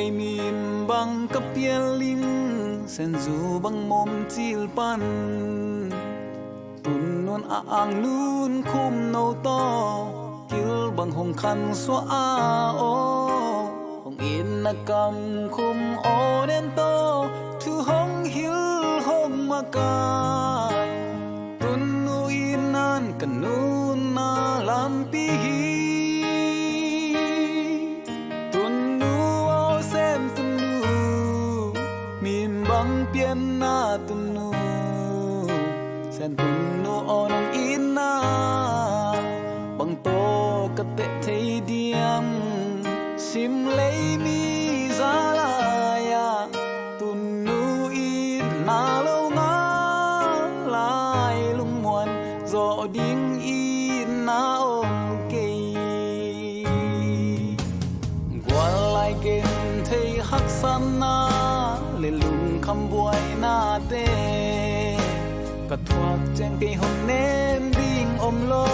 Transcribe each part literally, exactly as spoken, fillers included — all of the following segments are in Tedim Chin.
Min bang ka pial ling, senzu bang mom cil pan. Tun nun a ang nun khum no to, kil bang hong khan sua a o. Hong in na kam khum o den to, thu hong hil hong makai. Tun nu in nan ka nun na lampi hi. Tun nu o sen tun nu, min bang pian na tun nu. Sen tun nu o nong in na, bang to ka teh thei diam. Sim lei mi za lai a, tun nu in na lo nga lai lungmuan, zawh ding in na om kei. Gual lai ken thei haksatna le lungkham buainate, ka thuak ciang kei hong nem ding om lo.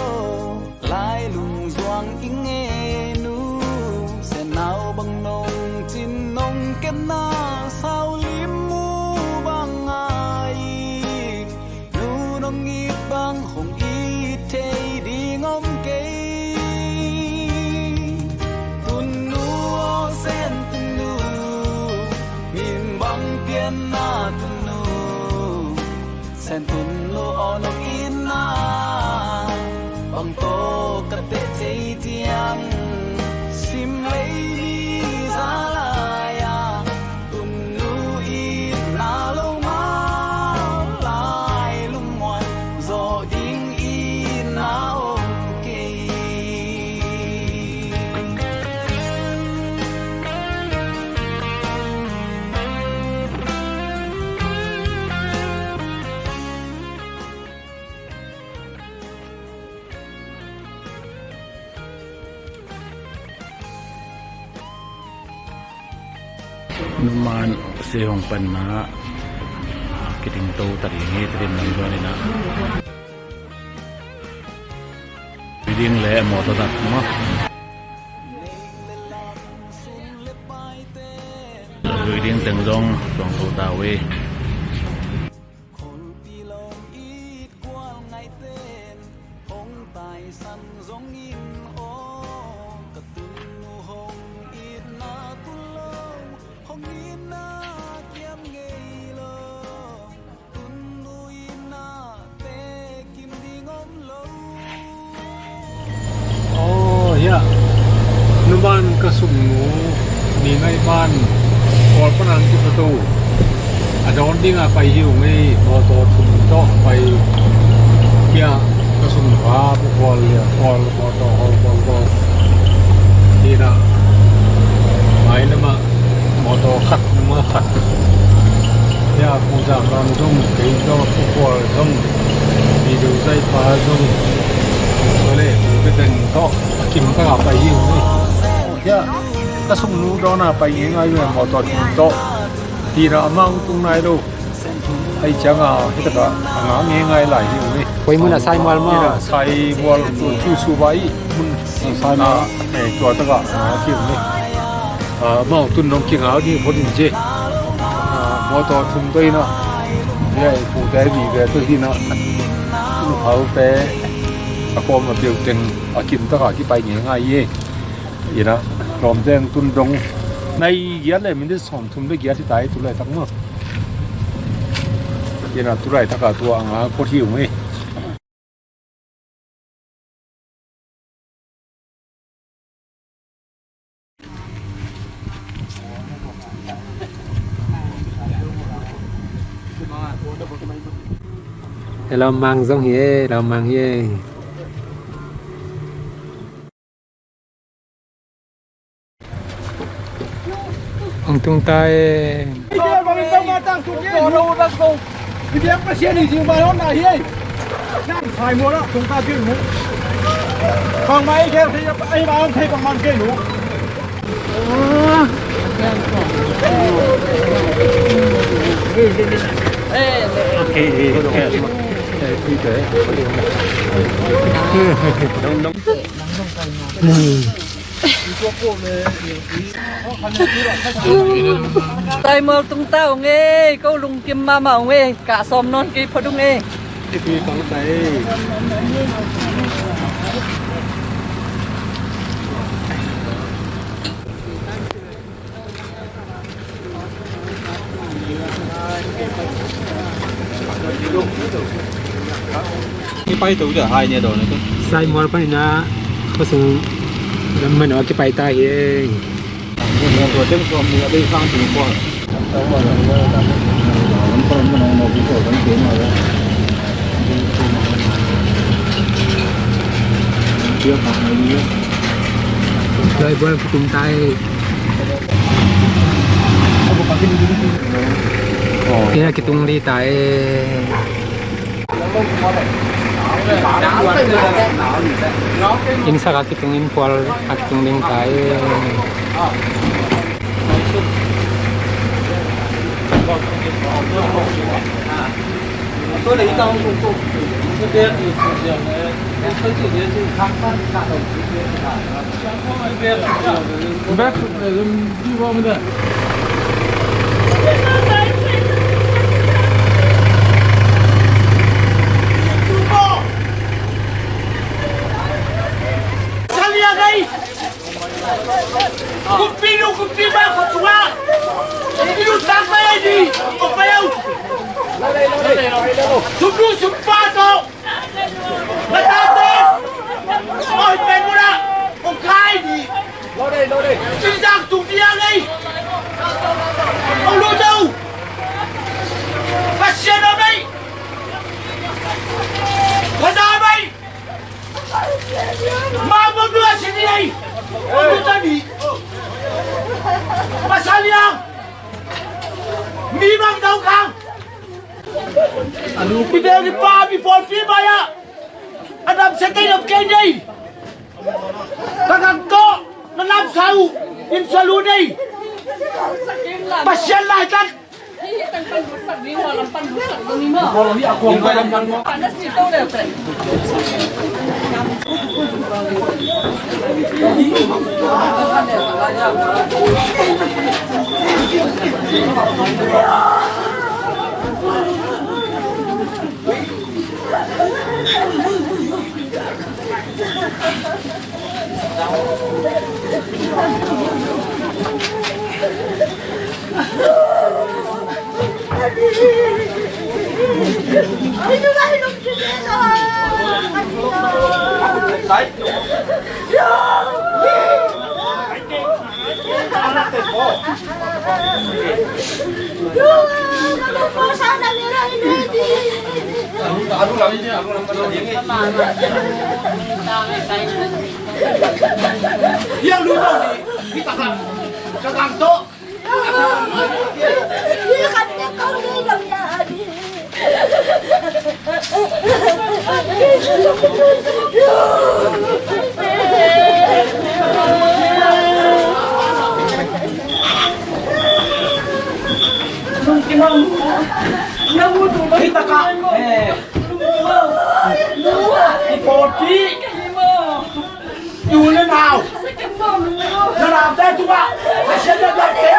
Lai lungzuang i nge nu, senau bang nong cin nong kepna, sau lim mu bang ngai. Nu nong it bang hong it thei ding om kei. Tun nu o sen tun nu, min bang pian na tun nu. Sen tun nu o nong in na, bang to ka teh thei diam. Sim lei mi za lai a, tun nu in na lo nga lai lungmuan, zawh ding in na om kei. Numan se hong panna kiding to ta ding hi, Tedim lam zuan in ah. Ding le mawtaw tak maw. Lui ding teng zong tuang to ta uh hi. Kholpi lawm it gual ngaihten hong taisan zongin aw, ka tunnu hong itna tun lo, hong itna kiam ngei lo. Tunnu itna te kim ding om lo. Aw, hiah numan ka sumnu mi ngaih ban Kawl pan an kipatu a dawn dingah pai hi ung ei. Mawtaw thum tawh pai. Hiah ka sumpa Pu Kawl, Lia Kawl, mawtaw hawl Kawl Kawl. Hinah mai lamah mawtaw khat nungah khat. Hiah Pu Zam Ram zong, kei zong, Pu Kawl zong, Pi Deu Zai pa zong, tua le Pu Pe Teng tawh a kim takah pai hi ung ei. Hiah ka sumnu dawnah pai ngeingai ve, mawtaw thum tawh. Hinah amah hong tung nai lo. Ahi ciangah hitakah a ngah ngeingai lai hi ung ei. Koi munah Saimual maw? Hinah Saimual tu, tu suba i mun. Saimual. Ah, eh, tua takah a ngah hi ung ei. Ah, amau tun nong kingau ding phot in ci. Ah, mawtaw thum tawh hinah. Hiah i pute vive tawh hinah. Nuhaute a kawm a peuh teng a kim takah kipai ngeingai hi. Inah lawmte ang tun dong nai giat le minute sawmthum le giat hi ta hi, tulaitak maw. Inah tulaitakah tua a ngah phot hi ung ei. Hello mang zong hi e, hello mang hi e. Hong tung ta e. Saimol tung ta ung ei, ko lungkim mahmah ung ei, kah sawm nawn kei phot ung ei. Kipai to dah hai nia daw na to. Saimol panin ah khua sung lam man ah kipai ta hi. Lai bual kitum ta hi. Ina kitung li ta hi. Inn sak a kitung, inn phual a kitung ding ta hi. Kumpi nu, kumpi pa, ko tua. Kumpi nu, tak pa ya di. Ko pa ya. Sumnu, sumpa to. Mata to. Oi, pen mula. Ko kai di. Sing sang tung dia ngai. Ko lu tau. Pasian amai. Pasian amai. Mabuk dua sini ai. Mabuk tadi. Pasal yang. Mi bang kau kang. Anu, pide di pa, mi pon pi baya. Adam sekai lam kei nei. Kakang ko, na lam sau. In salu nei. Pasian lai kan. Kita ka, eh, ipoti. Yu le nau. Na nau te tua. Asia na tua te.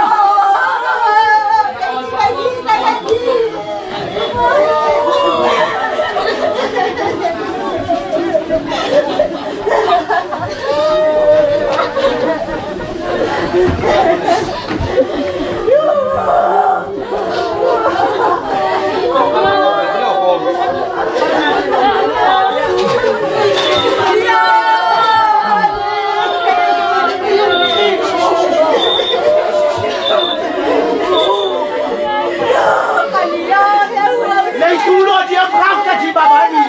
Nei tu lo diam khak ka ci baba ni.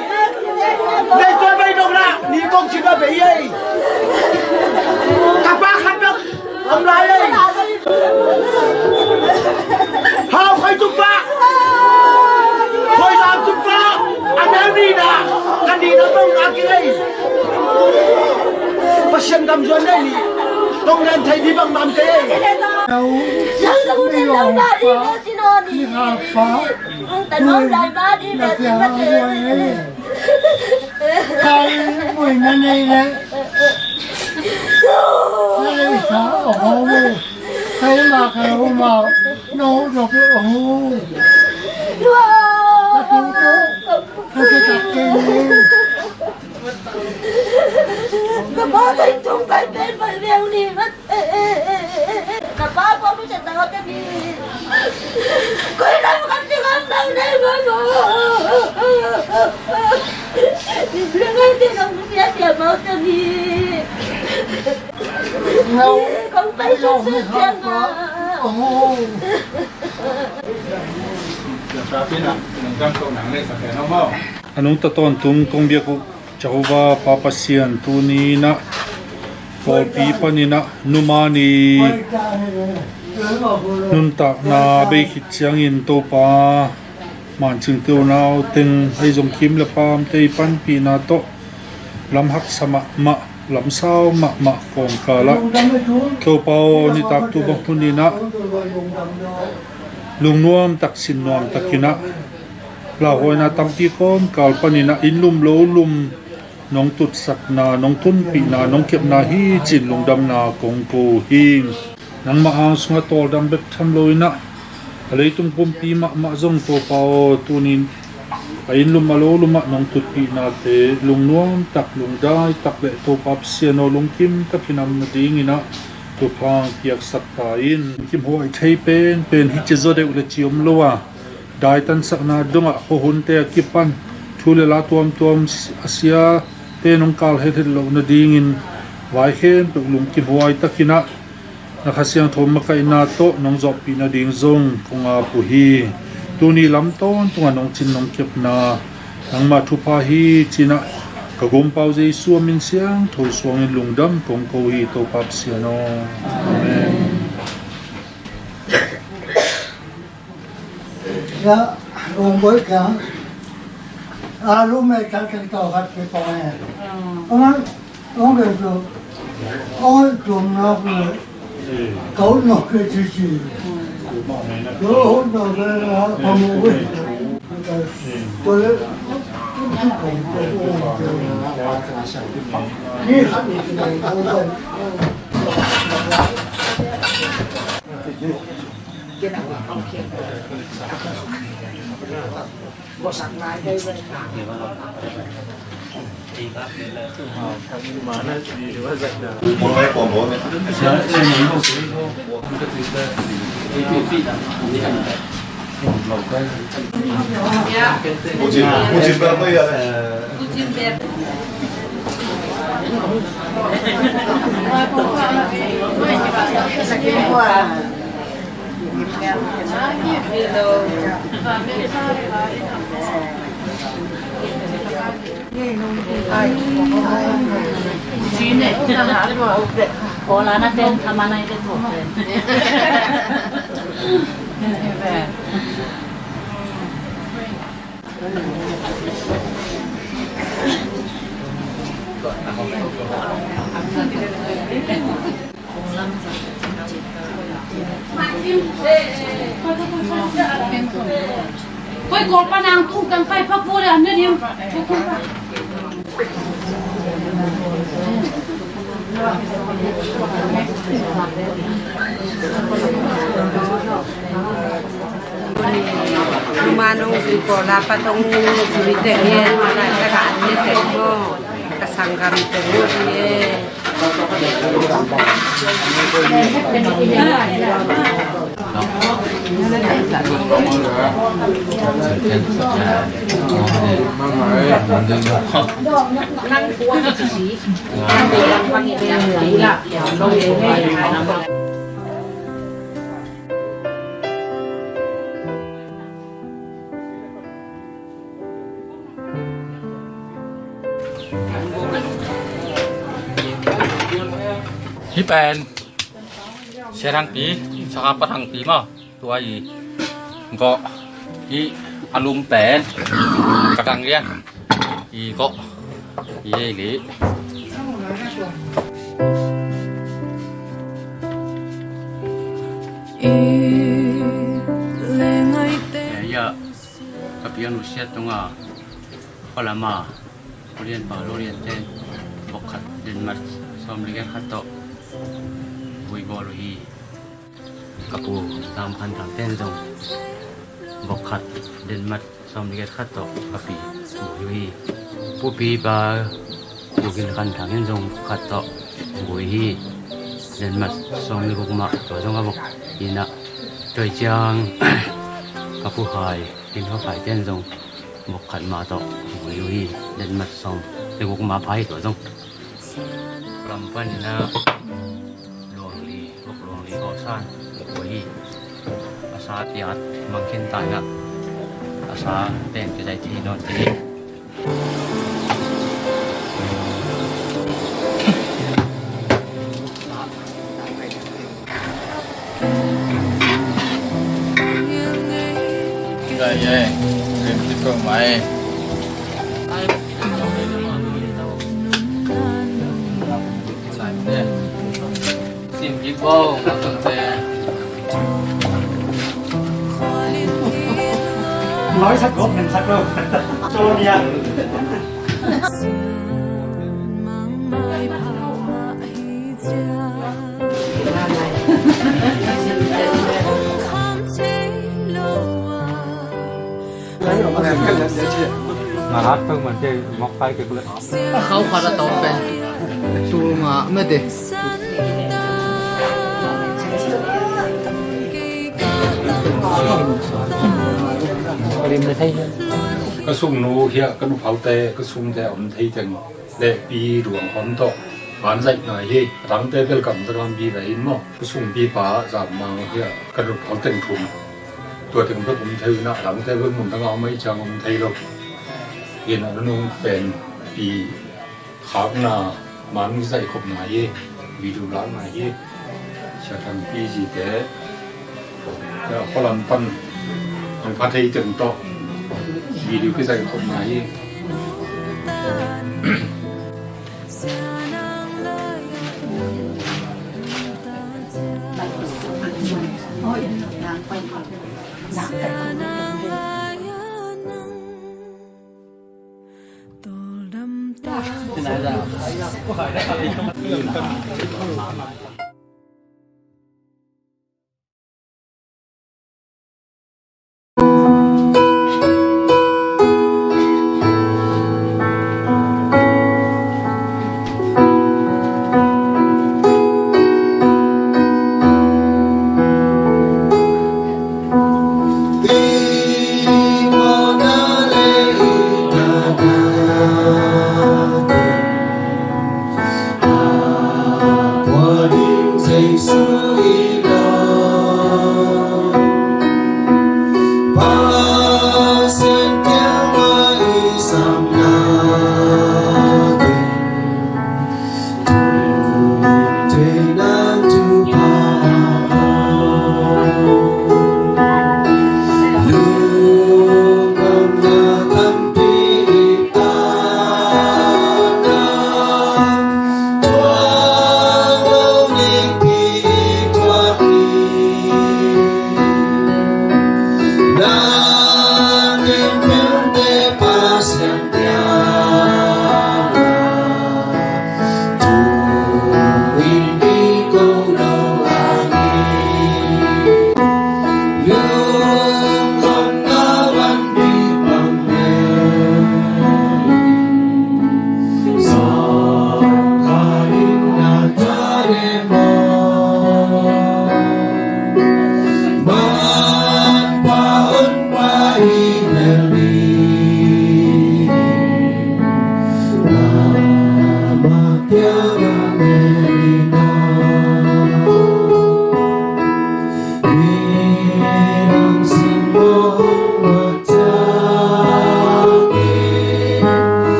Nei tu bai dong la ni kong ci ba bei ei. Ka pa khat dong. Om lai ei. Hau khai tuk pa. Khoi lam tuk pa. A neu ni na. Kan ni na tong a ki ei. Pasian gam zuan dai ni. Tong len thei ni bang mam te ei. Yang lam te lau na di na ci no ni. Ang tanong lai ba di na ci ma te. Kai mui na nei le. Hei, sa, oh, hei, ma, ka, oh, ma, no, no, oh. Ka tu tu, ka tu tu. Ka pa, ka tung, ka pen, pa, pen, ni, ka pa, pa, pa, pa, pa, pa, A nungta tawntung kong biak uh Jehovah Pa Pasian, tuni in ah pawlpi panin ah numa ni nuntakna bei khit ciangin Topa, mancing teu nau teng, hei zong kim le pamte i panpihna tawh lam haksa mahmah, lam sau mahmah kawmkal ah Topa aw, nitak tu bang hun in ah lungnuam tak, sinnuam takin ah lauhuaina tampi kawmkal panin ah inn lum lo lum nong tutsakna, nong tunpihna, nong kepna hi ci-in lungdamna kong ko hi. Nangmah ang sungah tawldam bek tham lo in ah a leitung pumpi mahmah zong Topa aw, tuni in a inn lum a lo lum ah nong tutpihnate lungnuam tak, lungdai tak le Topa Pasian aw, lungkim takin a om nadingin ah thupha piaksak ta in. Kimhuai thei penpen hi ci zaw deuh le ci om lo a, daitansakna dongah khuahunte a kipan thu le la tuamtuam a siate nong kal hethet loh nadingin vai khempeuh lungkimhuai takin ah na Kha Siangtho makaihna tawh nong zawhpih nading zong kong ap uh hi. Tuni lam tawntungah nong cin nong kepna nangmah thupha hi ci-in ah ka Gumpa uh Jesu a min siangtho suangin lungdam kong ko hi, Topa Pasian aw. Amen. Ya, Rongbawi kiang a lu me tak tak tau khat ke pawng e. Aman, ong ke tu, ong tum na ku, kau no ke ci ci. Yo, ong no ke la, pawng e. Tu le, ni. Koi kol pa nang tung kang kai pa pu le an ne ding. Manung di ko la pa tong suri te ngen ma la ka an ne te mo ka sanggam te mo ye. Hih pen Sia Thangpi, Saka Pa Thangpi maw, tua i gawh, hih a lum pen Ka Dang Lian i gawh hi ei leh. Ka pian uh siat tungah Palama, Orian pa, Orian ten, bawk khat, den mat, so Sawm le giat khat tawh vui bawl uh hi. Ka pu Lam Khan Thang ten zong vok khat, den mat sawm le giat khat tawh ka pi vui uh hi. Pu pi pa Pu Gin Khan Thang in zong vok khat tawh vui hi. Den mat sawm le guk mah, tua zong a vok hi na. Tua ciang ka pu Khai, Gin Kha Khai ten zong vok khat mah tawh vui uh hi. Den mat sawm le guk mah pha hi, tua zong. Lam panin a luang li, vok luang li, vok san, vui hi. A sa piat mang khin ta in a, a sa pen kizai thei nawn ti. Rim kik ko mai. Sim kik bo, ma tun te. Nói sat gốc, mình sat gốc. Cho nha. Nga hat peuhmah te mawk kai kek leh. Khau khat a tawm pen tul nga mete. Ka sungnu hiah ka nuphaute, ka sungte a om thei teng le pi ruang hawm tawh van zaih ngai hi. A dangte bel gamta gam vive in maw. Ka sungpipa Zam Mang hiah ka nuphau teng thum, tua teng bek om thei uh in a, a dangte bek mun dang a om ahih ciang om thei lo. Hi in a, nunung pen pi khakna man kizaih khop ngai hi. Video lak ngai hi. Sia Thang pi zite, tua khualam pan hong pha thei teng tawh video kizaih khop ngai hi.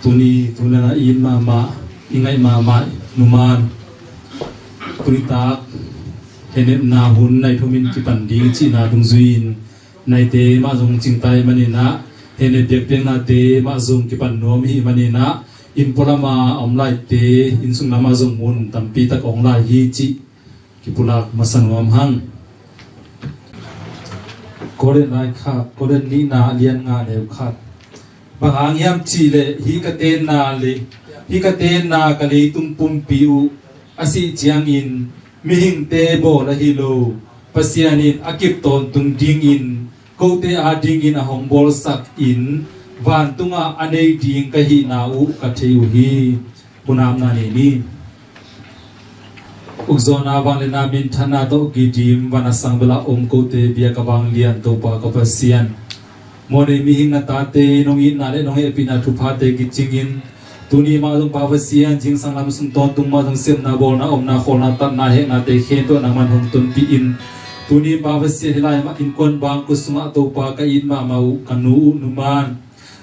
Tuni, tuni na i it mahmah, i ngaih mahmah, numan. Tuni tak, hehna hun nai thumin kipan ding cihna dungzui in, Naite mah zong cingtai maninah, hene biakpiaknate mah zong kipan nuam hi maninah, inn pualama om laite inn sung lamah zong mun tampi tak ong lai hi cih kipulak masa nuam hang. Korin lai khat, Korin nihna lian nga neu khat. Bang hang hiam cihleh hih ka tenna le hih ka tenna ka leitung pumpi uh a sih ciangin mihingte bawl ahi lo, Pasian in a kip tawntung dingin kote adingin a hong bawlsak in vantungah a nei ding ka hihna uh ka thei uh hi. Hunamna ni ni. Ukzawhna vangliatna minthanna tawh kidim van a sang bela om kote bia ka vanglian Topa ka Pasian, mawhnei mihing na tate nong itna le nong hehpihna thuphate kicingin tuni mah zong Pa Pasian zingsang lam sung tawntung mah zong sepna bawlna omna khawlna tatna heknate khempeuh nangman hong tonpih in tuni Pa Pasian hih lai mah innkuan bangkua sungah Topa ka it mahmah uh ka nu uh numan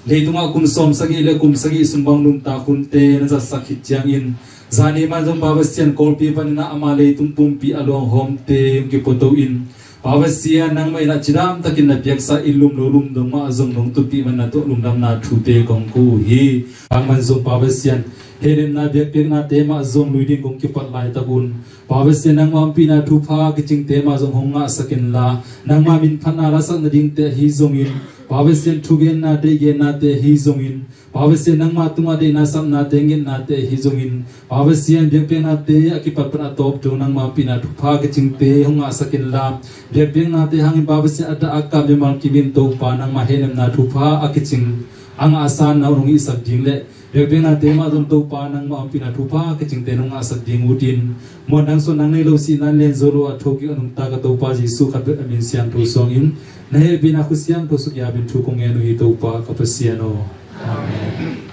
leitungah kum sawm sagih le kum sagih sung bang nuntak hunte na zatsak khit ciangin zani man zong Pa Pasian Kawlpi paninah ama leitung pumpi a luanghawmte hong kipuato in Pa Pasian nangmah inah cidamtakin na piaksa in lum lo lum dong mah zong nong tupih man na tuah lungdamna thute kong ko uh hi. Bang man zong Pa Pasian hehnemna biakpiaknate mah zong lui ding kong kipat laitak un Pa Pasian nangmah ompihna thupha kicingte mah zong hong ngahsak inla nangmah min phatna lasak nadingte ahi zongin Pa Pasian thugennate gennate ahi zongin Pa Pasian nangmah tungah deihna sapnate ngetnate ahi zongin Pa Pasian biakpiaknate a kipatpat a tawp dong nangmah ompihna thupha kicingte hong ngahsak inla biakpiaknate hangin Pa Pasian a dah a kap mimal kimin Topa nangmah hehnemna thupha a kicing a ngahsanna uh nong hihsak ding le biakpiaknate mah zong Topa nangmah ompihna thupha kicingte nong ngahsak ding uh din muan nang suan nang nei lo sihna lian zo lo a thokik a nungta ka Topa Jesuh khat bek a min siangtho suangin na hehpihna khu siangtho suk yapin thu kong ngen uh hi Topa ka Pasian aw. Amen.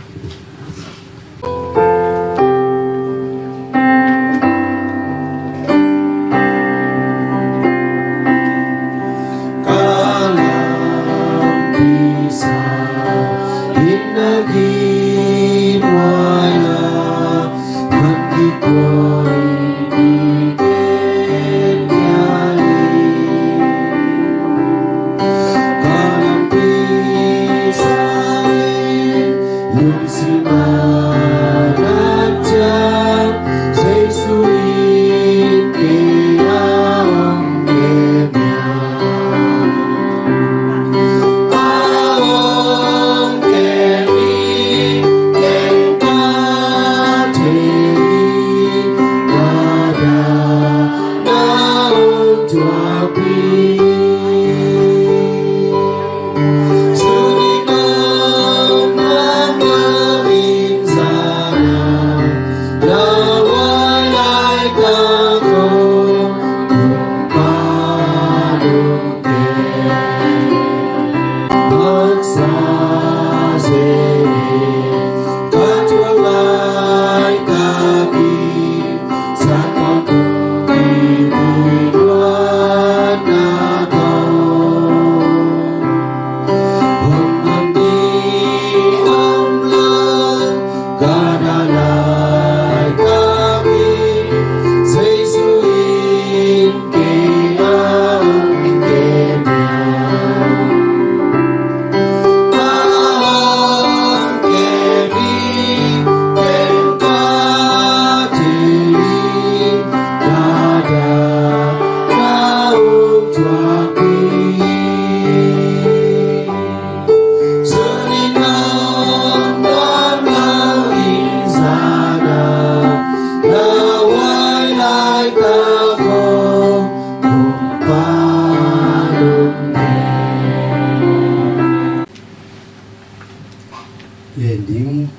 Yen ding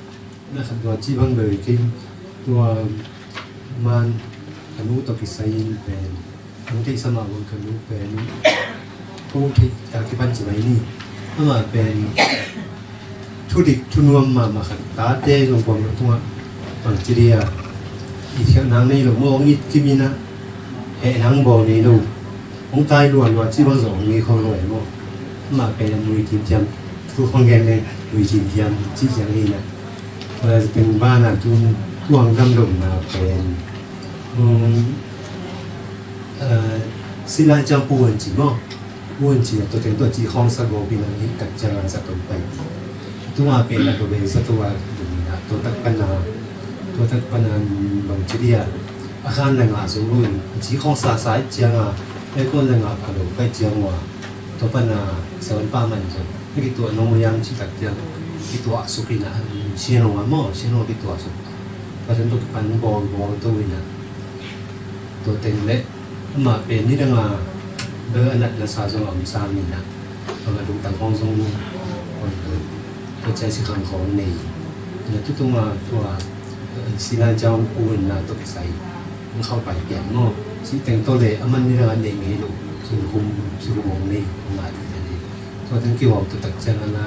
na khat tua ci bang bel kin tua man ka nu tawh kisai in pen hong theihsa mah bang ka nu pen hong theih a kipan ci mai ni. Amah pen thudik thunuam mahmah khat tate zong kuam lo tungah bang ci dia i thiak nang nei lo maw hong it kimin ah heh nang bawl nei lo. Hong tai lualua ci bang zawh hong ngei khong lo e maw? Amah pen a mui timthiam thu khong gen le mui timthiam ci ciang hi na. Tua peng bana tun kuang gam lo na pen. Silai ciang pu an ci maw? Pu in ci a, tua teng tua ci khawng sa gawp in a, hih tak ciang a zato pai. Tua pen a tua pen zato a ding in a, tua tak pan a, tua tak pan a bang ci dia, a khan le ngah zo lo in, a ci khawng sa sa ciang a, a kon le ngah pha lo pai ciang ua, tua pan a seven pa man zo, na kituah nong liang ci tak ciang, kituah suk in a, sian lo a maw, sian lo kituah suk. Tua teng tua pan bawl bawl to in a, tua teng le, amah pen nidang a bel a natna sa zong a om sam in a, bang a lungtang khawng zong, tua ciang sikhang khawng nei in a, tutung a tua, sina ciang pu in a tua kisai, hong khau pai piang maw. Si teng tawh le a man nidang a nei ngei lo, si hum, si hum hong nei, hong ngai ding a nei. Tua teng kiwau tua tak ciang a na,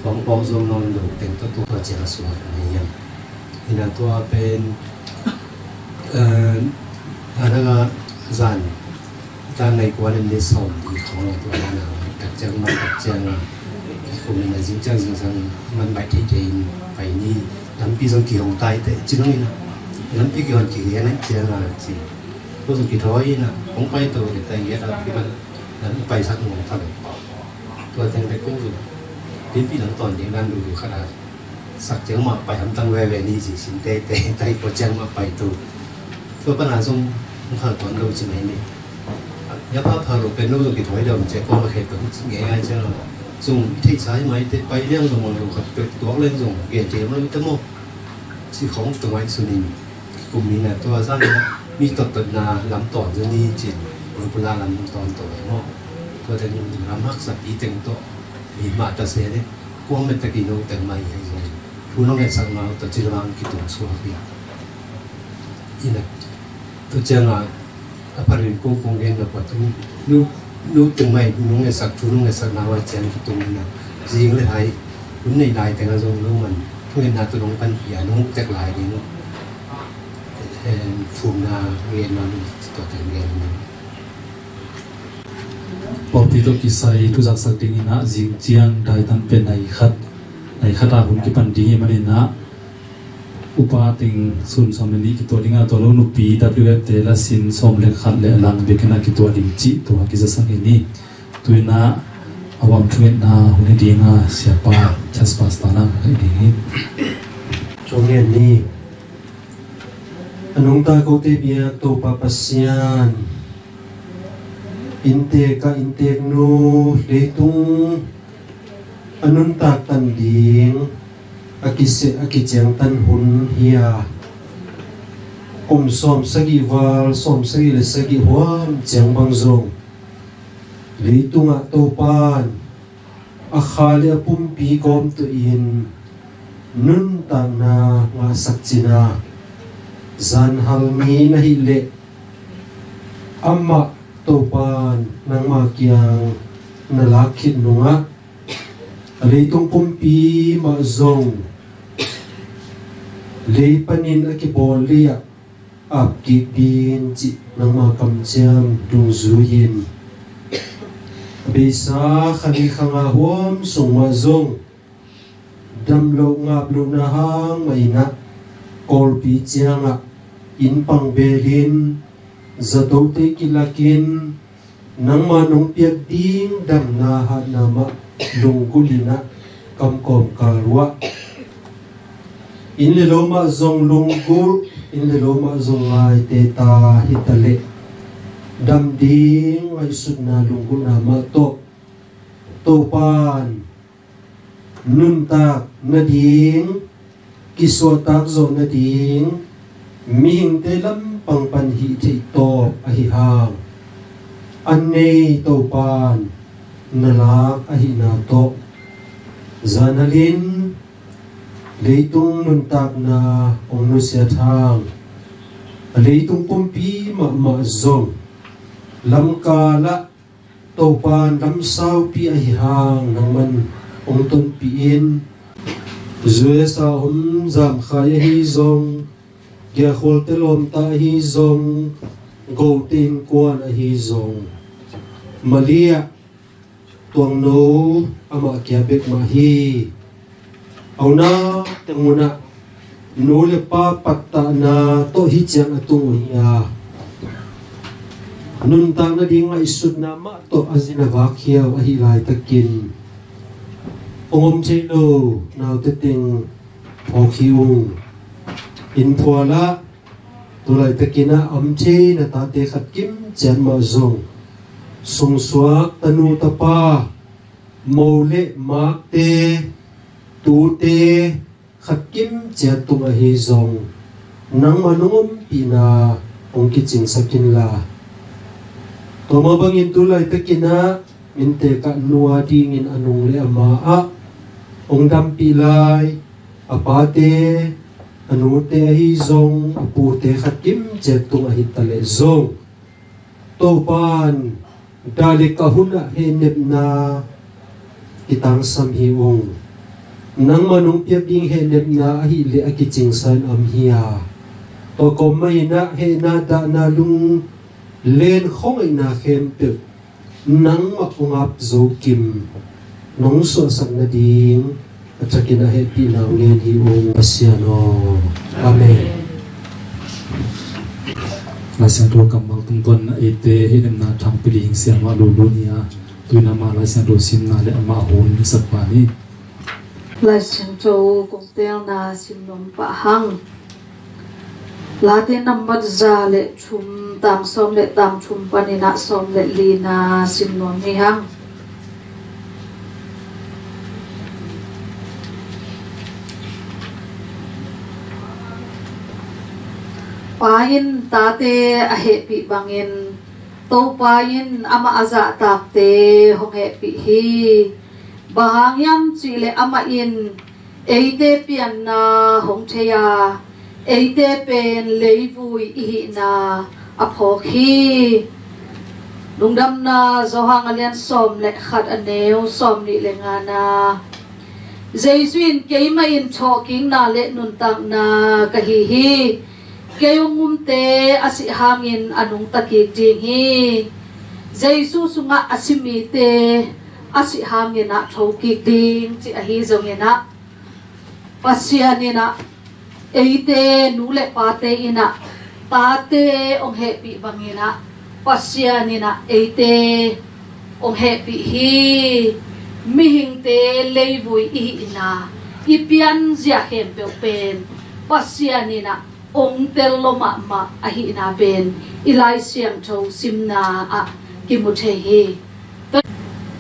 khawng khawng zong nawn lo teng tawh tua ciang a suak nei hiam. Ina tua pen, eh, a dang a zan, ta nai kua nen ni sawm di khawng a tua na, tak ciang ma tak ciang a, kum in a zing ciang zing sang man bai thei thei in pai ni, lampi zong kihong tai te, ci nong in a, lampi kihong kihong a ciang a, ci. Ko zong kithawi in a, kong pai to le tai ngiat a, pi man, lam pai sak ngong ta le. Tua teng te kong zong, lampi lam tawn ding dan du du khat a. Sak ciang mah pai hamtang veve ni ci sin te te tai ko ciang mah pai tu. Tua pan a zong hong khal tuan lo ci mai ni. Ya pa pha lo pen lo zong kithawi lo ci ko ma khe pen ci nge ngai ciang lo. Zong thei sai mai te pai liang zong lo khat pek tuak leng zong gen te ma lo te mo. Ci khong tu mai su ni. Kum ni na tua zan na mi tot tot na lam ton zong ni ci. Kum pula lam ton to mo. Tua teng lam haksa pi teng to. Mi ma ta se le. Kuang met takin no teng mai hei zong thu nong ngetsak na ta ci lamang kitung suak hi. Ina tu ciang a a parin kong kong gen na pa tu nu nu teng mai nong ngetsak thu nong ngetsak na wa ciang kitung ina zing le hai hun nei lai teng a zong no man thu ngen na tu nong pan hi a nong tek lai ding. Phum na ngen na tu teng gen na. Pawlpi tawh kisai thu zaksak dingin ah zing ciang daitam pen nai khat, nai khat ah hun kipan ding hi manin ah upa teng sun sawm le nih kituah ding ah tua lo nupi W F te la sin sawm le khat le a lang biakinn ah kituah ding cih tua kizasak hi ni. Tu in ah a huam thungetna hun hi ding ah siapa Charles Pastor na ka hi ding hi. Thungen ni. A nungta kote biak Topa Pasian, inntek a inntek nu leitung a nuntak tan ding a kise a kiciang tan hun hi a, kum sawm sagih val sawm sagih le sagih huam ciang bang zong leitungah Topan a kha le a pumpi gawmtuh in nuntakna ngahsak cina zanhal mi na hih leh amah Topan nangma kiang na lak khit nungah a leitung pumpi mah zong lei panin a kibawl lei ah ap kik ding cih nangma kamciam dungzui in a beisa kha li kha nga huam sung mah zong dam loh ngap lohna hang mah in ah Kawlpi ciangah inn pang belin zatote kilakin nangma nong piak ding damna hatna mah lunggulh in ah kamkawm kal uh ah inn le lo mah zong lunggulh, inn le lo mah zong ngaite ta hi ta leh dam ding ngaihsutna lunggulhna mah tawh Topan nuntak nading, kisuahtak zawh nading mihingte lampang pan hih theih tawp ahi hang a nei Topan na lak ahihna tawh zanhalin leitung nuntakna hong nusiat hang a leitung pumpi mahmah zong lamkalah Topan lamsaupi ahi hang nangman hong tonpih in. U S A om zamkhai ahi zong, giakhualte lawmta ahi zong, gote innkuan ahi zong, Malia tuangno amah kia bek mah hi. Auna teng munah nu le pa pattahna tawh hi ciang a tung uh hi a, Nuntak nading ngaihsutna mah tawh a zin a vak hiau ahih laitakin hong om thei lo naute teng phawk hi ung. Inn phualah tu laitakin ah a om thei na tate khat kim ciat mah zong sungsuak tanu tapa, mo le makte, tute khat kim ciat tung ahi zong nangmah nong ompihna hong kicingsak inla, tua mah bangin tu laitakin ah inntekah nu a dingin a nung le a ma ah hong dampih lai a pate, a nute ahi zong a pute khat kim ciat tung ahi ta leh zong, Topa'n dah le ka hunah hehnepna kitangsam hi ung. Nangmah nong piak ding hehnepna ahih leh a kicingsa in om hi a, tua kawm mah in ah hehna dahna lunglen khuangaihna khempeuh nangmah hong ap zo kim, nong suahsak nading a thakin a hehpihna hong ngen hi ung, Pasian aw. Amen. Laisiangtho kammal tungtawn in eite hehnepna thangpi ding siamah lulu ni a, tu-in amah Laisiangtho simna le amah hun i sakpa ni. Laisiangtho kong teelna sim nuam pah hang. Late nambat za le thum, tang sawm le tang thum panin ah sawm le lina sim nuam hi hang. Pa in tate a hehpih bangin Topa in amah a zahtakte hong hehpih hi. Bang hang hiam cih leh amah in eite pianna hong thei a, eite pen leivui i hihna a phawk hi. Lungdamna Johan a lian sawm le khat, a neu sawm nih le ngana, Jesu in, "Keimah in thawhkikna le nuntakna ka hi hi. Kei hong umte a sih hangin a nungta kik ding hi." Jesu sungah a si mite a sih hangin ah thokik ding cih ahi zongin ah, Pasian in ah eite nu le pate in ah tate hong hehpih bangin ah, Pasian in ah eite hong hehpih hi. Mihingte leivui i hihna, i pianzia khempeuh pen Pasian in ah hong tel lo mahmah ahihna pen i Lai Siangtho simna ah kimu thei hi.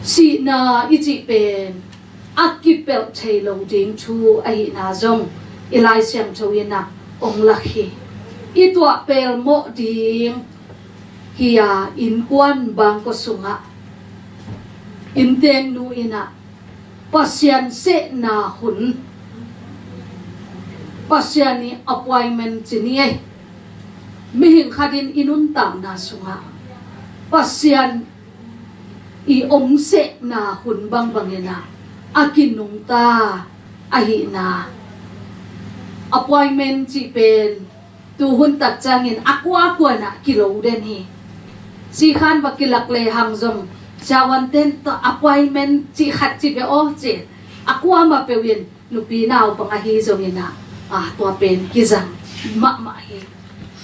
Sihna i cih pen a kipelh thei lo ding thu ahihna zong i Lai Siangtho in ah hong lak hi. I tuah pelmawh ding hi a, innkuan bangkua sungah inntengnu in ah Pasian sehna hun, Pasian i appointment ci ni ei, mihing khat in i nuntakna sungah Pasian i hong sehna hun bangbangin ah a kinungta ahihna. Appointment cih pen tuhun tak ciangin a kuakua in ah kilo den hi. Sikhan va kilak lehang zong siavuante'n tua appointment cih khat ci ve aw ci, a kuamah peuh in nupi naupang ahi zongin ah, a, tua pen kizang mahmah hi.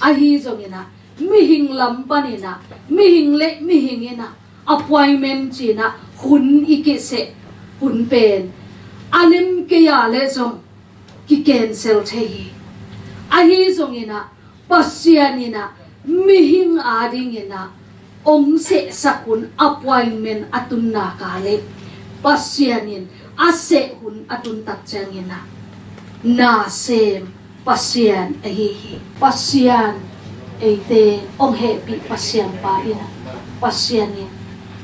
Ahi zongin ah mihing lam panin ah, mihing le mihing in ah appointment ci-in ah hun i kiseh hun pen a lim kei a leh zong ki-cancel thei hi. Ahi zongin ah Pasian in ah mihing adingin ah hong sehsak hun, appointment a tun nak leh Pasian in a seh hun a tun tak ciangin ah nasem Pasian ahi hi. Pasian eite hong hehpih Pasian pa in ah, Pasian in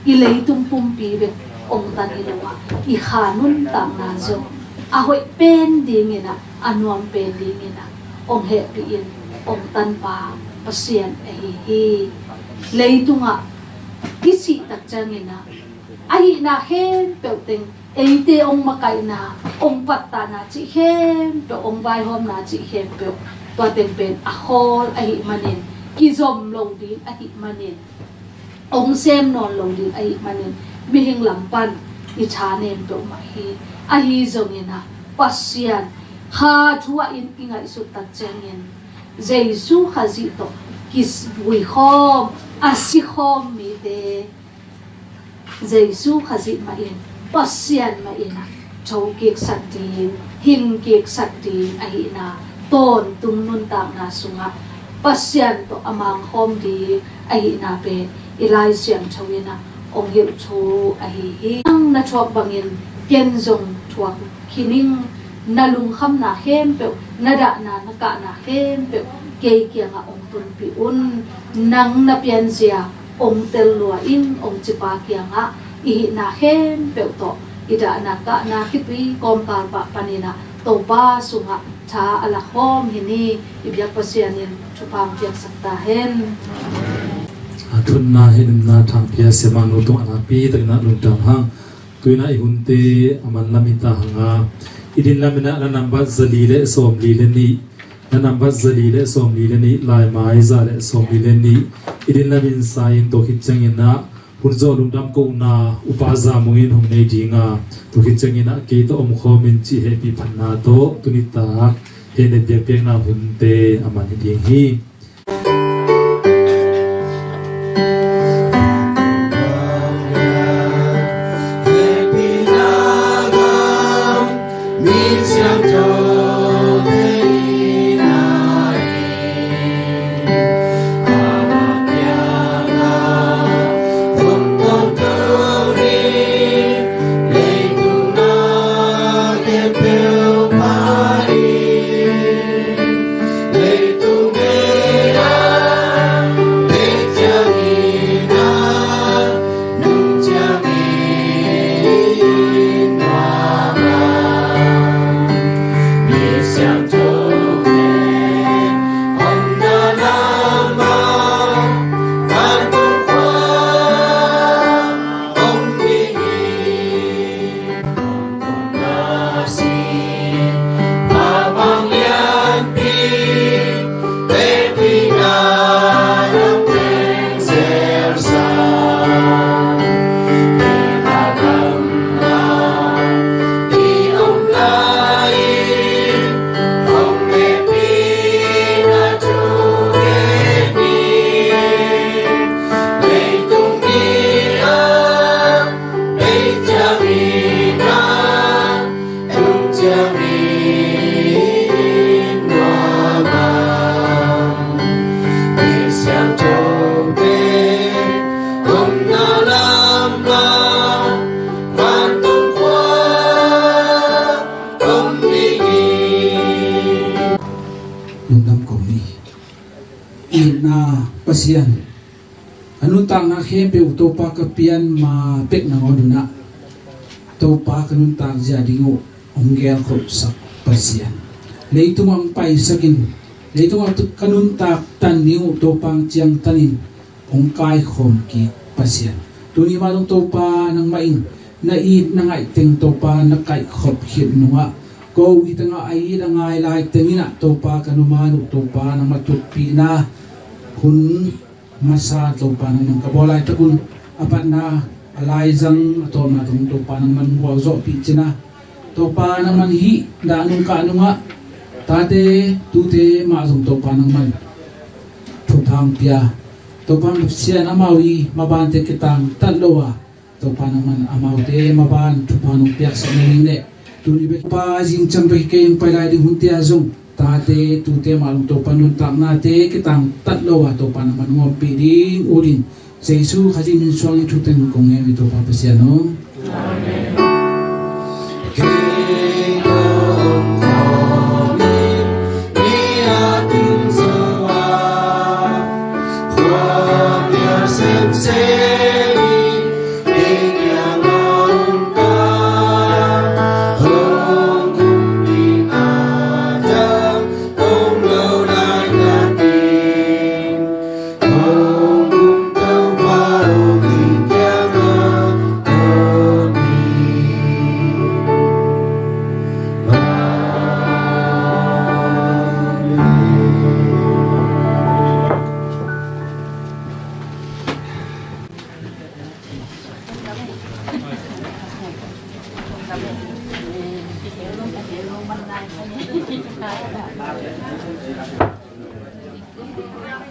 i leitung pumpi bek hong tan hi lo a, i kha nuntakna zong a hoih pen dingin ah, a nuam pen dingin ah hong hehpih in hong tan pa Pasian ahi hi. Leitungah i sih tak ciangin ah a hihna khempeuh teng eite hong makaihna, hong pattahna cih khempeuh, hong vaihawmna cih khempeuh, tua teng pen a khawl ahih manin, kizom lo ding ahih manin, hong sem nawn lo ding ahih manin, mihing lam pan i thanem peuhmah hi. Ahi zongin ah Pasian kha thu ah in i ngaihsut tak ciangin Jesu Khazih tawh kivui khawm, A sikhawm mite Jesu Khazih mah in, Pasian mah in ah thokiksak ding, hingkiksak ding ahihna, tawntung nuntakna sungah Pasian tawh a mangkhawm ding ahihna pen i Lai Siangtho in ah hong hilh thu ahi hi. Nang na thuak bangin ken zong thuak khin ing. Na lungkhamna khempeuh, na dahna, na kahna khempeuh kei kiangah hong tunpih un. Nang na pianzia hong tel lua in, hong cipa kiangah i hihna khempeuh tawh i dahna kahna khitui kawmkal pah panin ah Topa sungah tha a lakhawm hi ni. I biak Pasian in thupha hong piaksak ta hen. A thunna, hehna, thangpia Sia Manu tungah nakpi takin ah lungdam hang. Tu-in ah i hunte a manlam hi ta hang a, i dinlam in ah na nambat zali le sawmli le nih, na nambat zali le sawmli le nih, laimai za le sawmli le nih, i dinlam in sa in, tua khit ciangin ah hun zawh lungdam kohna Upa Za Mung in hong nei ding a, tua khit ciangin ah kei tawh omkhawm in cih hehpih phatna tawh tuni tak hehnet biakpiakna hunte a man hi ding hi. Lungdam ko ni. Itna Pasian, a nuntakna khempeuh Topa ka pian ma pek nangawn un ah, Topa ka nuntak zia ding uh hong gelkholhsak Pasian. Leitungah hong paisak in, leitungah ka nuntak tan ding uh Topa hong ciangtan in, hong kaikhawm kik Pasian. Tuni mah dong Topa nangmah in na it na ngaih teng Topa na kaihkhop khit nungah, ko hi tangah a it a ngai lai teng in ah Topa ka numan uh Topa nangmah thupina hun masa Topa nangman ka bawl laitak un, a patna a laizang a tawpna tawh Topa nangman gualzawhpih cin a, Topa nangman hih dah nung kah nungah tate tute mah zong Topa nangman thupha hong pia. Topa Pasian, amau i mabante kitangtat lo a, Topa nangman amaute maban thupha nong piaksak nading le tuni bek Topa zingciang bek kei hong pai lai ding hunte ah zong tate tute mah zong Topa nuntaknate kitangtat lo a Topa nangman hong ompih ding ut in, Jesu Khazih min suangin thu teng kong ngen hi Topa Pasian aw. Amen.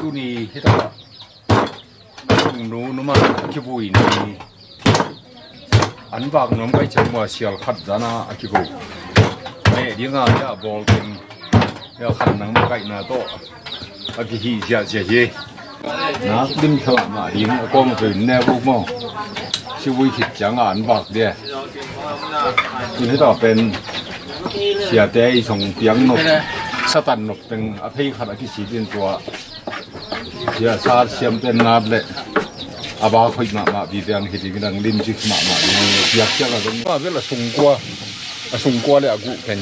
Tuni hi ta. Sungnu numan a kivui ni. An vak nuam kai ciang mua sial khat zana a kivo. Meh dinga ya bawl teng ya khat nang makaihna tawh a kihih ziahziah hi. Nak lim kha mahmah ding a kawm a peuh ne buk maw. Sivui khit cianga an vak dia. Tun hita pen siate i song piang nop, satan nop teng a phei khat a kisit in tua. Sia sa siam ten nat le a ba khoi mahmah pi piang hi ding dang lim cik mahmah ding piak ciak a dong. Ba vel a sungkua, a sungkua le a guh pen.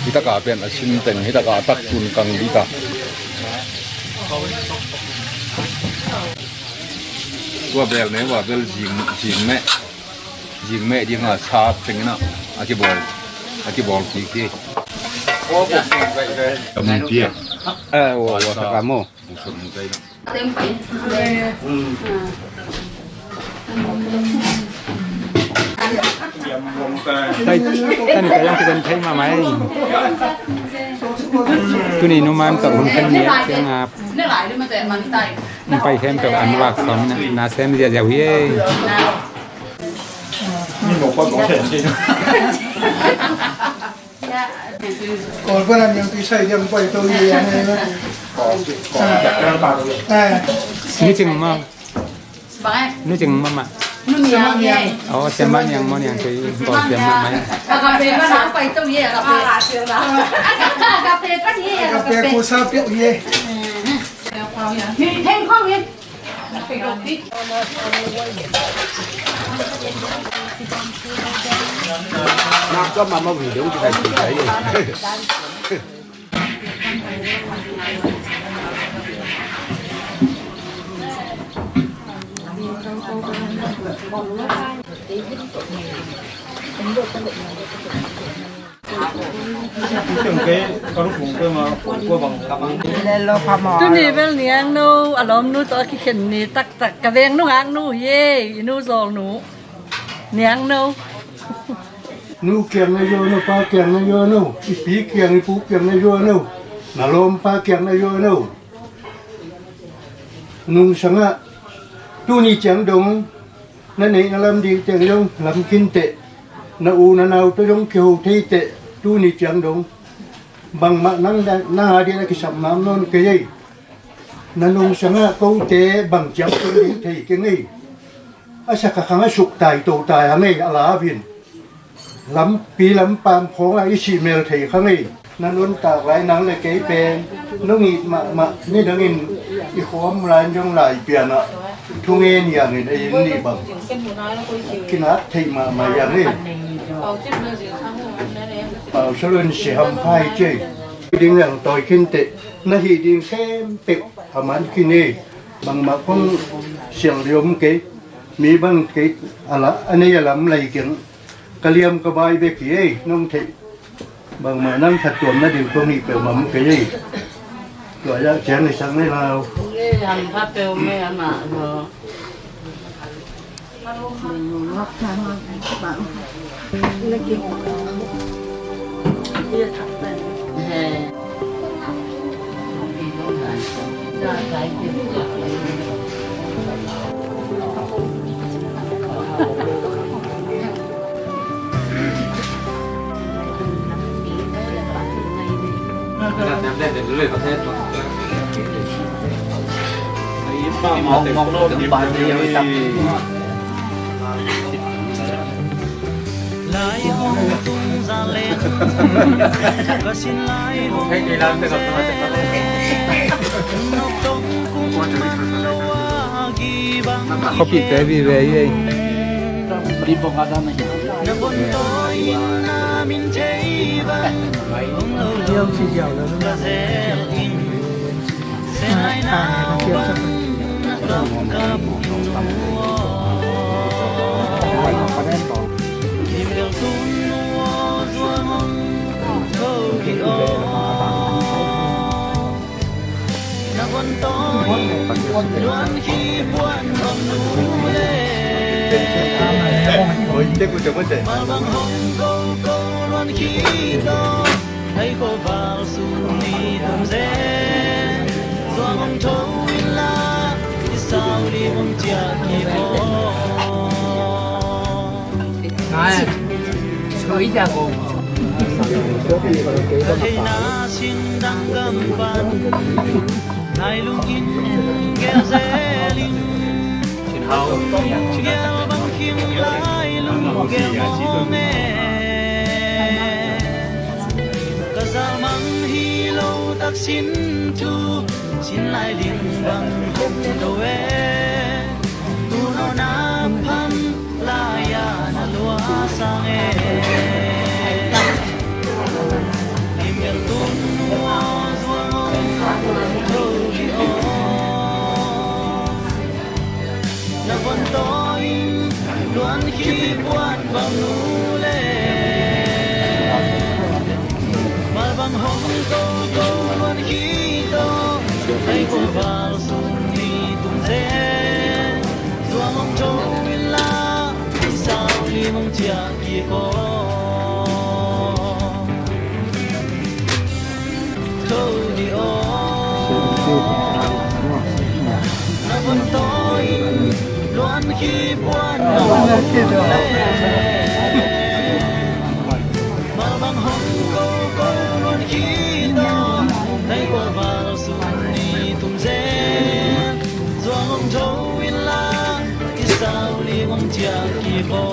Hi taka pen a sin ten hi taka a tak tun kang dita. Tua bel ne, tua bel jing, jing meh. Jing meh dinga sa tengina a kibawl, a kibawl kik hi. Kam pia. Eh, wa, wa, sa ka mo. Hai, tan ka yang kitan thei ma mai. Tuni numan ka hun kan ni tiang ap. Pai khem ka an vak som na sem zia zia hi. Kol pa lam yang tui sai yang pai to ye yang ne. Ni cing ma. Ni cing ma ma. Oh, siapa yang mau yang tui kol siapa ma. Agape pa sa pai to ye, agape. Agape pa ye, agape. Agape ko sa piu ye. Heng khong ye. Tuni bel Niangno a lawmnu tawh a kikhen ni taktak, ka veng nungaknu hi ei, i nu zawlnu Niangno. Nu kiang na zuan uh, pa kiang na zuan uh, i pi kiang, i pu kiang na zuan uh, na lawmpa kiang na zuan uh. Nungsangah tuni ciang dong na neih na lam ding teng zong lam khin teh, na u na nau tawh zong kiho thei teh, tuni ciang dong bangmah nang, nang a ding a kisam nam nawn kei ei. Na nungsangah kote bang ciang tung ding thei keng ei. A sak a khang a suk tai to tai a ngei a la vin. Lampi lampam khawngah i sih mel thei kha ngei. Na nuntak lai nang le kei pen nong it mahmah, nidangin i khawm lai zong lai pianah thungen hiangin ei in nih bang kinak theih mahmah hiang ei. Pau salun si ham phai cei. Ding lang tawi khin teh, na hih ding khempeuh a man khin ei. Bangmah kong siang liom kei. Mi bang kei a la a nei a lam lai keng. Ka liam ka bai bek hi ei, nong theih. Bangmah nang khat tuam nading kong hih peuhmah om kei ei. Tua ah ciang i sak nei lau. Khuapihte vive hi ei. Ka zalmang hi lo taksin thu sin lai ding bang khong lo e. Tunawn a phan lai-a na lua sang e. Limel tun nua zuang om tho hi aw. Na von taw in luan khi puan bang nu le. Mal bang hong ko ko luan khi taw. Ai ko val sung ni tung zen. Zuang hong tho in la. I sau li hong ciah kik aw. Tho ni aw. Na von taw in luan khi puan na hong le. Mal bang hong ko ko luan khi taw. Nai ko val sung ni tum zen. Zuang hong tho in la. I sau li hong ciah kik aw.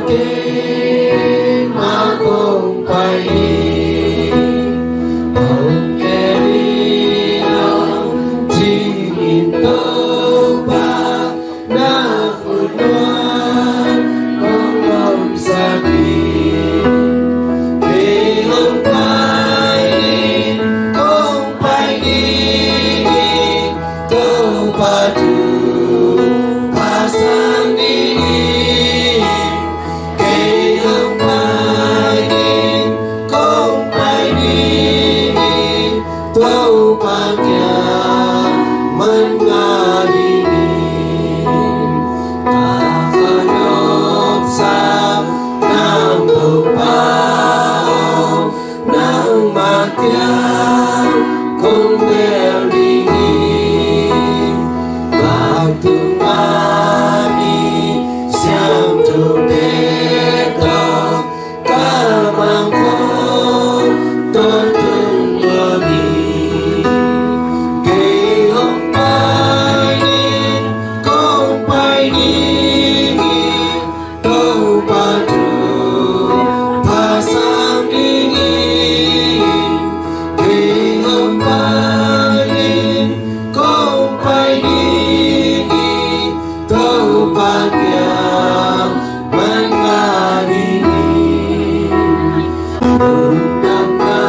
Keimah kong pai hi, hong kem in, hong cing in, Topa, na khut nuai kong omsak hi. Kei hong pai ding, kong pai ding hi, Topa thupha sang ding hi. Kei hong pai ding, kong pai ding hi, Topa kiang man ngah ding hi. Ka khanopsak nang, Topa aw, nangmah kiang kong bel ding hi. Vantung a mi siangthote tawh ka mangkhaw tawntung nuam hi. Kei hong pai ding, kong pai ding hi, Topa thupha sang ding hi. Kei hong pai ding, kong pai ding hi, Topa kiang man ngah ding hi. Lungdamna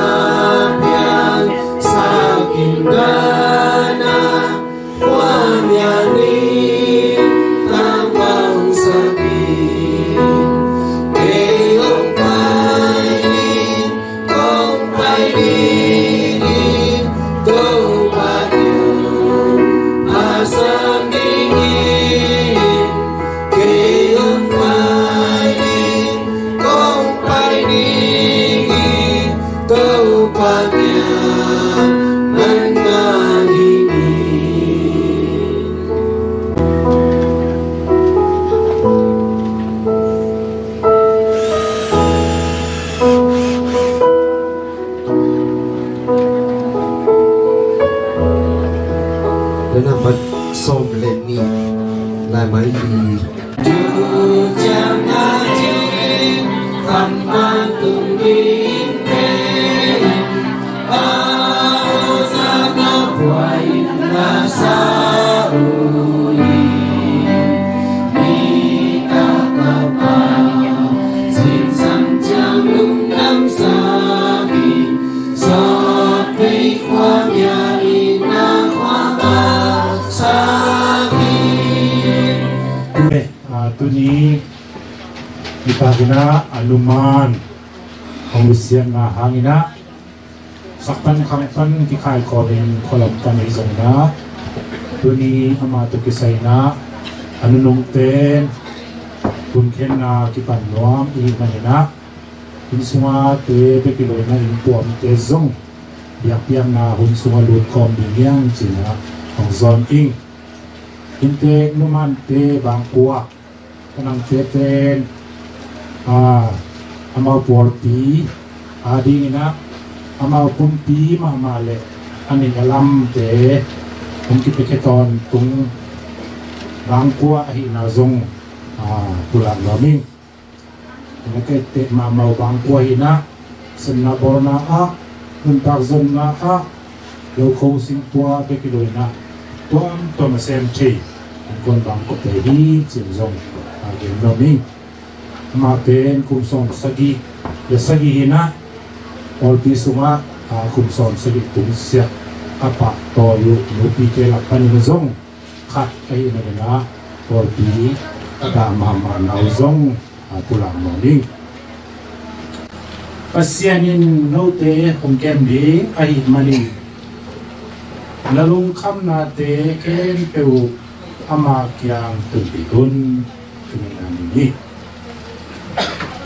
piangsak in, dan a khua nial in tangvalsak in. Kei hong pai ding, kong pai ding hi, Topa thupha sang ding hi. Kei hong pai ding, kong pai ding hi, Topa kiang man ngah ding hi. Leh nambat sawm le nih, Lai Mai Li. Tu ciang a cin, kham vantung ding pen, a, za na puai na sa u hi. Mi ka ka pa, sin sam ciang lungdam sa hi. Sa pei khua bia i na khua ba sa hi. Ah, tuni i pa kina a numan hong lusiatna hangina sakpan khangpan kikhai khawmin khualam pan i zongna tuni amah tawh kisaina a nunungten kunkhenna kipan nuam i manina inn sunga te bek i loina inn puamte zong biakpiakna hun sunga lut khawm ding hiang cina hong zawn ing. Inntek numante bangkua kanang teten a amau pawlpi a dingina amau pumpi mahmah le a nih a lamte hong kipiakhia tawntung bangkua ahina zong a pulak nuam ing. Ina kei teh mahmah uh bangkua hina, semna bawlna ah, nuntak zonna ah, lokho singpua bek i loina tuamtuam a sem thei innkuan bangkuate hi cin zong a gen nuam ing. Amah pen kum sawm sagih le sagih hina, pawlpi sungah a kum sawm sagih tung siah a pahtawi uh nupite lak panin zong khat ahih manin ah pawlpi a dah mahmah na uh zong a pulak nuam ing. Pasian in note hong kem ding ahih manin na lungkhamnate khempeuh uh ama kiang tunpih un. Tuni a ni hi.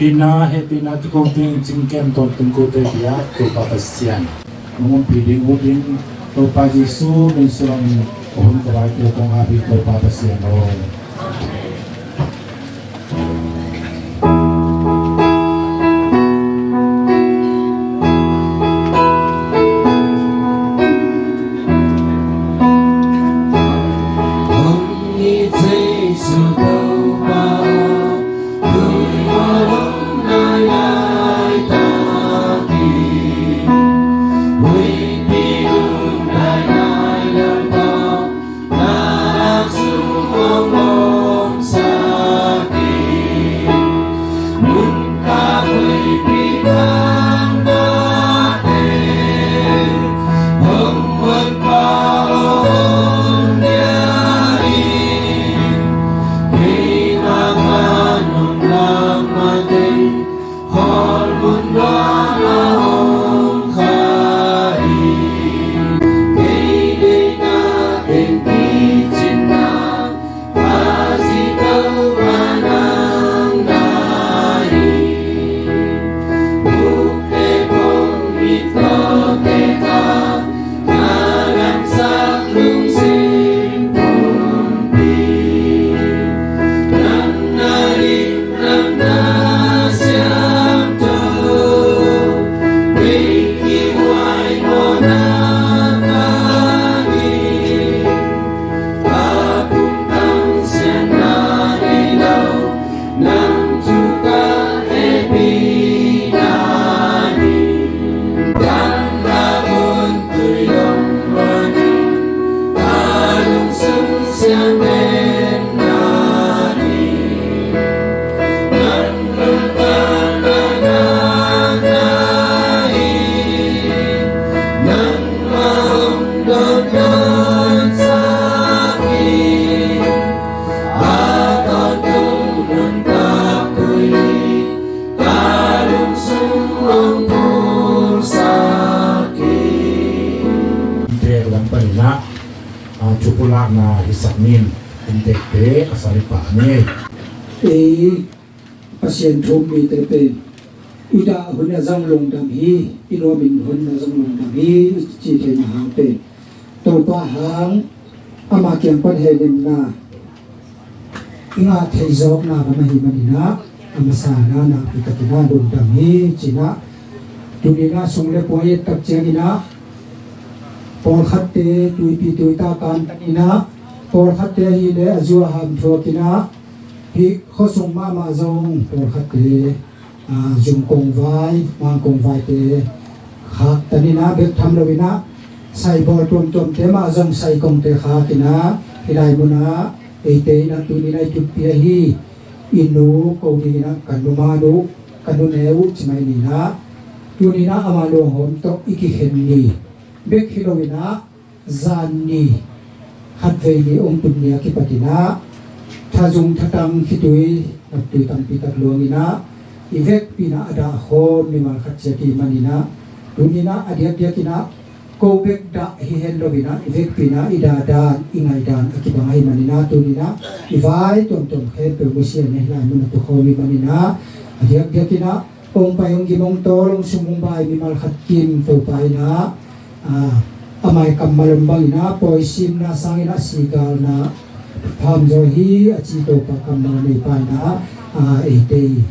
Ina hehpihna tukum ding cingkem tawntung kote bia Topa Pasian. Nong ompih ding uh in Topa Jesu min suangin ka hun ka baite kong ap hi Topa Pasian aw. Hahna hisak nin inntekte a sal i pah ni. Ei Pasian thu-um mite pen i dah hun a zong lungdam hi, i nuam in hun a zong lungdam hi, i ci theihna hang pen Topa hang, ama kiang pan hehnemna i ngah theih zawkna lam ahih manin ah, a masa in ah nakpi takin ah lungdam hi ci-in ah, tuni-in ah sung le pua i et tak ciangin ah, pawlkhatte tuipi tuita kantan in ah, pawlkhatte ahih leh a zu a ham thuak in ah, hih khuasung mahmah zong pawlkhatte, aa, zum kongvai, mang kongvaite khaktan in ah, bek tham loin ah saibawl tuamtuamte mah zong saikongte khak in ah, hih lai mun ah eite in ah tuni-in ah i tutpih ahi i nu ko dingin ah ka nu man uh, ka nu ne uh ci mai ni in ah, tuni-in ah ama luanghawm tawh i kikhen ni bek hi loin ah, zan ni khatvei ni hong tun ni a kipat in ah, thazung thatang khitui naptui tampi tak luang in ah, i vekpi in ah a dahkhawm mimal khat ciat i hih manin ah, tuni-in ah a diakdiak in ah ko bek dah hi hen loin ah, i vekpi in ah i dahdan, i ngaihdan a kibang ahih manin ah, tuni-in ah i vai tuamtuam khempeuh nusia in ah hih lai mun ah tukhawm i hih manin ah, a diakdiak in ah hong pai hong gim hong tawl hong sum hong bai mimal khat kim Topa in ah, aa, a mai kammal om bangin ah pawi simna sangin ah sigalna phamzaw hi a ci Topa kammal a neipa in ah, aa, eite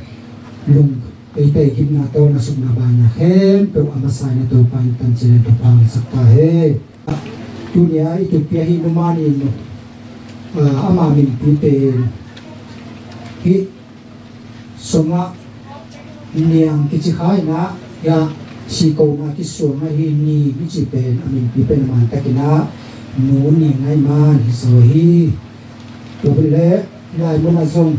lung, eite gimna tawlna sukna baina khempeuh a masa in ah Topa in tancin in thupha hong sak ta hen. Tuni-a i tutpih ahi nu man in, aa, ama minpi pen hih sungah Niang kici kha in ah, ya, sikona kisuang ahi Ni mi ci pen a minpi pen a man takin ah Nu Niang ngaih man hi zaw hi. Tua pen leh hih lai mun ah zong,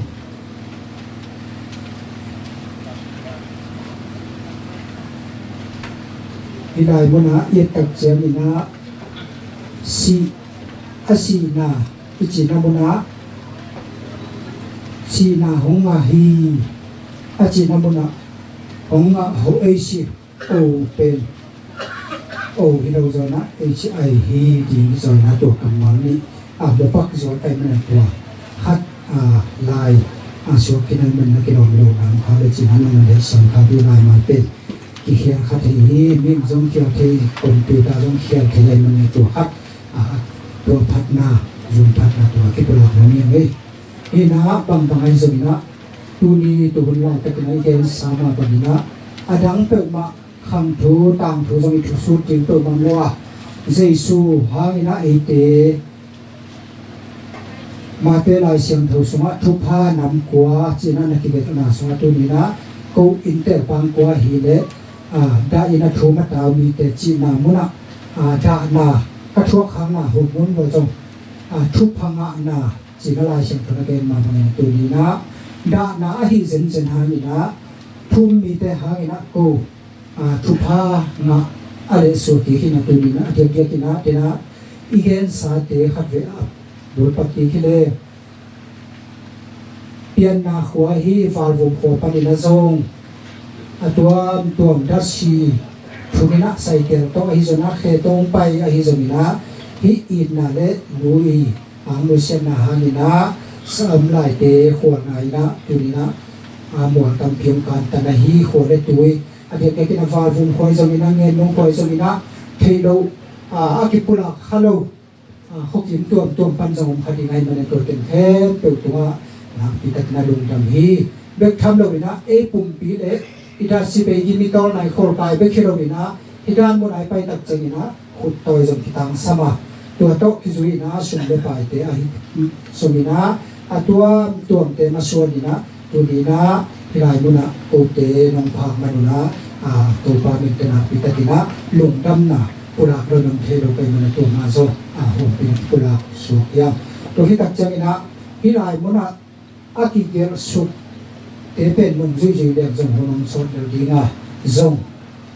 hih lai mun ah i et tak ciangin ah si, a sihna i cihna mun ah sihna hong ngah hi. A cihna mun ah hong ngah ho ei si o pen o hi lo zaw in ah ei si ai hi ding zaw in ah tua kammal nih a mopak zaw ai man a tua khat a lai a suak khin ai man a kilawm lo nam kha le cihna nang a le sang kha ding lai man pen kikhial khat hi hi, mi zong khial thei, computer zong khial thei ai man a tua khat a, tua phatna, zum phatna tua kipulak lo ni ang ei. Hi in ah bangbang ahi zongin ah tuni tuhun laitakin ah i gensa mah bangin ah a dang peuhmah khangthu tangthu zong i thusut ding peuhmah om lo a, Jesu hangin ah eite Mate Lai Siangtho sungah thupha nam kua ci-in ah na kigelhna sungah tuni in ah ko innte pang kua hi leh, ah, dah in ah thum a tau mite cihna mun ah, ah, dahna ka thuak hangah hun mun lo zong, ah, thupha ngahna cihna Lai Siangtho na gen mah bangin tuni in ah dahna ahi zenzen hangin ah thum mite hangin ah ko, aa, thupha ngah a leh suak kik hi in ah tuni in ah a diakdiak in ah, tena i gensate khatvei a bulpak kik hi leh Pianna khua hi, Valvum khua panin ah zong a tuamtuam dasi thum in ah Saitel tawh ahi zongin ah, Khe tawh hong pai ahi zongin ah, hih itna le lui a nusiatna hangin ah sa om laite khualna in ah tuni in ah, a, mual tampi hong kantan ahi. Khua le tui a diakdiakin ah Valvum khua ahi zongin ah, Ngennung khua ahi zongin ah, theih loh, a, a kipulak kha lo, a, khuakim tuamtuam pan zong om kha ding ahih manin tua teng khempeuh tungah nakpi takin ah lungdam hi. Bek tham loin ah ei pumpi le i dasi bei gim i tawlna i kholkai bek hi loin ah, hih dan mun ah i pai tak ciangin ah khuttawi zong kitangsam a, tua tawh kizui in ah sum le paite ahi zongin ah, a tuamtuamte masuan in ah tuni in ah hih lai mun ah kote nong phak man un ah, a, Topa min tawh nakpi takin ah lungdamna pulak lo nong thei lo ka hih man ah tua mah zong, a, humpin ah pulak suak hiam. Tua hi tak ciangin ah hih lai mun ah a kigelh sukte pen nung zuihzuih leng zong hun hong sawt lel ding a, zong,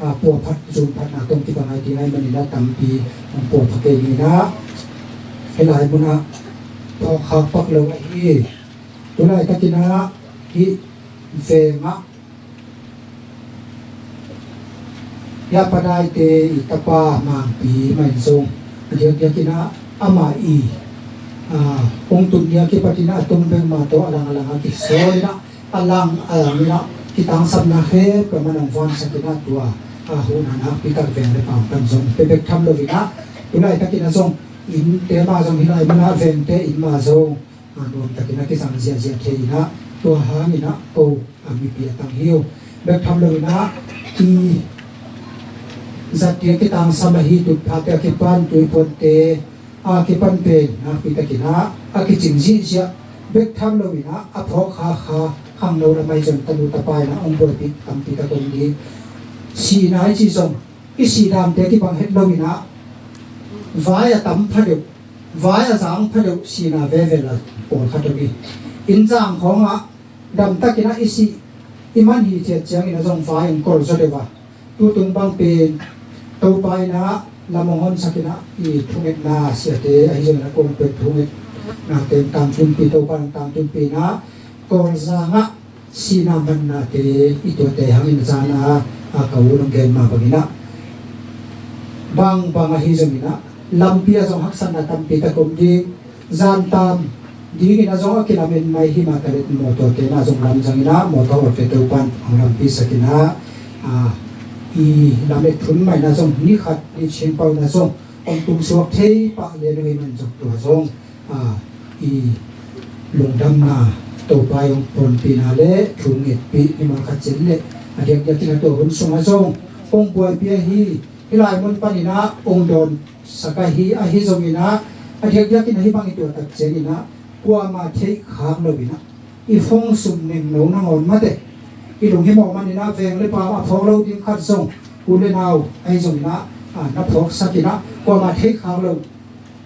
a, puaphat, zumphatna tawh kibang ai ding ahih manin ah tampi hong puapha kei ni in ah, hih lai mun ah thawhkhak pak lo ahi. Tu laitakin ah hih veng ah Hih a padaite i tapa Mangpi mah in zong a diakdiakin ah amah i Ah, ong tun ni a kipat in ah a tung bek mah tawh a lang a lang a kisawl in ah a lang a lang in ah kitangsamna khempeuh man ong vansak in ah tua, ah, hun a nakpi tak veng le pam pan zong pe bek tham lo in ah tu laitak in ah zong innte mah zong hi lai man ah vengte inn mah zong, ah, nuam tak in ah kisang ziahziah thei in ah tua hang in ah ko, ah, mipi a tang hi uh. Bek tham lo in ah i zat ding a kitangsam ahi tutphahte a kipan tuipuante a kipan pen nakpi tak in ah a kicing zihziah bek tham lo in ah a phawk khakha khangno lam ahi zong tanu tapa in ah ong buaipih tampi tak om ding. Sihna i cih zong i sih damte kibang het lo in ah vai a tam phadeuh, vai a zang phadeuh sihna veve la pawlkhat om hi. Inn zang khawng ah dam tak in ah i sih i man hi ciat ciang in ah zong vai ong kol zaw deuh a, tutung bang pen Topa in ah lam ong honsak in ah i thungetna siate ahi zong in ah kong pek thungetna teng tangtunpi Topa in tangtunpi in ah Kawlzang ah sihna mannate i tuate hang in a zan a, a ka u nong gen mah bang in ah bangbang ahi zong in ah lampi ah zong haksatna tampi tak om ding. Zan tam ding in ah zong a kilamen mai hi mah taleh mawtawte in ah zong lam zang in ah mawtaw awte Topan ong lampi sak in ah, ah, i lamet thun mah in ah zong ni khat ni chin pau in ah zong ong tungsuak thei pah lian uh hi man zong tua zong, ah, i lungdamna Topa ong pawlpihna le thungetpih mimal khat ciat le a diakdiak in ah tua hun sung ah zong ong buaipih ahi. Hi lai mun pan in ah ong dawn sak ahi, ahi zong in ah a diakdiak in ah hi bang i tuah tak ciang in ah kuama theih khak lo in ah i phone sum nengno nangawn mate i lunghimawh man in ah veng le pam a phawk lo ding khat zong u le nau ahi zong in ah, ah, na phawksak in ah kuama theih khak lo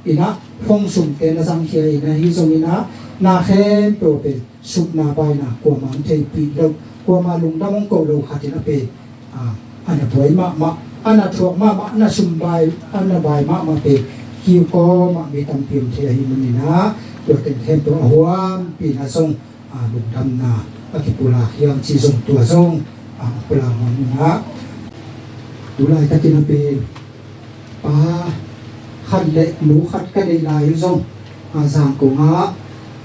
in ah phone sumte na zangkhia in ah ahi zong in ah na khempeuh pen supna baina kuama ong theihpih lo, kuama lungdam ong koh lo khat in ah pen, ah, a na buai mahmah, a na thuak mahmah, a na sumbai, a na bai mahmah pen kiu kawmah mi tampi om thei ahi man in ah tua teng khempeuh a huampi in ah zong, ah, lungdamna a kipulak hiam cih zong tua zong, ah, pulak man in ah tu laitak in ah pen pa khat le nu khat ka neih lai uh zong, ah, Zangkong ah,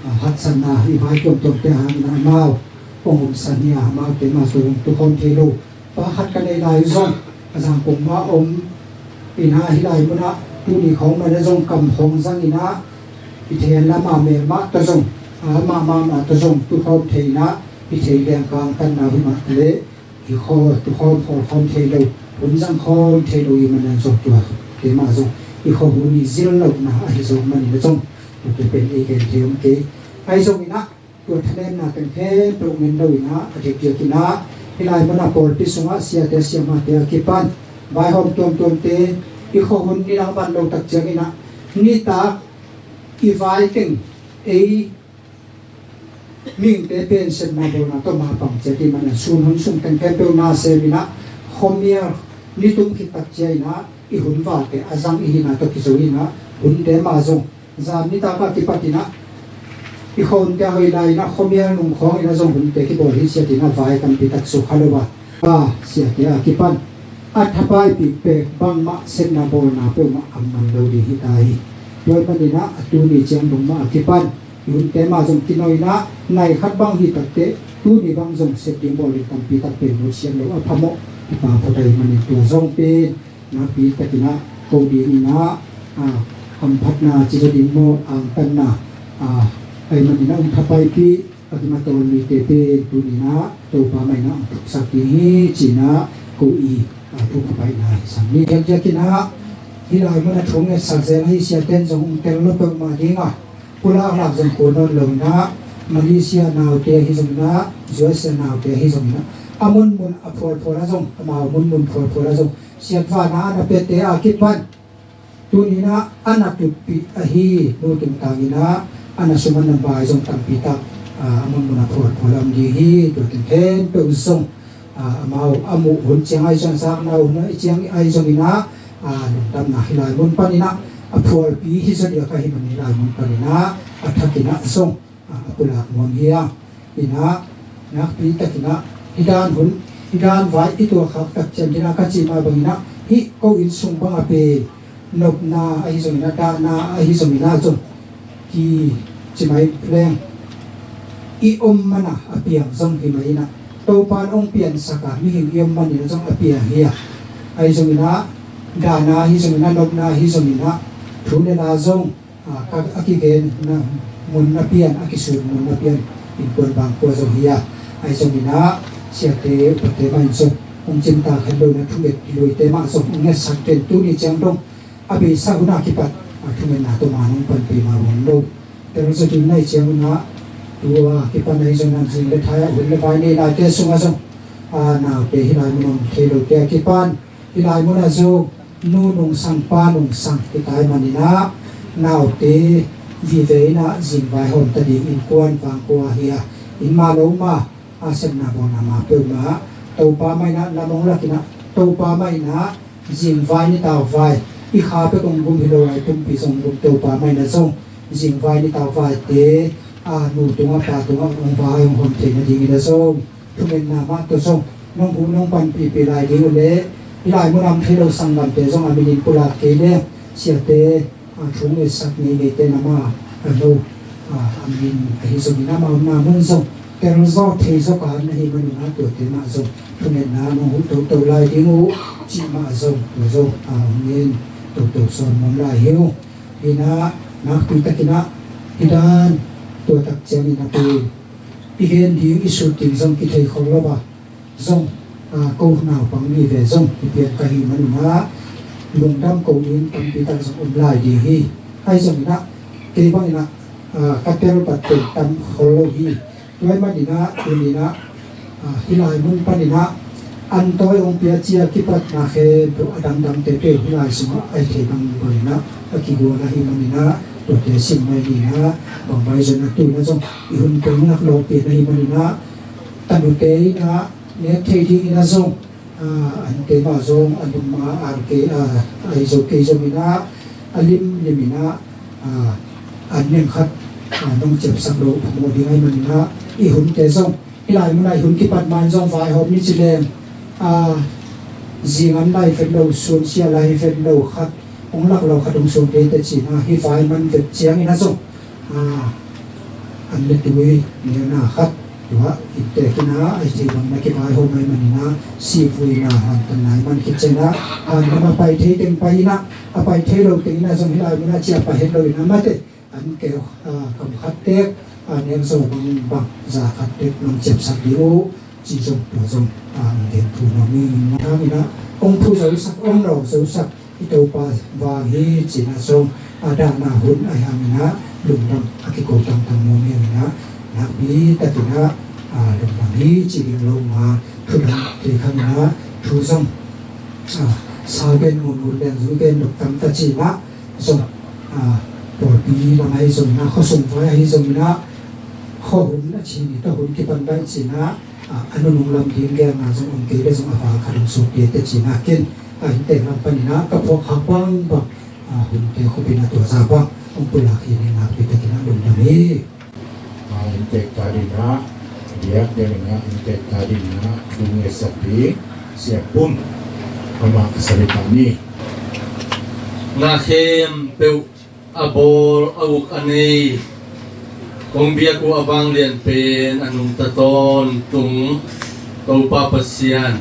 ah, haksatna i vai tuamtuamte hang in ah amau ong omsan hi a, amaute mah zong tukhawm thei lo pa khat ka neih lai uh zong, ah, Zangkong mah om in ah hi lai mun ah tuni khawng man ah zong kam khawng zang in ah i thei lam a mel mah tawh zong, ah, mah mah mah tawh zong tukhawm thei in ah i thei leng kang tanna hi mah taleh i khaw tukhawm khawlkhawm thei lo, hun zang khawm thei lo i man ah zong tua keimah zong i khaw hun i zil lohna ahi zong man in ah zong tua pen ei gen thei om kei. Ahi zong in ah tua thanemna teng khempeuh ngen lo in ah a diakdiak in ah hi lai mun ah pawlpi sungah siate siamahte a kipan vaihawm tuamtuamte i khaw hun ni nang ban lo tak ciang in ah nitak i vai teng ei mihingte pen sepna bawlna tawh mapang ciat i man ah sun hun sung teng khempeuh na sem in ah khuamial nitum khit tak ciang in ah i hun valte a zang i hihna tawh kizo in ah hunte mah zong zan nitak a kipat in ah i khawnte a hoih lai in ah khuamial nung khawng in ah zong hunte kibawl hi ciat in ah vai tampi tak sukha lo a, a siate a kipan a thapaipih pek bangmah sepna bawlna peuhmah a man lo ding hi ta hi. Tua ahih man in ah a tuni ciang nung mah a kipan i hunte mah zong kinawh in ah nai khat bang hi takteh tuni bang zong sep ding bawl ding tampi tak pen nusiat lo a phamawh i pa phot ahih man in tua zong pen nakpi takin ah ko ding in ah, ah, hamphatna ci zaw ding maw, angtanna, ah, ahih manin ah hong thapaipih a kimatawlmite pen tuni in ah Topa mah in ah hong thuksak ding hi ci-in ah ko i, ah, thupha paina hi sam ni. Diakdiakin ah hih lai mun a thu ngetsak zel ahi siate in zong hong tel lo peuhmah ding a, pulak lak zong kul nawn lo in ah, Malaysia naute ahi zongin ah, U S A naute ahi zongin ah, a munmun a phualphual ah zong, amau munmun phualphual ah zong siatvanna a na piate a kipan tuni in ah a na tutpih ahi nu tungtang in ah a na sum a na bai zong tampi tak, ah, a munmun a phualphual ah om ding hi. Tua teng khempeuh zong, ah, amau a muh hun ciang ahi zong, a zakna hun ciang ahi zongin ah, ah, lungdamna hih lai mun panin ah a phualpi hi zaw diak ahih manin hih lai mun panin ah a thakin ah zong, ah, a pulak nuam hi a. In ah nakpi takin ah hih dan hun, hih dan vai i tuahkhak tak ciangin ah ka cih mah bangin ah hih ko inn sung bang a pen nopna ahi zongin ah, dahna ahi zongin ah zong Kici mai leng, i om mana a piang zong hi mai inah, Topa in hong piansak a, mihing i om manin zong a piang hi a, ahi zonginah, dahna hi zonginah, nopna hi zonginah, thu le la zong a, ka, a kigenna mun a pian, a kisut mun a pian, innkuan bangkua zong hi a, ahi zonginah, siate upate mah in zong hong cimtak hen lo inah, thunget luite mah zong hong ngetsak den, tuni ciang dong a beisa hun a kipat a thungetna tawh man hong panpih mah un lo. Tel zaw ding na hih ciang un ah, tua kipan ahi zong inah, zing le thai ah hun le vai nei laite sungah zong, a, naute hih lai mun om thei lote a kipan, hih lai munah zong nu nungsang pa nungsang hi ta ahih maninah, naute vive inah zing vaihawm ta ding, innkuan bangkua hi a, inn mah lo mah a, sepna bawlna mah peuhmah Topa mah inah lam hong lak inah, Topa mah inah zingvai nitauvai, i kha pek hong gum hi lo a, i pumpi zong gum, Topa mah inah zong zingvai nitauvaite a, nu tungah pa tungah hong vai hong hawm theih nadingin ah zong, thungetna mah tawh zong nong huh nong panpihpih lai ding uh leh, hih lai mun a om thei lo sanggamte zong a minin pulak kei leh, siate a, thu ngetsak ngeingeite na mah a lo, a, a min ahi zongin, amau omna mun zong tel zaw thei zaw ka na hih maninah, tuate mah zong thungetna nong huh toto lai ding uh cih mah zong, tua zong a, hong ngen toto sawn nuam lai hi uh. Inah, nakpi takinah hih dan tua tak ciangin a, tua i gen ding, i sut ding zong kithei khol lo a, zong, a, ko naupang vive zong i pian ka hih maninah, lungdam ko in tampi tak zong om lai ding hi. Ahi zonginah, kei banginah, a, ka tel pat pen tam khol lo hi. Tua ahih maninah, tuninah, a, hih lai mun paninah an tawi hong pia cia kipatna khempeuh a dangdangte peuh hih lai sungah a hih theih bang banginah a kigual ahih maninah, tuate sim mai ninah, bang mai zong a, tuinah zong i hun peng lak lawpi na hih maninah, tanute inah nek thei dingin ah zong, a, ante mah zong a lum a ar kei, a, ahi zo kei zonginah, a limlim inah, a, an neng khat, a, nong ciapsak lo phamawh ding ahih maninah, i hunte zong hih lai munah i hun kipat ma-in zong vaihawm ni ci leng, a, zing an lai vet lo, suansia lai vet lo khat, hong lak lo khat hong suang kei teh cinah, hih vai man vet ciangin ah zong, a, an le tui neu na khat, tua inntek inah a hih theih bangin a kivaihawm ahih maninah, sihvuina hantanna i man khit ciangin ah, a, nam a pai thei teng pai inah, a pai thei lo teng inah zong hih lai munah ciah pai het lo inah, mate an keu, a, kam khat tek, a, nek zaw bangbang za khat tek nong ciapsak dih uh, cih zong tua zong, a, hong gen thu nuam ing. Hih hanginah hong phu zosak, hong no zosak i Topa vang hi cinah zong, a, dahna hun ahih hanginah lungdam a kiko tangtang nuam hi hanginah, nakpi takinah, a, lungdam hi ci ding lo, nga thu dang kei khanginah thu zong, a, sau gen ngun ngun leng zu gen dok tam ta cinah zong, a, pawlpi lam ahi zonginah, khuasung vai ahi zonginah, khuahun a ci ni, tawh hun kipan baih cinah, a, a nunung lam ding gelna zong om kei le zong a val khat hong suk kei teh cinah, ken a inntek lam paninah ka phuak khak bangbang, a, hunte khupin a tua zah bang hong pulak hi ni, nakpi takinah lungdam hi. A, inntek ta dinah, biak ding inah, inntek ta dinah thu ngetsak ding Sia Pum, amah ka sawm pah ni. Na khempeuh a bawl, a uk, a nei, kong biak uh a vanglian pen a nungta tawntung Topa Pasian,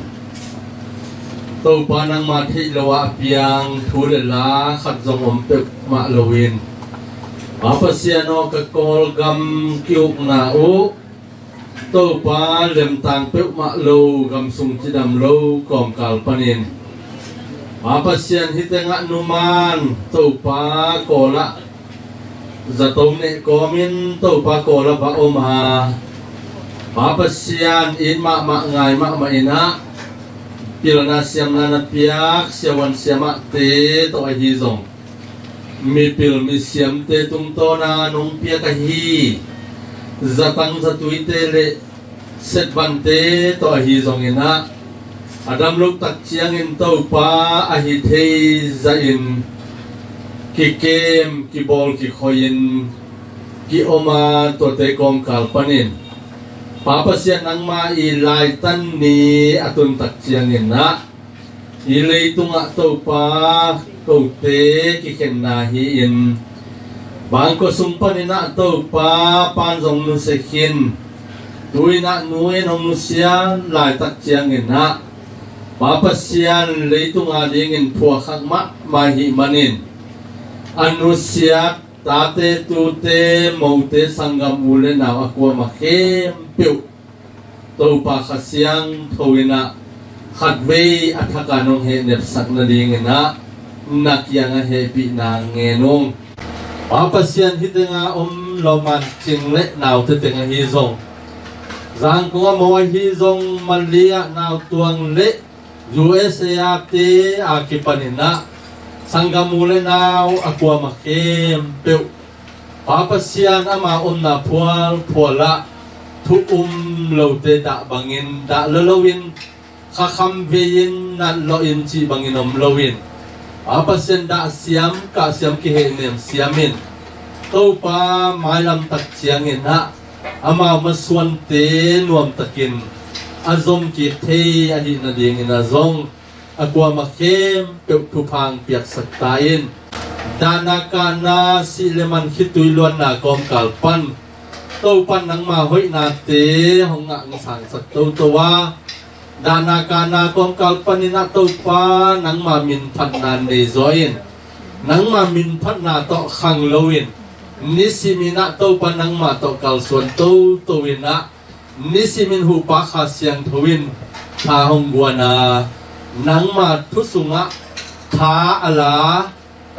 Topa nangma theih lo a piang thu le la khat zong om peuhmah loin, Pa Pasian aw, ka Kawlgam ki-ukna uh, Topa, lemtang peuhmah lo, gamsung cidam lo kawmkal panin, Pa Pasian, hih tengah numan Topa Kawlah zato neh kawmin Topa Kawlah va om a, Pa Pasian, it mahmah, ngai mahmah inah, pilna siamna na piak siavuan siamahte tawh ahi zong, mipil misiamte tungtawna nong piak ahi zatang zatuite le setvante tawh ahi zonginah, a dam loh tak ciangin Topa ahi thei zahin kikem, kibawl, kikhoihin ki-om a, tuate kawmkal panin, Pa Pasian, nangma i laitan ni a tun tak cianginah, hih leitungah Topa, kote kikhenna hi-in, Bangkua sung panin ah Topa pan zong nusia khin, tu-in ah nu in hong nusia laitak ciangin ah Pa Pasian leitung a dingin phuakhak mahmah ahih manin a nusiat tate, tute, mote, sanggam u le nau a kuamah khempeuh Topa Kha Siangtho in ah khatvei a thak a nong hehnepsak nadingin ah na kiangah hehpihna ngen ung. Pa Pasian, hih tengah om lawmman cing le naute teng ahi zong, Zangkong a mo ahi zong, Malaysia nau tuang le U S A a te a kipanin ah sanggam u le nau a kuamah khempeuh Pa Pasian ama omna phualphual ah thu um lote dah bangin dah lua loin, khakham vei-in nat lawh in cih bangin om loin, Pa Pasian dah siam, kah siam, kihehnem siam in, Topa mailam tak ciangin ah amau masuante nuamtakin a zom kik thei ahih nadingin ah zong a kuamah khempeuh thupha hong piaksak ta in. Dahna kahna, sih le man, khitui luanna kawmkal pan Topa nangma hoihnate hong ngah hong sangsak toto a, dahna kahna kawmkal panin ah Topa nangma minphatna nei zaw in, nangma minphatna tawh khang loin, nisimin ah Topa nangma tawh kalsuan toto in ah, nisimin Topa Kha Siangtho in tha hong guan a, nangma thu sungah tha a la,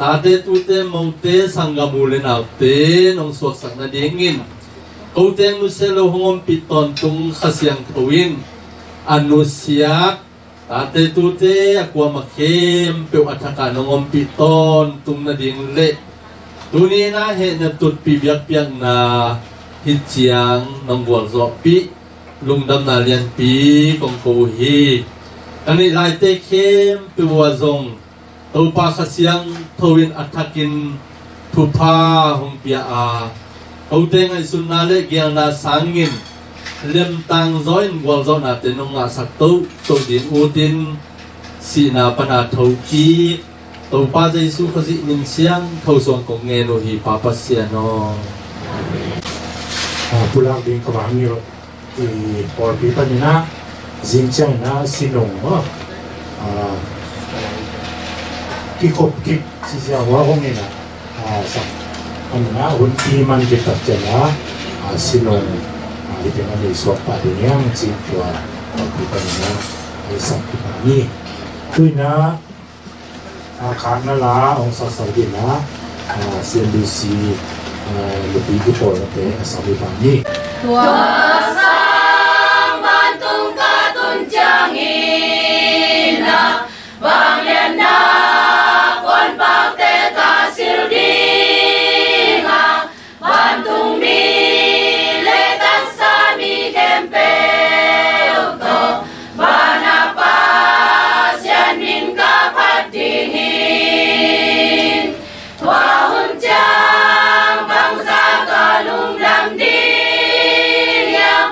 tate, tute, mote, sanggam u le naute nong suaksak nadingin kote nusia lo hong ompih tawntung Kha Siangtho in a nusiat tate, tute a kuamah khempeuh a thak a nong ompih tawntung nading le tuni in ah hehna tutpih biakpiakna hih ciang nong gualzawhpih lungdamna lianpi kong ko uh hi. Ka neih laite khempeuh ah zong Topa Kha Siangtho in a thakin thupha hong pia a, kote ngaihsutna le geelna sangin lemtang zaw in gualzawhnate nong ngahsak toto ding utin, sihna pana thokik Topa Jesu Khazih min siangtho suang kong ngen uh hi, Pa Pasian aw. Ah, pulak ding ka vang ngiat i pawlpi panin ah zing ciangin ah sinung maw, ah, kikhop kik ciciang hua hong in ah, ah, sak panin ah hun pi man kitak ciangin ah, ah, sinung, ah, hih teng ah nei suak pah ding hiam cih tua pawlpi panin ah, ah, sak kik pah ni. Tu-in ah, a khakna la hong saksak dingin ah, a, C M B C, a, nupi kipawlnate a sak ding pah ni. Tua sang vantung ka tun ciangin ah, vangliatna puanpakte ka silh ding a, vantungmi le tansami khempeuh tawh van a Pasian min ka phat ding hi. Tua hun ciang bangzah ka lungdam ding hiam?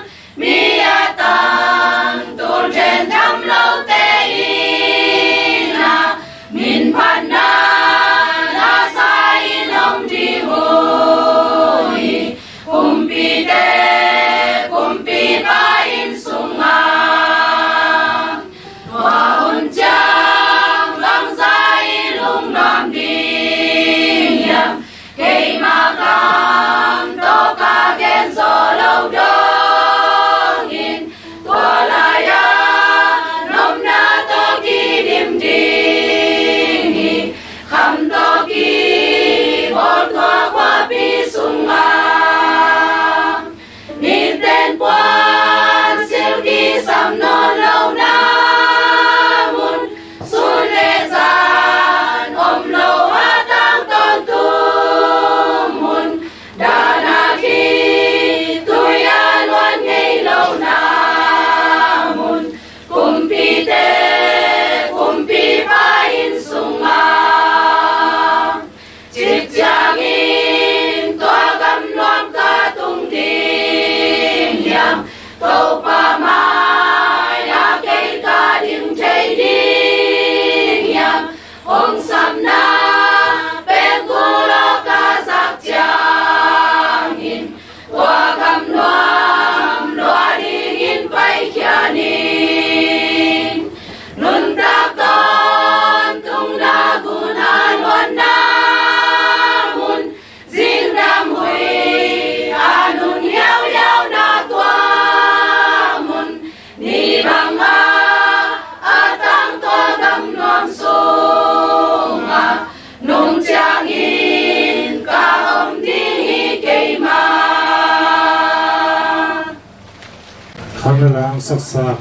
Saksak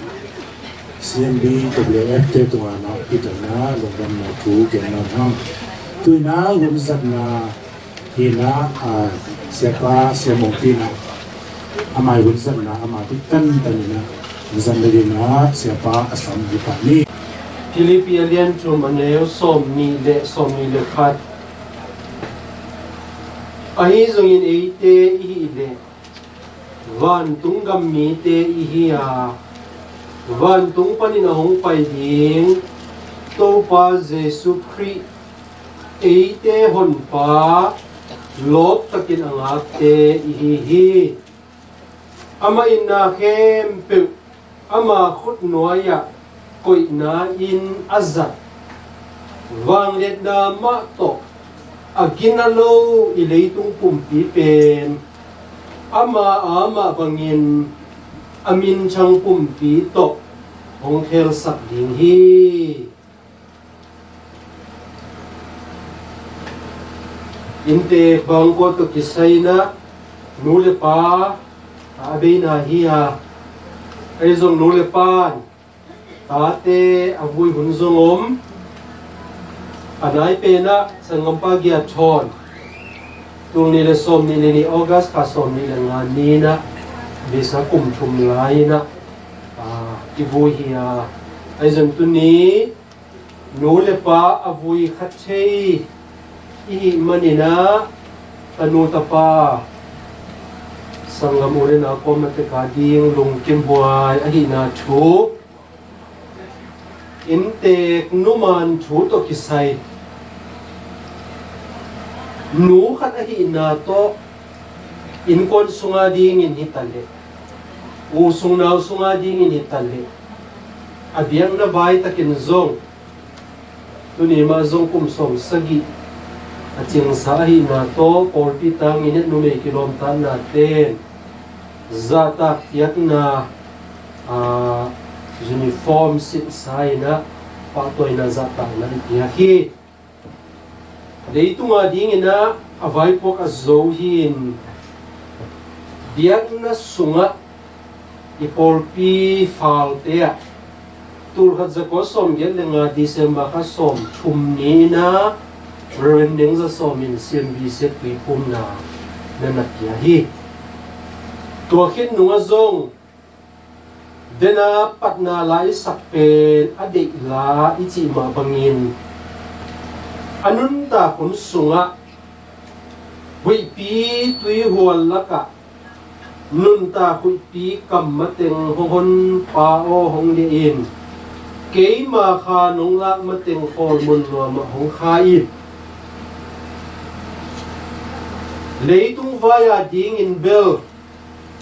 C M B W F te tungah nakpi takin lungdamna thu gen nuam hang. Tu-in hun zatna hi-in, ah, Siapa Sia Mung Pin, amah hun zatna amah pi tantan in hun zatna dingin Siapa a sam hi pah ni. Philippi a lian thum, a neu sawmnih le sawmnih le khat. Ahi zongin eite i hih leh vantung gam mite i hi a, vantung panin a hong pai ding Topa Jesu Khrih, eite Honpa, lawptakin a ngakte i hi hi. Amah in na khempeuh ama khutnuai-ah koihna-in a zat, vangliatna mah tawh a gina lo i leitung pumpi pen ama a mah bangin a minthang pumpi tawh hong khelsak ding hi. Inntek bangkua tawh kisai-in nu le pa a beina hi a, ahi zong nu le pa in tate a vui hun zong om. A nai pen ah sanggampa Gia Thawn, tul nih le sawmnih le nih August kha sawmnih le nga ni-in visa kum thum lai-in, ah, i vui hi a, ahi zong tuni nu le pa a vui kha thei i hih manin tanu tapa, sanggam u le nau kawm a tek a ding lungkimhuai ahihna thu, inntek numan thu tawh kisai, nu khat ahihna tawh innkuan sung a dingin hi ta leh, u sung nau sung a dingin hi ta leh, a biakna vaitakin zong, tuni mah zong kum sawmsagih a cingsa ahihna tawh pawlpi tangin numei kilawmtatna ten zahtak piakna, ah, uniform sinsa-in pahtawina zahtakna i piak hi. Leitung a dingin a vaipuak a zo hi-in, biakna sungah i pawlpi Falte ah tul khat za kua sawmgiat le nga December kha sawmthum ni-in Reverend Neng Za Sawm in C M B C Tuiphumna na na pia hi. Tua khit nungah zong dena patna la i sak pen a deih la i cih mah bangin, a nuntak hun sungah huihpi tuihual lakah nuntak huihpi kam mateng hong hon pa aw hong liah in, keima kha nong lak mateng khawlmun nuamah hong kha in. Leitung vai-a dingin bel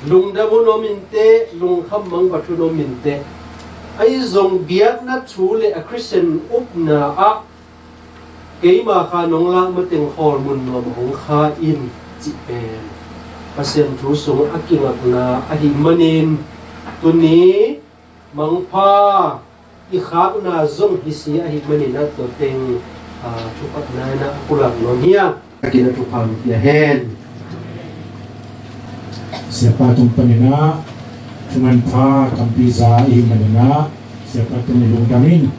lungdam hun om inteh, lungkham mangbat hun om inteh. Ahi zong biakna thu le a Khristian upna ah keima kha nong lak mateng khawlmun nuam hong kha in cih pen Pasian thu sung a kingakna ahih manin, tuni mangpha i khakna zong hi si ahih manin a tua teng, ah, thupatna in a pulak nuam hi a. Takin a thupha pia hen. Siapa tung panin a thungan pha tampi za i hih manin a, Siapa tung i lungdam in,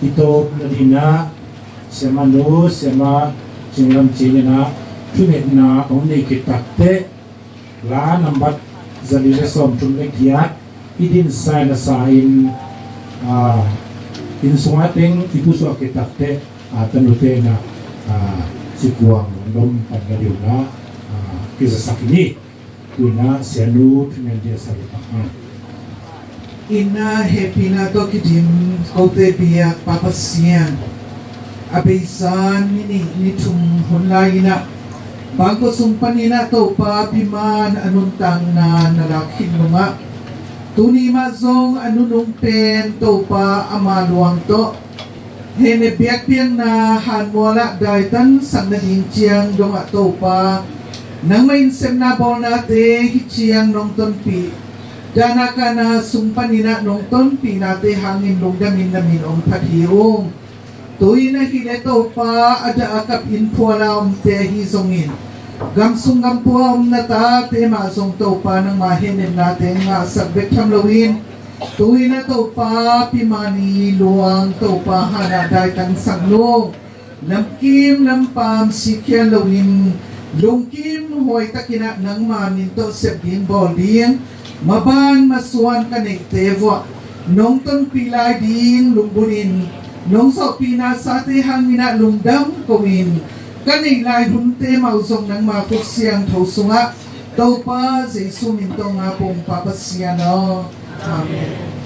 i tawpna dingin a Siamah nu, Siamah Cing Lam Cin in a thungetna hong nei khit takteh, la nambat zali le sawmthum le giat i dinsa na sa in, ah, inn sungah teng i pusuak khit takteh, ah, tanute in a, ah, sikuang lungdam pan na ding in a, ah, kizasak in hi. Tu-in a Sianu thungen dia sa hi pah hang. Inn ah hehpihna tawh kidim kote biak Pa Pasian, a beisa ni nih ni thum hun lai-in a bangkua sung panin a Topa biman a nuntakna na lak khit nungah, tuni mah zong a nunung pen Topa ama luang tawh hehnem biakpiakna hanmual ah daitansak nading ciang dongah Topa nangmah in sepna bawlnate hih ciang nong tonpih, dahna kahna sung panin a nong tonpihnate hangin lungdamin na min hong phat hi ung. Tu-in ahih leh Topa, a dah a kap inn phual a omte ahi zongin, gam sung gam pua a om na tate mah zong Topa nangma hehnemnate ngahsak bek tham loin, Tu-in ah Topa Pi Mani Luang, Topa Hana Daitang Sanglung, lamkim lampam sikhial loin lungkim huai takin ah nangma min tawh sep ding bawl ding maban masuan ka neihte vuah nong tonpih lai ding lungbunin nong zawhpihna sate hangin ah lungdam ko-in ka neih lai hunte mau zong nangma khut siangtho sungah Topa Jesu min tawh nga pong Pa Pasian aw. Amen.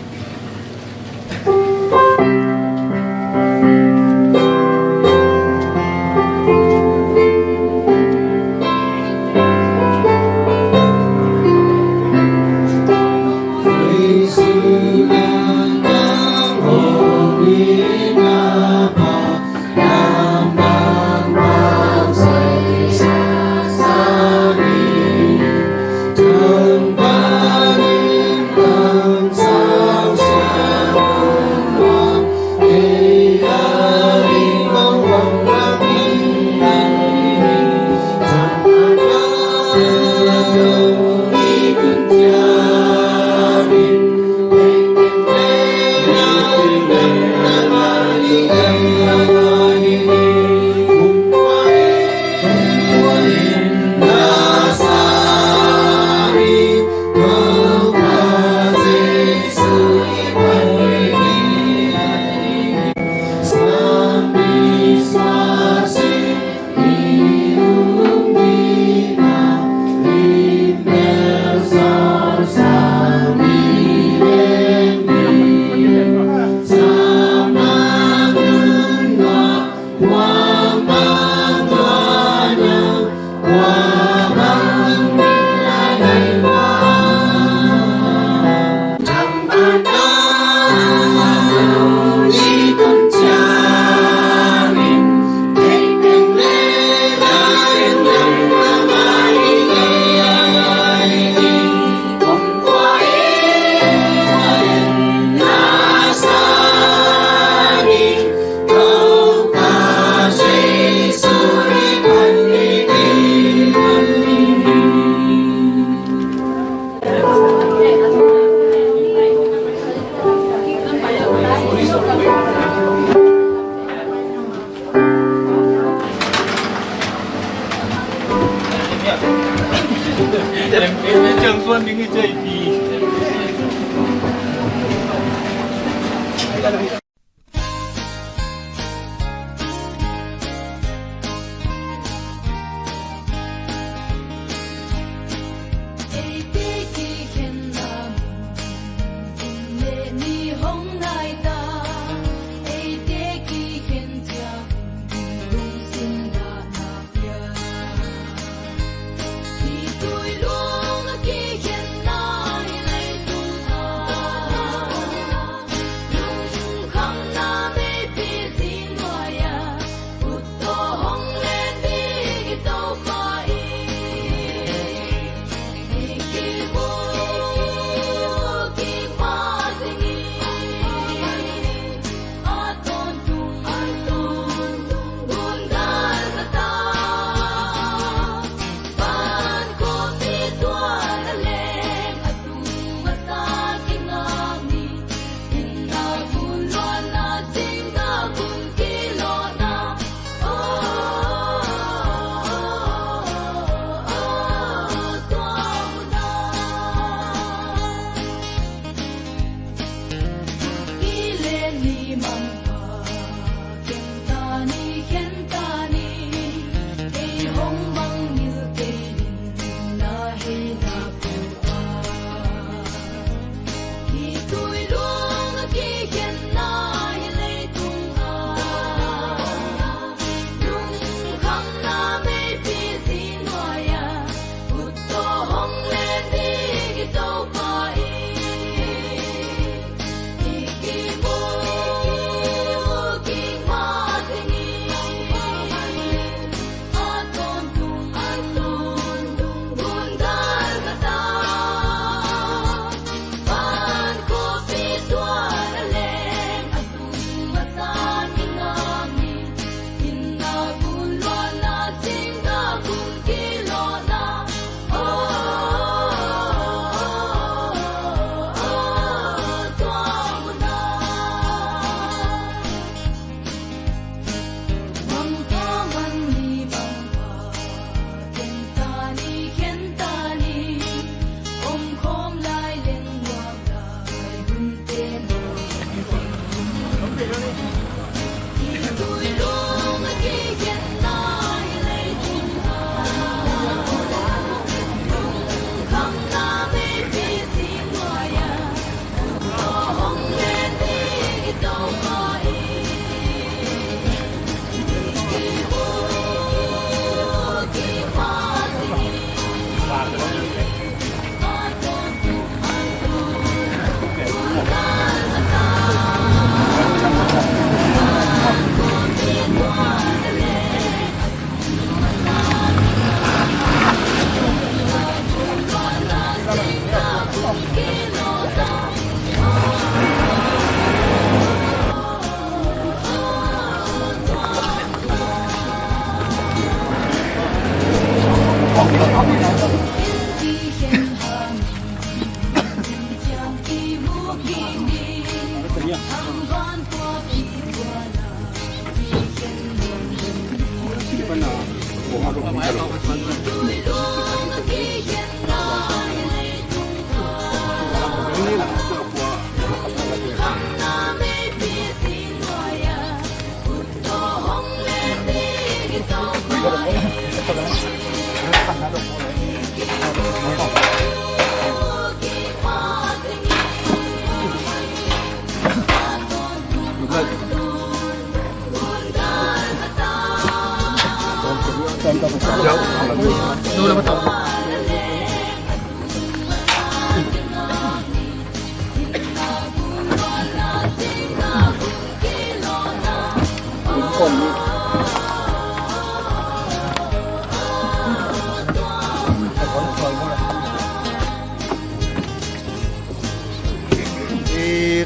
I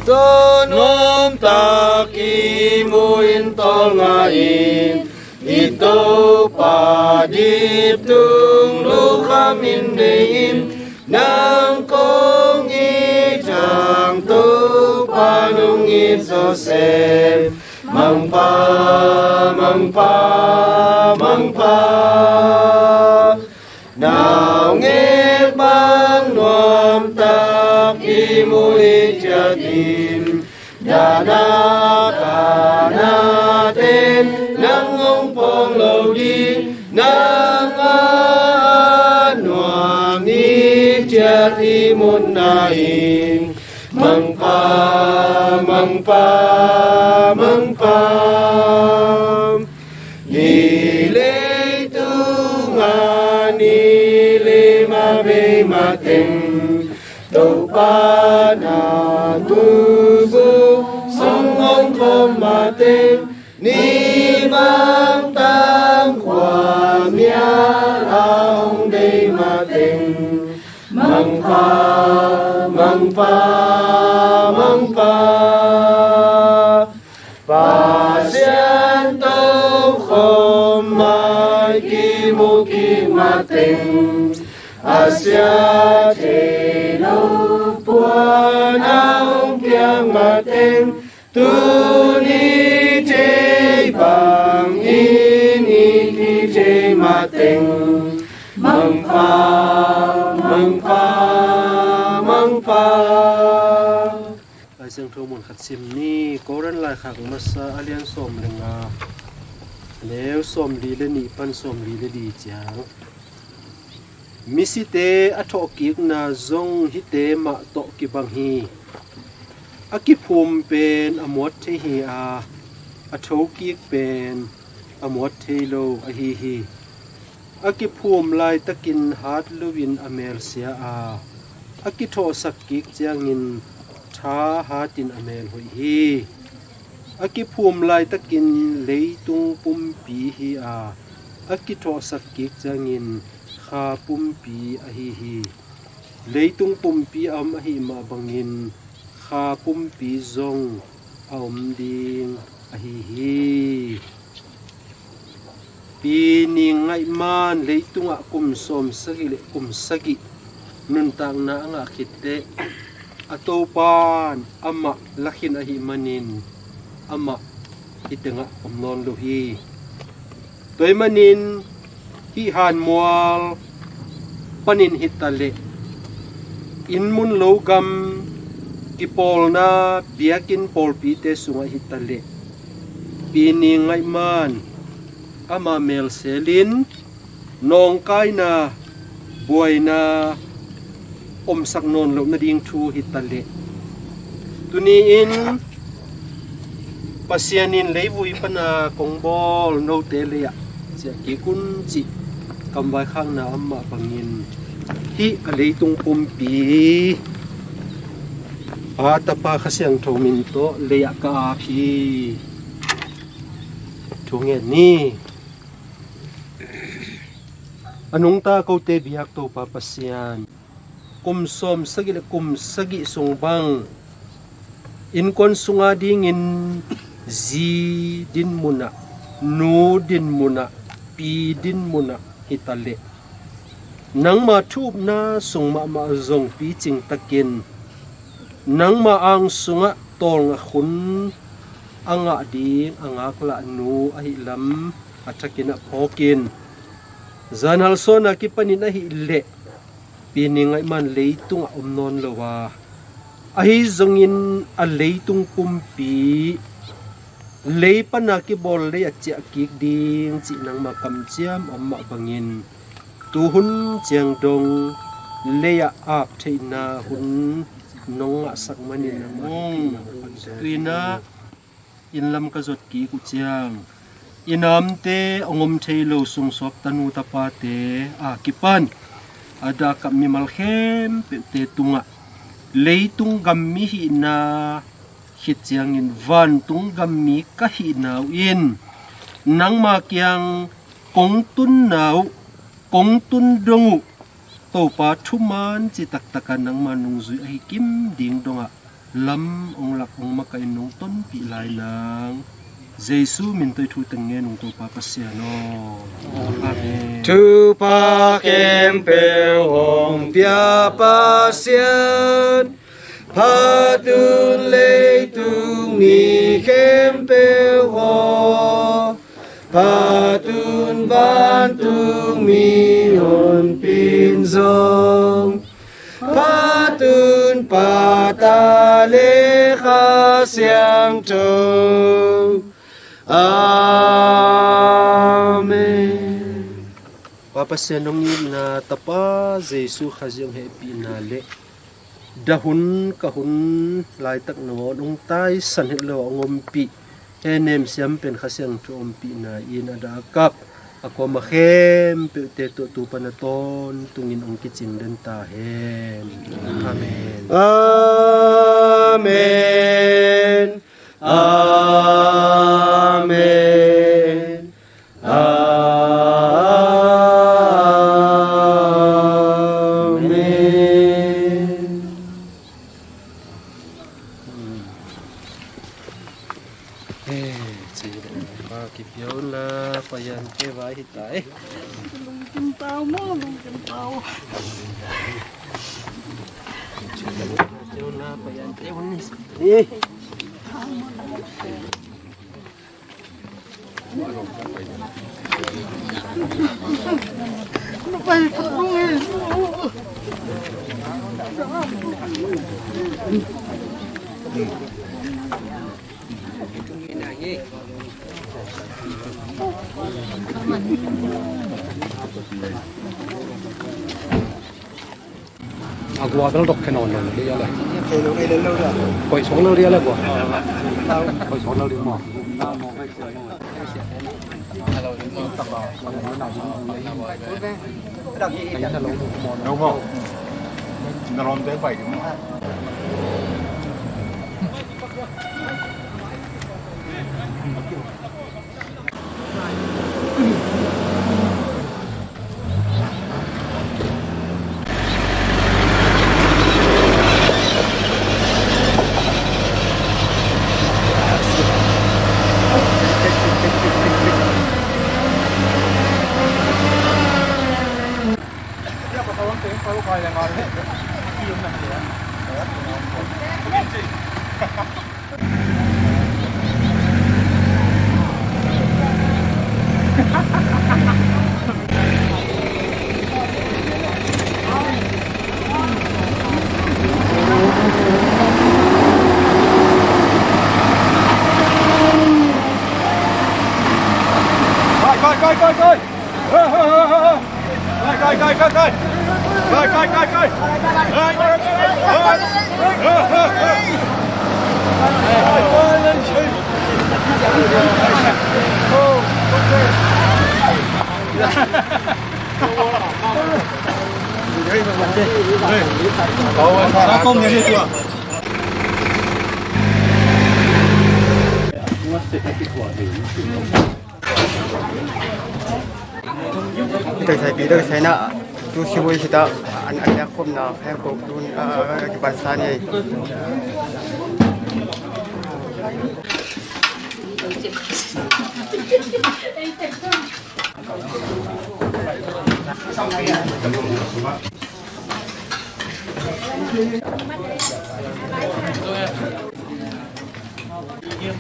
tawh nuamtak i mu in tawlnga in, i Topa dip tung lukham in nei in, nang kong it hang Topa nong it zawsem. Mangpa, Mangpa, Mangpa. Naungek bang nuamtak i mu i ciat in, dana kana ten nang hong pawng lo ding, nang a nuam i ciat i mun na in. Mangpa, Mangpa, Mangpa. Ni leitung a ni lima bei mateng, Topa na tuzu song hong khawm mateng, ni vang tang khua mial a hong dei mateng. Mangpa, Mangpa, Mangpa. Pasian tokhom mai kimu kik mateng, a sia thei lo puan a hong piang mateng, tuni thei bangin i kithei mateng. Mangpa, Mangpa, Mangpa. Lai Siangtho mun khat sim ni. Korin laikhak masa a lian sawm le nga, a neu sawmli le nih pan sawmli le li ciang. Misite a thawhkikna zong hihte mah tawh kibang hi. A kiphum pen a muat thei hi a, a thokik pen a muat thei lo ahi hi. A kiphum laitakin hat loin a mel sia a, a kithawhsak kik ciangin tha hatin a mel hoih hi. A kiphum laitakin leitung pumpi hi a, a kithawhsak kik ciangin kha pumpi ahi hi. Leitung pumpi a om ahih mah bangin kha pumpi zong a om ding ahi hi. Pi Ning Ngaih Man leitungah kum sawm sagih le kum sagih nuntakna a ngah khit teh, a Topan amah lakhin ahih manin amah hih tengah om nawn lo hi. Tua ahih manin hih Hanmual panin hi ta leh, inn mun lo gam kipawlna biakinn pawlpite sungah hi ta leh, Pi Ning Ngaih Man ama mel selin nawngkaina, buaina omsak nawn loh nading thu hi ta leh, tuni-in Pasian in leivui pana kong bawl note lei-ah ciah kik un cih kamvaikhakna a om mah bangin hih a leitung pumpi a Tapa Kha Siangtho min tawh lei-ah ka ap hi. Thu ngen ni. A nungta kote biak Topa Pasian, kum sawm sagih le kum sagih sung bang innkuan sunga dingin zi din munah, nu din munah, pi din munah hi ta leh, nangma thu-upna sung mahmah zong picing takin nangma ang sungah tawlngak hun a ngah ding a ngaklahnu ahih lam a thakin a phawkin, zanhal sawn a kipanin ahih leh Pi Ni Ngaih Man leitungah om nawn lo a, ahi zongin a leitung pumpi lei pana kibawl lei a ciah kik ding cih nangma kamciam om mah bangin, tuhun ciang dong lei-ah ap theihna hun nong ngahsak manin nangmah hong tuina inn lam ka zot kik uh ciang, i namte hong om thei lo sungsuak tanu tapate a kipan a dah kap mimal khempeuhte tungah leitung gam mi hihna khit ciangin vantung gam mi ka hihna uh in nangma kiang kong tunna uh, kong tun dong uh, Topa thuman ci taktaka nangma nungzui ahi kim ding dongah lam hong lak hong makaih nong tonpih lai nang Jesu min tawh i thu teng ngen ung Topa Pasian aw. Amen. Thupha khempeuh hong pia Pasian, phatun leitung mi khempeuh aw, phatun vantung mi honpin zong, phatun Pa, Ta le Kha Siangtho. Amen. Pa Pasian hong itna, Tapa Jesu Khazih hong hehpihna le dah hun ka hun laitak nangawn hong taisan het lo hong ompih, hehnem siam pen Kha Siangtho ompihna in a dah a kap a kuama khempeuhte tawh tu pan a tawntungin hong kicing den ta hen. Amen. Amen. Amen. Amen. Eh, ci le, pa kipia un la, pa Yan te vai hi ta, eh. Lungkim tau mo, lungkim tau. Kipia un la, pa Yan te un ni. Eh. A gua bel dok khe nawn lo dih a le. Koih suak lo dih a le gua. Koih suak lo dih maw. Lo maw. Na lawmte pai dih maw. Coi, coi, coi, coi, coi. Tek saipi tek saina tu siwai sita an an yak khopna heng ko tun a kipan sa ni. Hih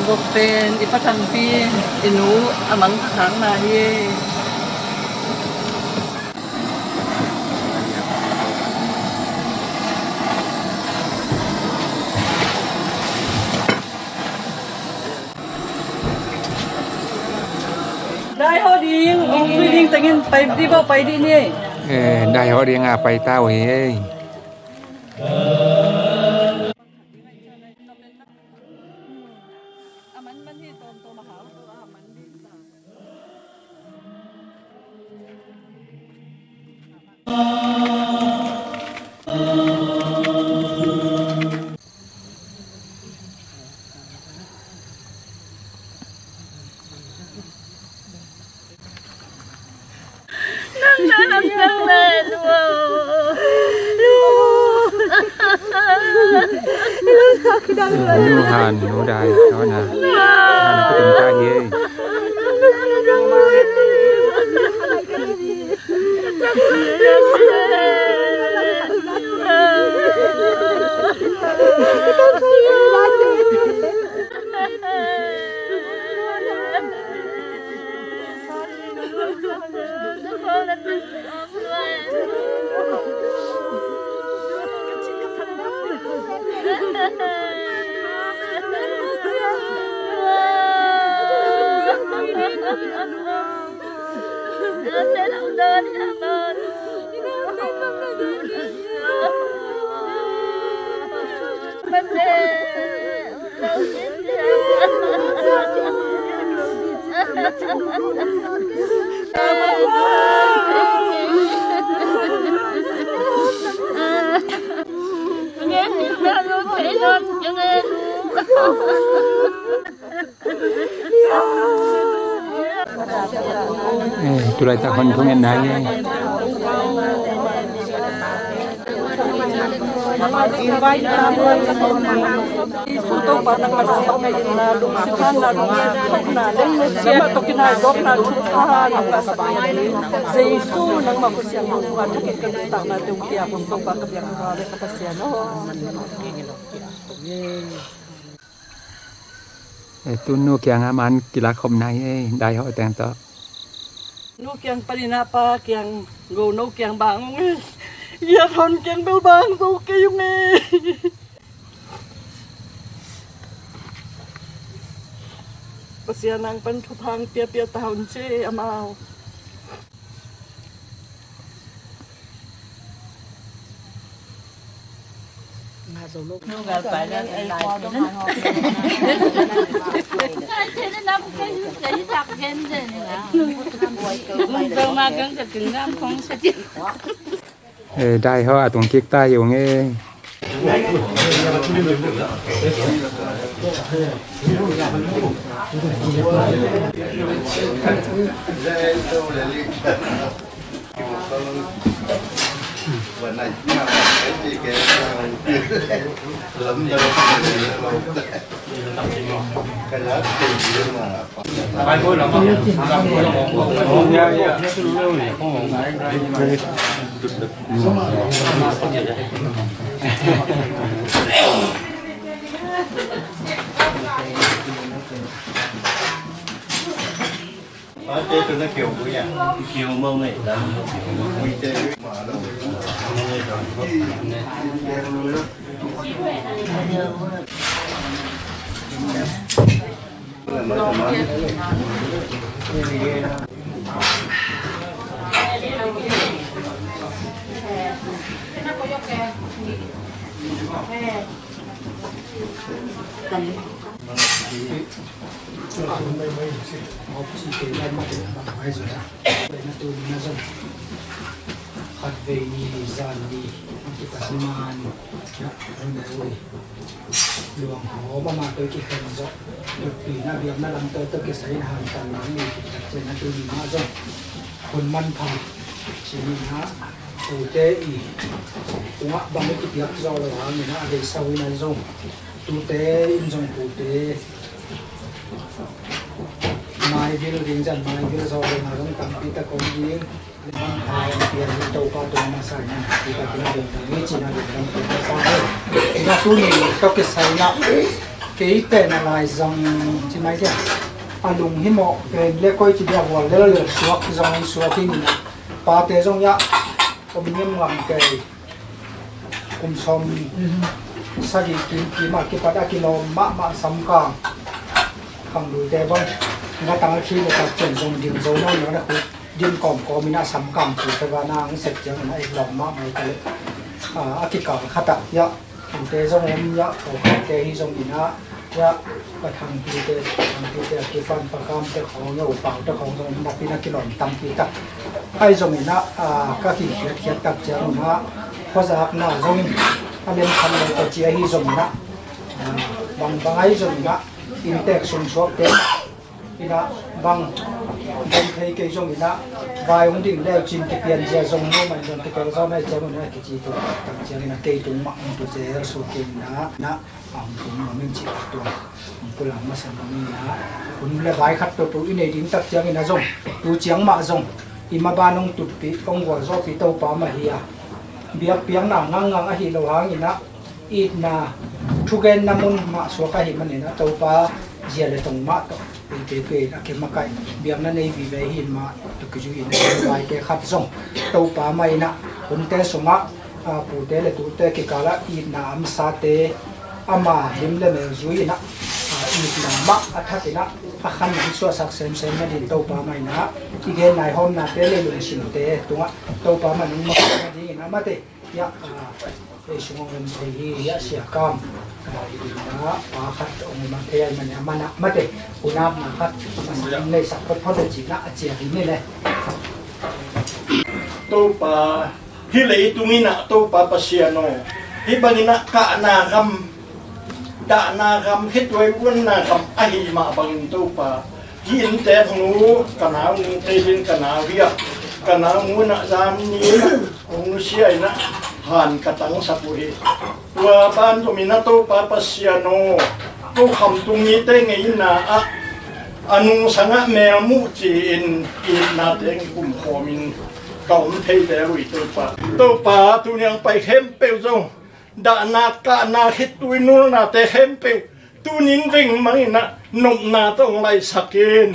vok pen i Pa Thangpi i nu a mangthang na hi. Dai ho ding, ong tui ding tengin pai di bo, pai di ni. Eh, dai ho ding a pai ta uh hi ei. Nu Han, nu Dai, nu Na. Nu Han, nu Dai. Eh, tulaitak hon thungen nai. Jesu Topa nangmah sihna, lungsiatna, lungsiatna, nangmah tawh kinaidawkna thupha nangmah sak in. Jesu nangmah Pasian nangmah thakin ka nuntakna teuh pia un Topa ka biakna le ka Pasian aw. Eh, tu nu kiangah man kilak khop nai ei, Dai Haw teng tawh. Nu kiang panin ah pa kiang, go no kiang bang ung ei. Ia thon kiang bel bang zo kei ung ei. Pasian nang pan thupha piapia ta un ci ei amau. Eh, Dai Haw a tung kik ta hi ung ei. Khatvei ni, zan ni, a kipasiman, luang hawm amah tawh i kikhen zawh, lutpi na biakna lam tawh tawh kisai in hantan lam i kikhen cian a tuni mah zong hun manpha cimin ah tute i tungah bang i kipiak zawh lo hangin ah a deihsa uh in ah zong tute in zong tute maivil ding cian maivil zawh lo na zong tampi tak om ding. Ina tuni tawh kisai na kei pen a laizang ci mai dia a lunghimawh pen le koi ci dia gual lel lel suak zong suak hi ina pate zong ia om niam ngam kei kum sawm sagih kim kim a kipat a kilawm mahmah samkang khangluite bang ngatang a khi le tak cian zong ding zo nawn lo na khu din kawmkawm ina samkang cu te va na ang sep ciang ina ek lawm mahmah i ka le a kikal khat ah ia ute zong om ia pawlkhatte hi zong ina ia pathang tute pathang tute a kipan pakamte khawng ia upaute khawng zong om napi na kilawm tampi tak ahi zong ina ka kikhiatkhiat tak ciang ina khuazakna zong in a lemkhan lo ka ci ahi zong ina bangbang ahi zong ina inntek sungsuakte ina bang bang thei kei zong ina vai hong ding leu cin kipian zia zong no man zong kipel zong nai ciang ina kici tu tak ciang ina kei tung mah hong tu zel su kei ina na a hong tung no min ci tu hong pulang masa no min ina hun le vai khat tu tu i nei ding tak ciang ina zong tu ciang mah zong i maban hong tutpi hong gualzawhpi Topa mah hi a biakpiakna ngangngang ahi lo hang ina itna thugenna mun mah suak ahi manin a Topa zia le tong mah tawh eite pen a kemakaih biakna nei vive hi mah tawh kizui in a vaite khat zong Topa mah ina hunte sungah pute le tute kikalah itna amsate ama lim le mel zui ina itna mah a that ina a khan nang suahsak semsem nadin Topa mah ina i gen nai hawmnate le lungsimte tungah Topa mah nung makaih nadingin a mate ia ei sungah om thei hi ia siakam ina pa khat ong om thei ai mane a mana mate unakna khat neisak photphot a cina a ciak hi mene. Topa hi leitung ina Topa Pasian aw hi bangina kahna gam dahna gam khituai guanna gam ahi mah bangin Topa hi inntek nu ka nau nu thei din ka nau hi a ka nau nu na zam ni hong nusia ina han ka tangsak uh hi. Tua ban zom ina Topa Pasian aw ko khamtung mite ngeina ah a nungsangah melmuh ci-in itnate kikumkhawmin ka om theite uh hi Topa. Topa tuniang pai khempeuh zong dahna kahna khitui nulnate khempeuh tunin veng mangina nopna tawh hong laisak in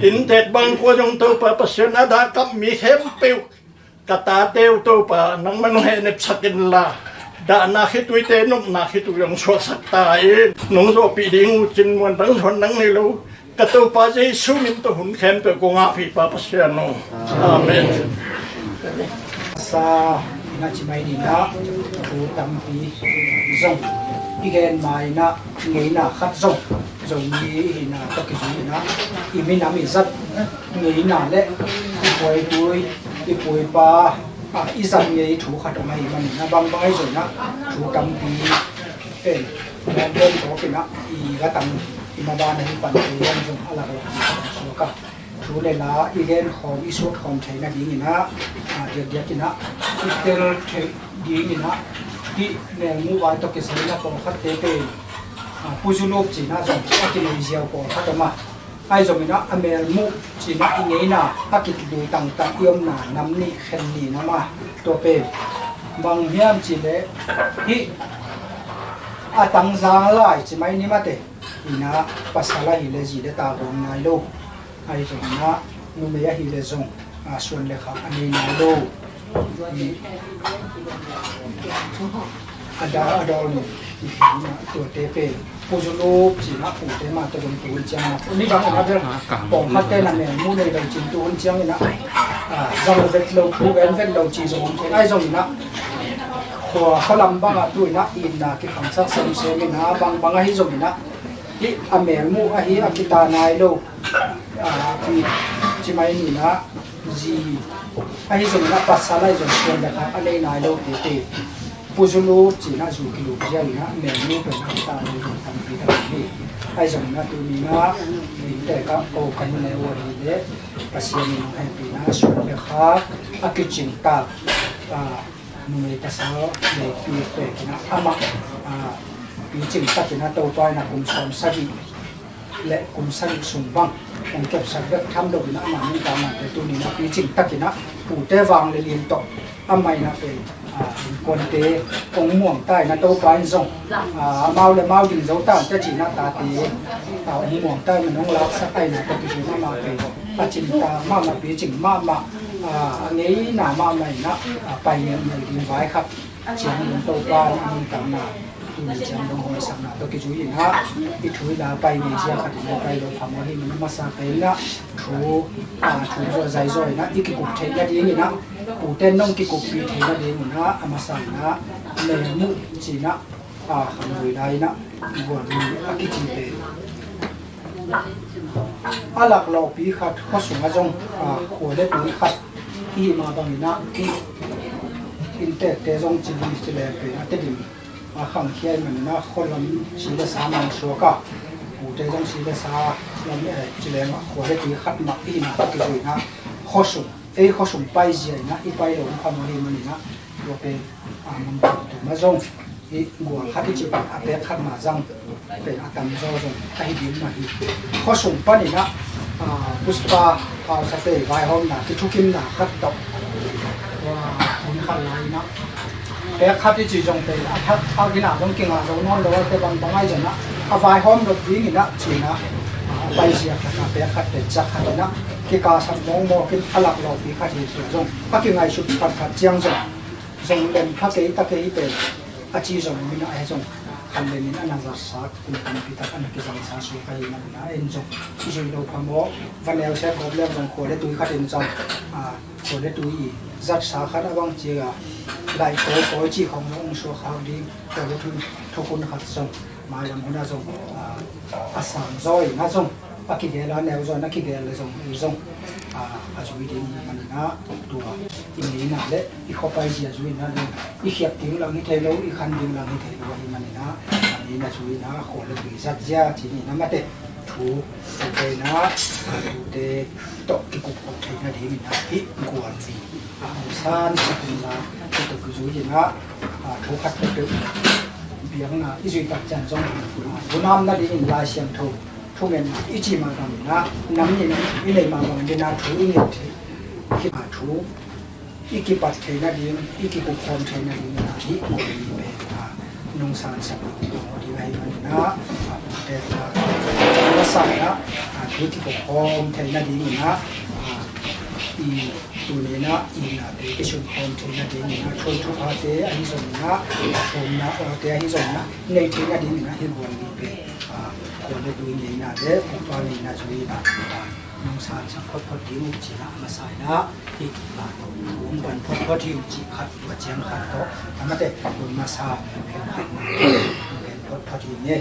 inntek bangkua zong Topa Pasian a dahkap mi khempeuh ka tate uh Topa nangman hong hehnepsak inla dahna khituite nopna khitui hong suahsak ta in nong zawhpih ding uh cin muan dang thuan nang nei lo ka Topa Jesu min tawh hun khempeuh kong ap hi Pa Pasian aw. Amen. Sa ina ci mai ni na thu tampi zong i gen ma ina ngeina khat zong Zomi i hina tawh kizui ina i minam i zat ngeina le i puaitui i puipa i zat ngei thu khat om ahi manin a bangbang ahi zong ina thu tampi pen mawk bawm tawk ina i gatang i maban ahi pan thei zong a laklak suak a thu le la i gen khawm i suak khawm theih nading ina diakdiak ina i tel theih ding ina hih melmuh vai tawh kisai ina pawlkhatte pen puzulup cina zong a kinei ziau pawlkhat om a ahi zong ina a melmuh cina i ngeina a kitlui tangtang i omna nam nih khen ni nam a tua pen bang hiam ci le hih a tangzang lai ci mai ni mate ina pasal ahi le zi le ta bawm nai lo ahi zong ina numei ahi le zong suan le khak a nei nai lo a da a dawl ni tuate pen puzulup cina pute mah tawh dong tu hun ciang na ni bang a bel pawlkhatte na melmuh nei lo cin tu hun ciang ina zang vet lo phu ven vet lo ci zong om thei ahi zong ina khua khualam bangah tu ina itna kikhangsak semsem ina bangbang ahi zong ina hih a melmuh ahi a kita nai lo ci mai nina zi ahi zong ina pasal ahi zong suan le khak a nei nai lo tete puzulup cina zu kilup zia ina melmuh pen a kita nai lo tampi tak hi ahi zong ina tu nina ninte ka ko ka nuneu ahi le Pasian in hong hehpihna suan le khak a kicing tak numei pasal neipi pek ina amah picing tak ina Topa ina kum sawm sagih le kum sagih sung bang hong kepsak bek tham lo in ah, ama nuntakna pen tuni in ah picing takin ah pute vanglian tawh amah in ah pen, ah, innkuante hong muang ta in ah, Topa in zong, ah, amau le amau ding zo ta in teh ci-in ah tate, ah, hong muang ta in ah hong laksak a in ah, tua pi ci-in ah amah pen a cingtak mahmah, picing mahmah, ah, a ngeina mahmah in ah, ah, pai ngelngel ding vai khat ciang dong Topa in a nuntakna, tuni ciang dong huaisakna tawh kizui in ah, i thu i la pai ngei zia khat in ah pai lo phamawh hi. Masa pen in ah thu, ah, thu zaw zai zaw in ah i kikup theih nading in ah, pute nong kikuppih theih nading in ah, a masa in ah melmuh ci-in ah, ah, khanggui lai in ah gualmi a kici pen a laklawhpi khat, khua sungah zong, ah, khua le tui khat i hih mah bangin ah, inntekte zong ci ding ci leng pen a Tedim a khangkhia ahih manin ah, khua lam si le sa mangsuak a, pute zong si le sa lam, eh, ci leng ah khua le tui khat mah i hih mah tawh kizui in ah, khua sung, ei khua sung paizia in ah i pai lo phamawh ahih manin ah, tua pen, ah, mun tum tum ah zong i gual khat i cih pen a pek khat mah zang pen a tamzaw zong ahi ding mah hi. Khua sung panin ah, ah, Puspa Hausate vaihawmna, kithukimna khat tawh, ah, hun khat lai in ah pek khat i cih zong pen a thak, a gina zong kinga zo nawn lo a, te bangbang ahi zong ah a vaihawm nop ding in ah ci-in ah, ah, a paizia khat, a pek khat pen zak khat in ah kikahsak mawkmawk in a laklawhpi khat hi, tua zong a kingaihsut khat khat ciang zong, zong lem kha kei ta kei hi pen a ci zong om in ah, ahi zong khanleng in a na zatsa, kum tampi tak a na kizangsa suak ahih manin ah, en zong i zui lo phamawh. Va neu se kawp leng zong khua le tui khat in zong, ah, khua le tui i zatsa khat a bang ci a, laih kawi kawi cih khawng zong hong suak khak ding, khua le tui thukhun khat zong mailam hun ah zong, ah, a sang zaw in ah zong a kigel a, neu zaw in a kigel le zong, ei zong, ah, a zui ding ahih manin ah, tua i ngeina le i khua paizia zui in ah, i khiap ding lang hi thei lo, i khan ding lang hi thei lo ahih manin ah, a ngeina zui in ah khua le tui zatzia ci-in ah, mate thu, tute in ah, tute tawh kikup theih nading in ah hih gualmi, ah, hong sansak in ah, tua tawh kizui in ah, ah, thu khat peuhpeuh biakna i zuih tak ciang zong, ah, vunam nadingin Lai Siangtho thungetna i cih mah bangin ah, nam in i neih mah bangin ah thu i nget theih, hih thu i kipat theih nading, i kikup khawm theih nading in ah hih gualmi pen, ah, nong sansak lo ding ahih manin ah, ah, pute, ah, masa in ah, ah, thu kikup khawm theih nading in ah, ah, i tuni in ah i nate kisun khawm theih nading in ah, thu thuphate ahi zongin ah, thumna awte ahi zongin ah, nei theih nading in ah hih gualmi pen, ah, khua le tui ngeina le pukpa ngeina zui in ah, ah, nong sansak photphot ding uh ci-in ah, a masa in ah hih, ah, hong pan photphot hi uh cih khat, tua ciang khat tawh, a mate, hun masa, hong pan photphot hi ing e.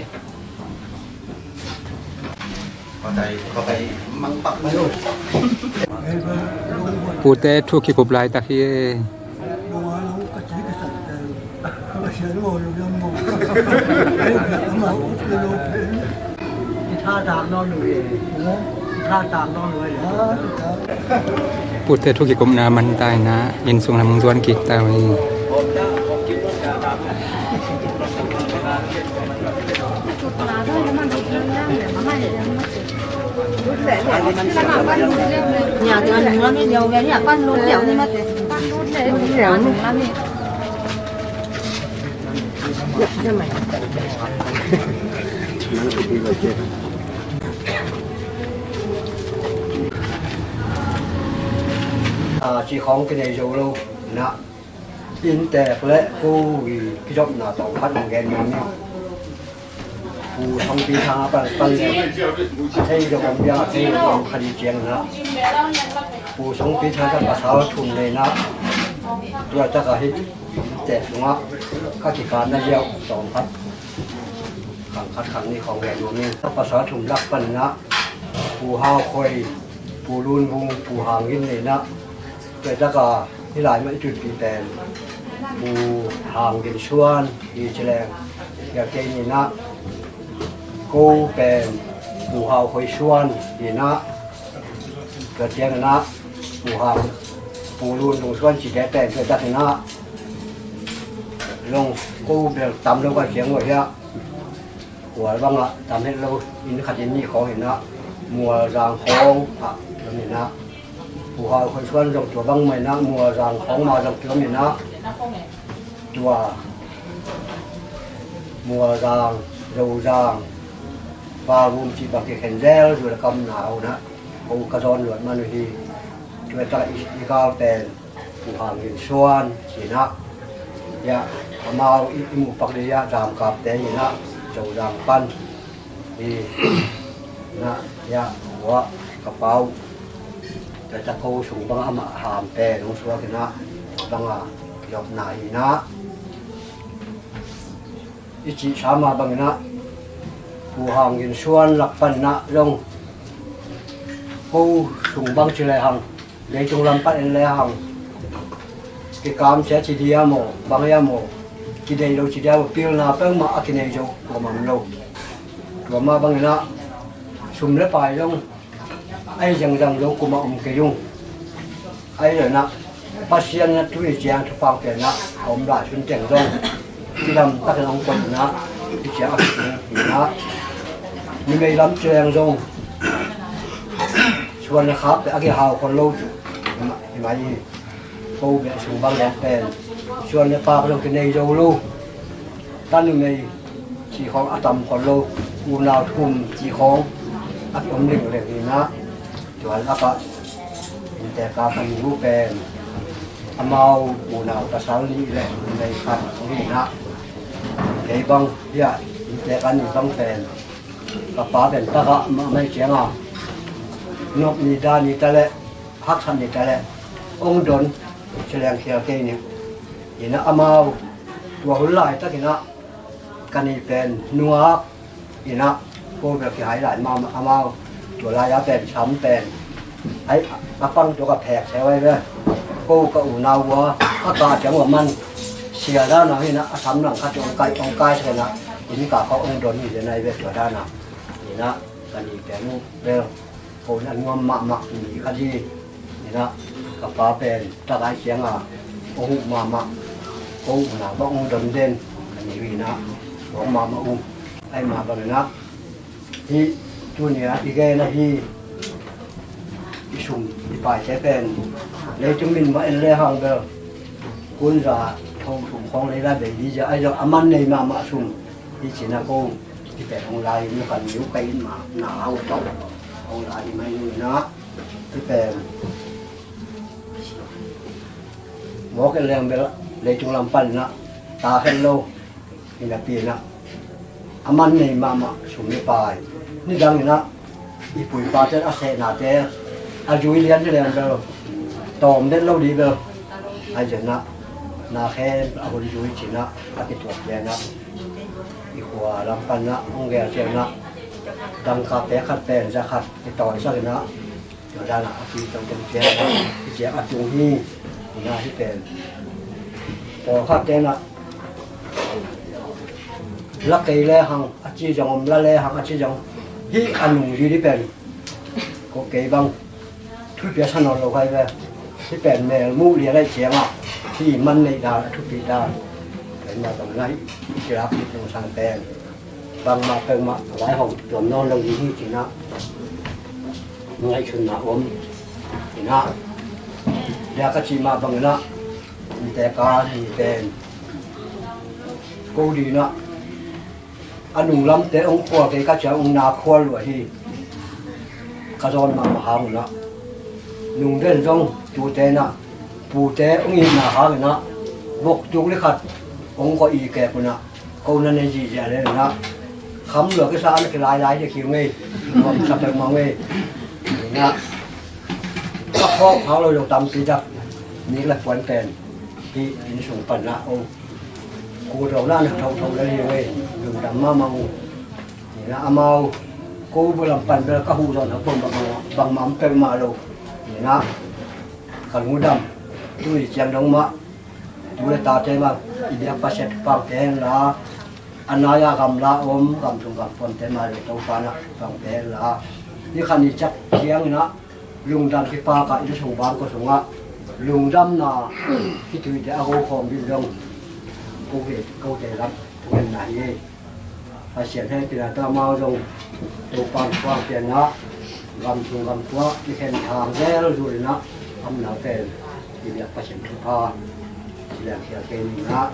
Pute thu kikup laitak hi. Pute thu kikupna man ta in ah, inn sung lam hong zuan kik ta uh hi. Ah, ci khawng kinei zo lo in ah, inntek le ko i kizopna tawm khat hong gen nuam ing. Pu Songpi Thang a pan, pan le a thei zong om piang, a thei zong om kha ding ciang in ah, Pu Songpi Thang ka pasal thum nei in ah, tua tak a hih inntek sungah ka kikapna ziau tawm khat, khang khat khang nih khawng gen nuam ing. Ka pasal thum lak pan in ah, Pu Hau Khoi, Pu Lun Vung, Pu Hang Gin nei in ah, tua tak a hih lai mah i tutpih pen Pu Hang Gin Suan hi ci leng, hia kei ni in ah, ko pen Pu Hau Khoi Suan hi in ah, tua ciang in ah Pu Hang, Pu Lun Vung Suan cite pen tua tak in ah, long ko bel tam lo ka ciang uh hiah, khual bangah tam het lo, inn khat inn nih khawng hi in ah, Mualzang khawng ah kiom inah, Pu Hau Khon Suan zong tua bangmah inah, Mualzang khawng mah zong kiom inah, tua Mualzang, Zozang, Valvum cih bang kikhen zel zual a kamna uh nah, ko ka zawn luat man uh hi. Tua tak i, i gal pen Pu Hang Gin Suan ci inah, ya, amau i, i muh pak dih ya, Zamkapte inah, Zozang pan hi nah, ya, ua ka pau. Tua tak ko sung bang amah ham pen hong suak inah, bang a kiopna hi nah. I cihsa mah bang inah, Pu Hang Gin Suan lak pan inah zong, ko sung bang ci lehang, leitung lam pan en lehang, kikamsia ci dia maw, bang hia maw, kideih lo ci dia maw, pilna peuhmah a kinei zo kuamah om lo. Tua mah bang inah, sum le pai zong, ahi zengzang lo kuamah om kei ung. Ahi lo inah, Pasian inah tuni ciang thupha piak inah, a om lai sun teng zong, cidam takin hong koih inah, i ciang a kitung inah, numei lam ciang zong, suan le khak pen a kihau khol lo cu, hi mah, hi mah hi. Ko beh sung bang leng pen, suan le pak zong kinei zo lo. Tanumei cih khawng a tam khol lo, unau thum cih khawng a kiom lingleng hi nah, tua lakah innteek a ka ni uh pen, amau unau pasal nih le numei khat hi nah, kei bang hiah innteek a ni bang pen, ka pa pen tagah mahmah ciangah, nop ni, da ni ta leh, haksat ni ta leh, hong don, ci leng khial kei ning. Inah amau, tua hun laitak inah, ka ni pen nungak inah, ko bel kihai lai mahmah, amau tua lai-a pen sam pen, ai, a pang tua ka phek seu ai ve. Ko ka unau ua, a ka ciang ua man, sia dan a hi nah, a sam lang khat hong kai, hong kai sak inah, inn ka khawng hong don hi den ai ve tua dan a. Inah ka ni pen uh bel, ko na nuam mahmah mi khat hi. Inah ka pa pen tagai ciangah hong huh mahmah, ko unau bang hong don den ka ni uh inah, hong mahmah uh. Ahi mah bang inah, hih tuni a i gen ahi, i sum i paite pen, leitung min mah en lehang bel, kunza tho thum khawng lei lai bei dih zia, ahi zong a man nei mahmah sum hi ci nah ko. Hi pen hong lai in na kan ni uh ka in mah na au tawh hong lai in mah in uh inah, hi pen mawk en leng bel leitung lam pan inah ta khen lo. Hi napi inah, a man nei mahmah sum le pai. Nidang inah i pu i pate a sehnate a zui lian hi leng bel, tawm den lo dih bel. Ahi zong inah, na khen a hun zui ci inah, a kituak lian inah, i khua lam pan inah hong gel ciang inah, dangkapte khat pen za khat kitawisak inah, tua dan a a kito teng ciang, i ciang a tung hi. Inah hi pen, pawlkhatte inah, la kei lehang a ci zong om, la lehang a ci zong, hih a nungzui dih pen, ko kei bang thupi a sa nawn lo khai ve. Hih pen mel muh lian ahi ciangah, hih man neih dan, a thupi dan, pen mah bang inah hih, hih kilak hih lungsang pen, bangmah peuhmah a vai hong tuam nawn lo ding hi ci inah, ngaihsutna om. Inah, dia ka cih mah bang inah, innteek a ni pen, ko ding inah, a nunglamte hong khual kei ka ciang hong na khual lua hi. Ka zawn mahmah hang uh inah, nungden zong tute inah, pute hong itna hang inah, vok tuk li khat hong kawh i kek uh inah, ko na nei zihziah le inah, kham lua kisa na kilailai dek hi ngei, nuamsa peuhmah ngei. Inah, a khawk hang lo lo tampi dak, nik le puan pen, hih inn sung pan inah, o, kul lo na na thotho le hi ngei, lungdam mahmah uh. Inah amau, ko bu lam pan bel ka huh zawn a pom bangmah, bangmah om peuhmah lo. Inah, ka lungdam, tuni ciang dong mah, tu le tate mah, i biak Pasian thupha pia hen la, a nai-a gamla om, gam sung gam pawmte mah le Topa na thupha pia hen la. Ni khat ni ciang ciang inah, lungdam kipak a inn sung bang ko sungah, lungdamna, khituite a go khawm ding zong, ko ke, kote lam, ko na hi. Pasian hehpihna tawh amau zong, Topa thupha pia inah, Gam sung gam tuak i khen thang zel zulinah amna pen i biak Pasian thupha i lengkhial kei ninah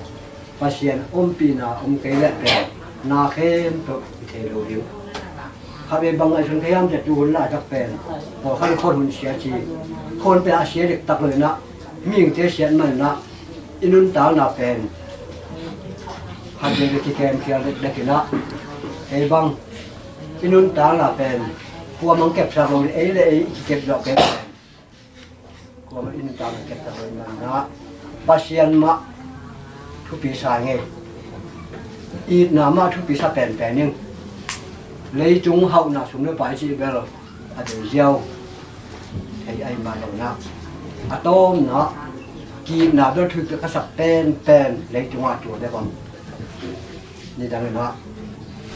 Pasian ompihna om kei leh pen na khempeuh i thei lo ding. Khatvei bang ngaihsun kha hiam cih tu hun laitak pen pawlkhat in khon hun sia ci, khon pen a sia diktak lo inah mihingte siat maninah i nuntakna pen khatvei bek kikemkhial dekdek inah ei bang i nuntakna pen kuamang kepsak lo, ei le ei i kikep zawh kei pen kuamah in tang kepsak lo manah Pasian mah thupi sa ngei. Itna mah thupi sa penpen in leitung hauhna sum le pai cih bel a dei ziau thei ahi mah lonah a tawmna ki-itna bel thupi ka sak penpen leitungah tua bek om. Nidang in ah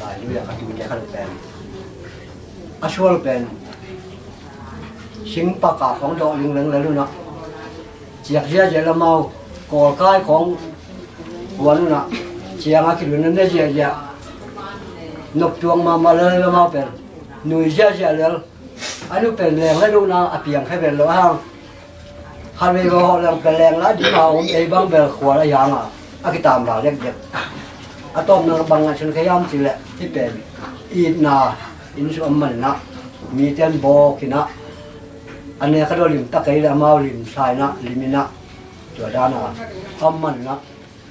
Lai Lui a ka tute khat pen a sual pen singpaka khawng dawh lingleng lel unah ciak ziahziah lamau kawlkai khawng huan unah ciang a kilun a ne ziahziah noptuang mahmah lel lamau pen nui ziahziah lel. A nu pen leng le duhna a piang khe ven lo a hang. Khatvei va hawh leng pen leng la ding a om ei bang bel khual a hiang a a kitam val dekdek. A tawpna bang ngaihsun kha hiam cih leh hih pen itna inn sung om maninah mite in bawk inah a nek a daw lim ta kei le amau lim sa inah lim inah tua dan a om maninah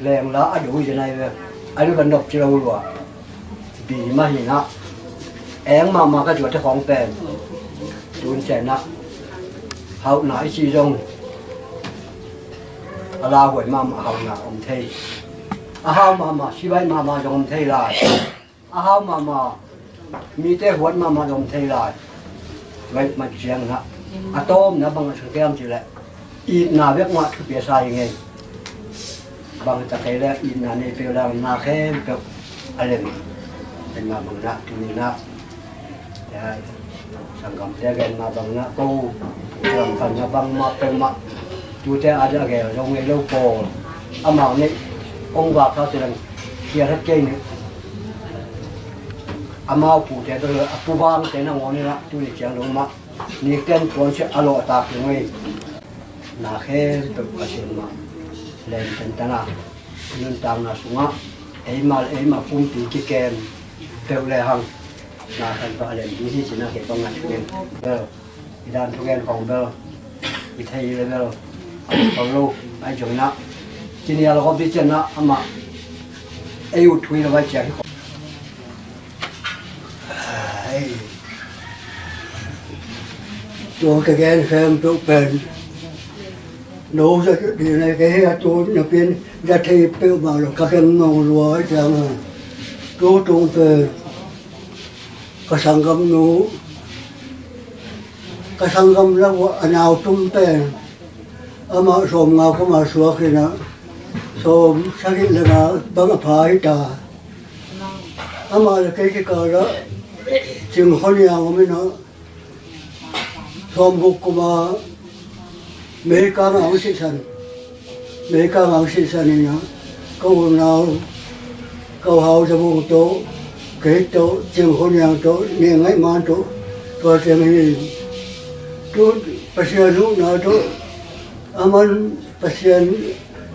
lengla a do hi zen ahi ve. A nu kan nop ci lo lua bi mah hinah eng mahmah ka tuate khawng pen tun cianah hauhna i cih zong a lauhuai mahmah hauhna om thei. A hau mahmah sibai mahmah zong om thei lai. A hau mahmah mite huat mahmah zong thei lai. Vai mat ciang na a tawmna bang a sung kiam cih leh itna bek mah thupi a sa hi ngei. Bang ta kei leh itna nei peuh leh na khempeuh a lem. Pen mah bang na tuni na sanggamte gen mah bang na ko lamkal na bang mah peuh mah tute a dia gel zong ngei lo pawl amau neih ong vak kha te lang kial hat kei ni. Amau pute to a pu vangte nangawn inah tuni ciang lo mah nikten puan siah a lawhtak lo ngei. Na khempeuh Pasian mah lem tentana nuntakna sungah eima le eima pumpi kikem peuh le hang na khan pah a lem ding hi cina kei bang ngat nen. I dan thugen khawng bel i thei le bel a khol lo. Ai zong na kinial khawm pi cian na amah ei ut thui lo vai ciang hi khawm. Ai, tua ka gen khempeuh pen no za dih na kei hi a tu na pian za thei peuh mah lo ka beng ngong lua ai ciang a tu tung pen ka sanggamnu ka sanggamnu a nau tum pen amah sawmnga kuma suak inah sawm sagih le nga bang a pha hi ta. Amah le kei kikal ah Cing Khua Niang om inah sawmguk kuma Mei kang a hong sihsan. Mei kang a hong sihsan inah ka unau ka uhau Za Vung tawh kei tawh Cing Khua Niang tawh Niang Ngaih Man tawh tua ciang hi. Tu Pasian huhna tawh a man Pasian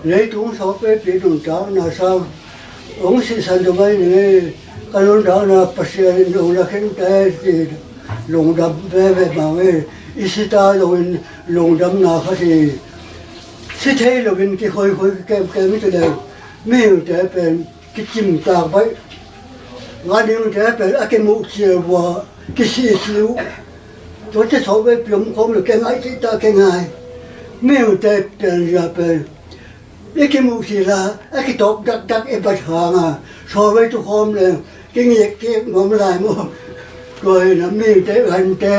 leitung sawt veipi nuntakna sang hong sihsan tua mai ni. Ka nuntakna Pasian in hong na khin ta hi ci lungdam veve mah hi. I si ta zongin lungdamna khat hi. Si thei loin kikhoikhoi kikemkem hi ta leng mihingte pen kicimtak baih. Ganhingte pen a kimuh cial vua kisihsih uh. Tuate sawt veipi om khawm lo kei ngai cih ta kei ngai. Mihingte pianzia pen i kimuh kila a kitawp dakdak i bat hanga sawt vei tu khawm le kingik kik nuam lai maw? Tua hi na mihingte gante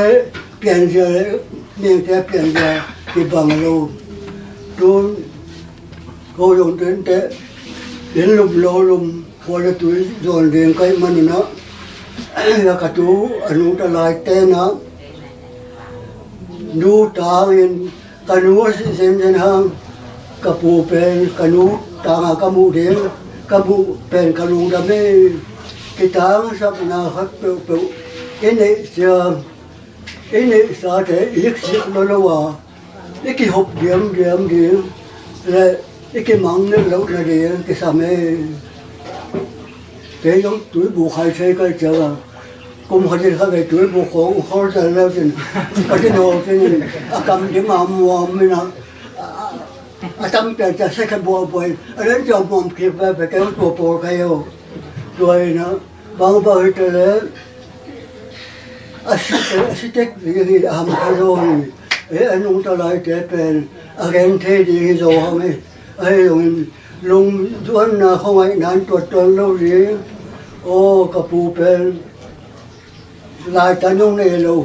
pianzia le mihingte pianzia kibang lo. Tun ko zong tente inn lum lo lum khua le tui zawn ding kaih manunah a ka tu a nu ta lai tenah nu tangin ka nu a sih zenzen hang ka pu pen ka nu tanga ka muh ding ka muh pen ka lungdam hi. Kitangsapna khat peuhpeuh i neih ciang I neihsate i iksik lo lo a, i kihop diamdiam ding le i kimang nih loh nading kisam e. Kei zong tuibu khai thei kai ciang a, kum khat in kha kei tuibu khawng khol zel leu cin, ka ti nawl cin in a kam dim a muam in a, a, a tam pian ciang sekhe buabuai a len ciang muam kik veve kei zong tua pawl kai o. Tua in a, bangbang hi te le a si te, a si tek ding hi a ham kha zaw hi. E, a nungta laite pen a gen thei ding hi zaw ham hi. Ahi zongin lungzuanna khuangaihna in tuat tuan lo ding. Aw, ka pu pen laita nung nei lo.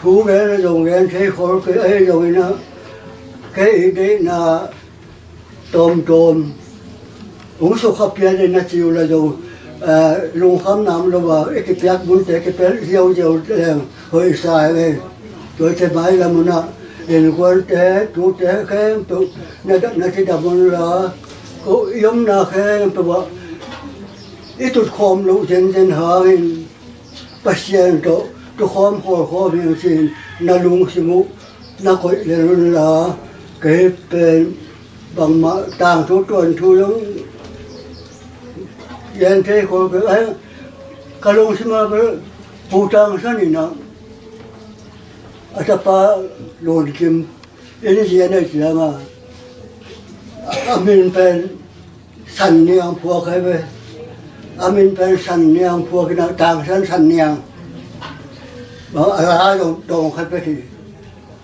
Thu gen a zong gen thei khol kei ahi zongin a, kei i deihna tawmtawm hong sukha pian in a ci uh la zong, eh, lungkham nam lo a, i kipiak bunte kipelh ziauziau leng hoihsa e. Tuate mailam un ah innkuante, tute khempeuh na, na cidam un la, ko i omna khempeuh ah i tutkhawm loh zenzen hangin Pasian tawh tukhawm khawlkhawm hi ung ci-in na lungsim uh na koih lel un la, kei pen bangmah tangthu tuanthu zong gen thei khol kei. Ai, ka lungsim ah bel Pu Tang San in ah a tapa Lun Kim in zia nei ciang a, a min pen San Niang phuak hi ve. A min pen San Niang phuak in ah Tang San San Niang. Bang a la dong, dong khat bek hi.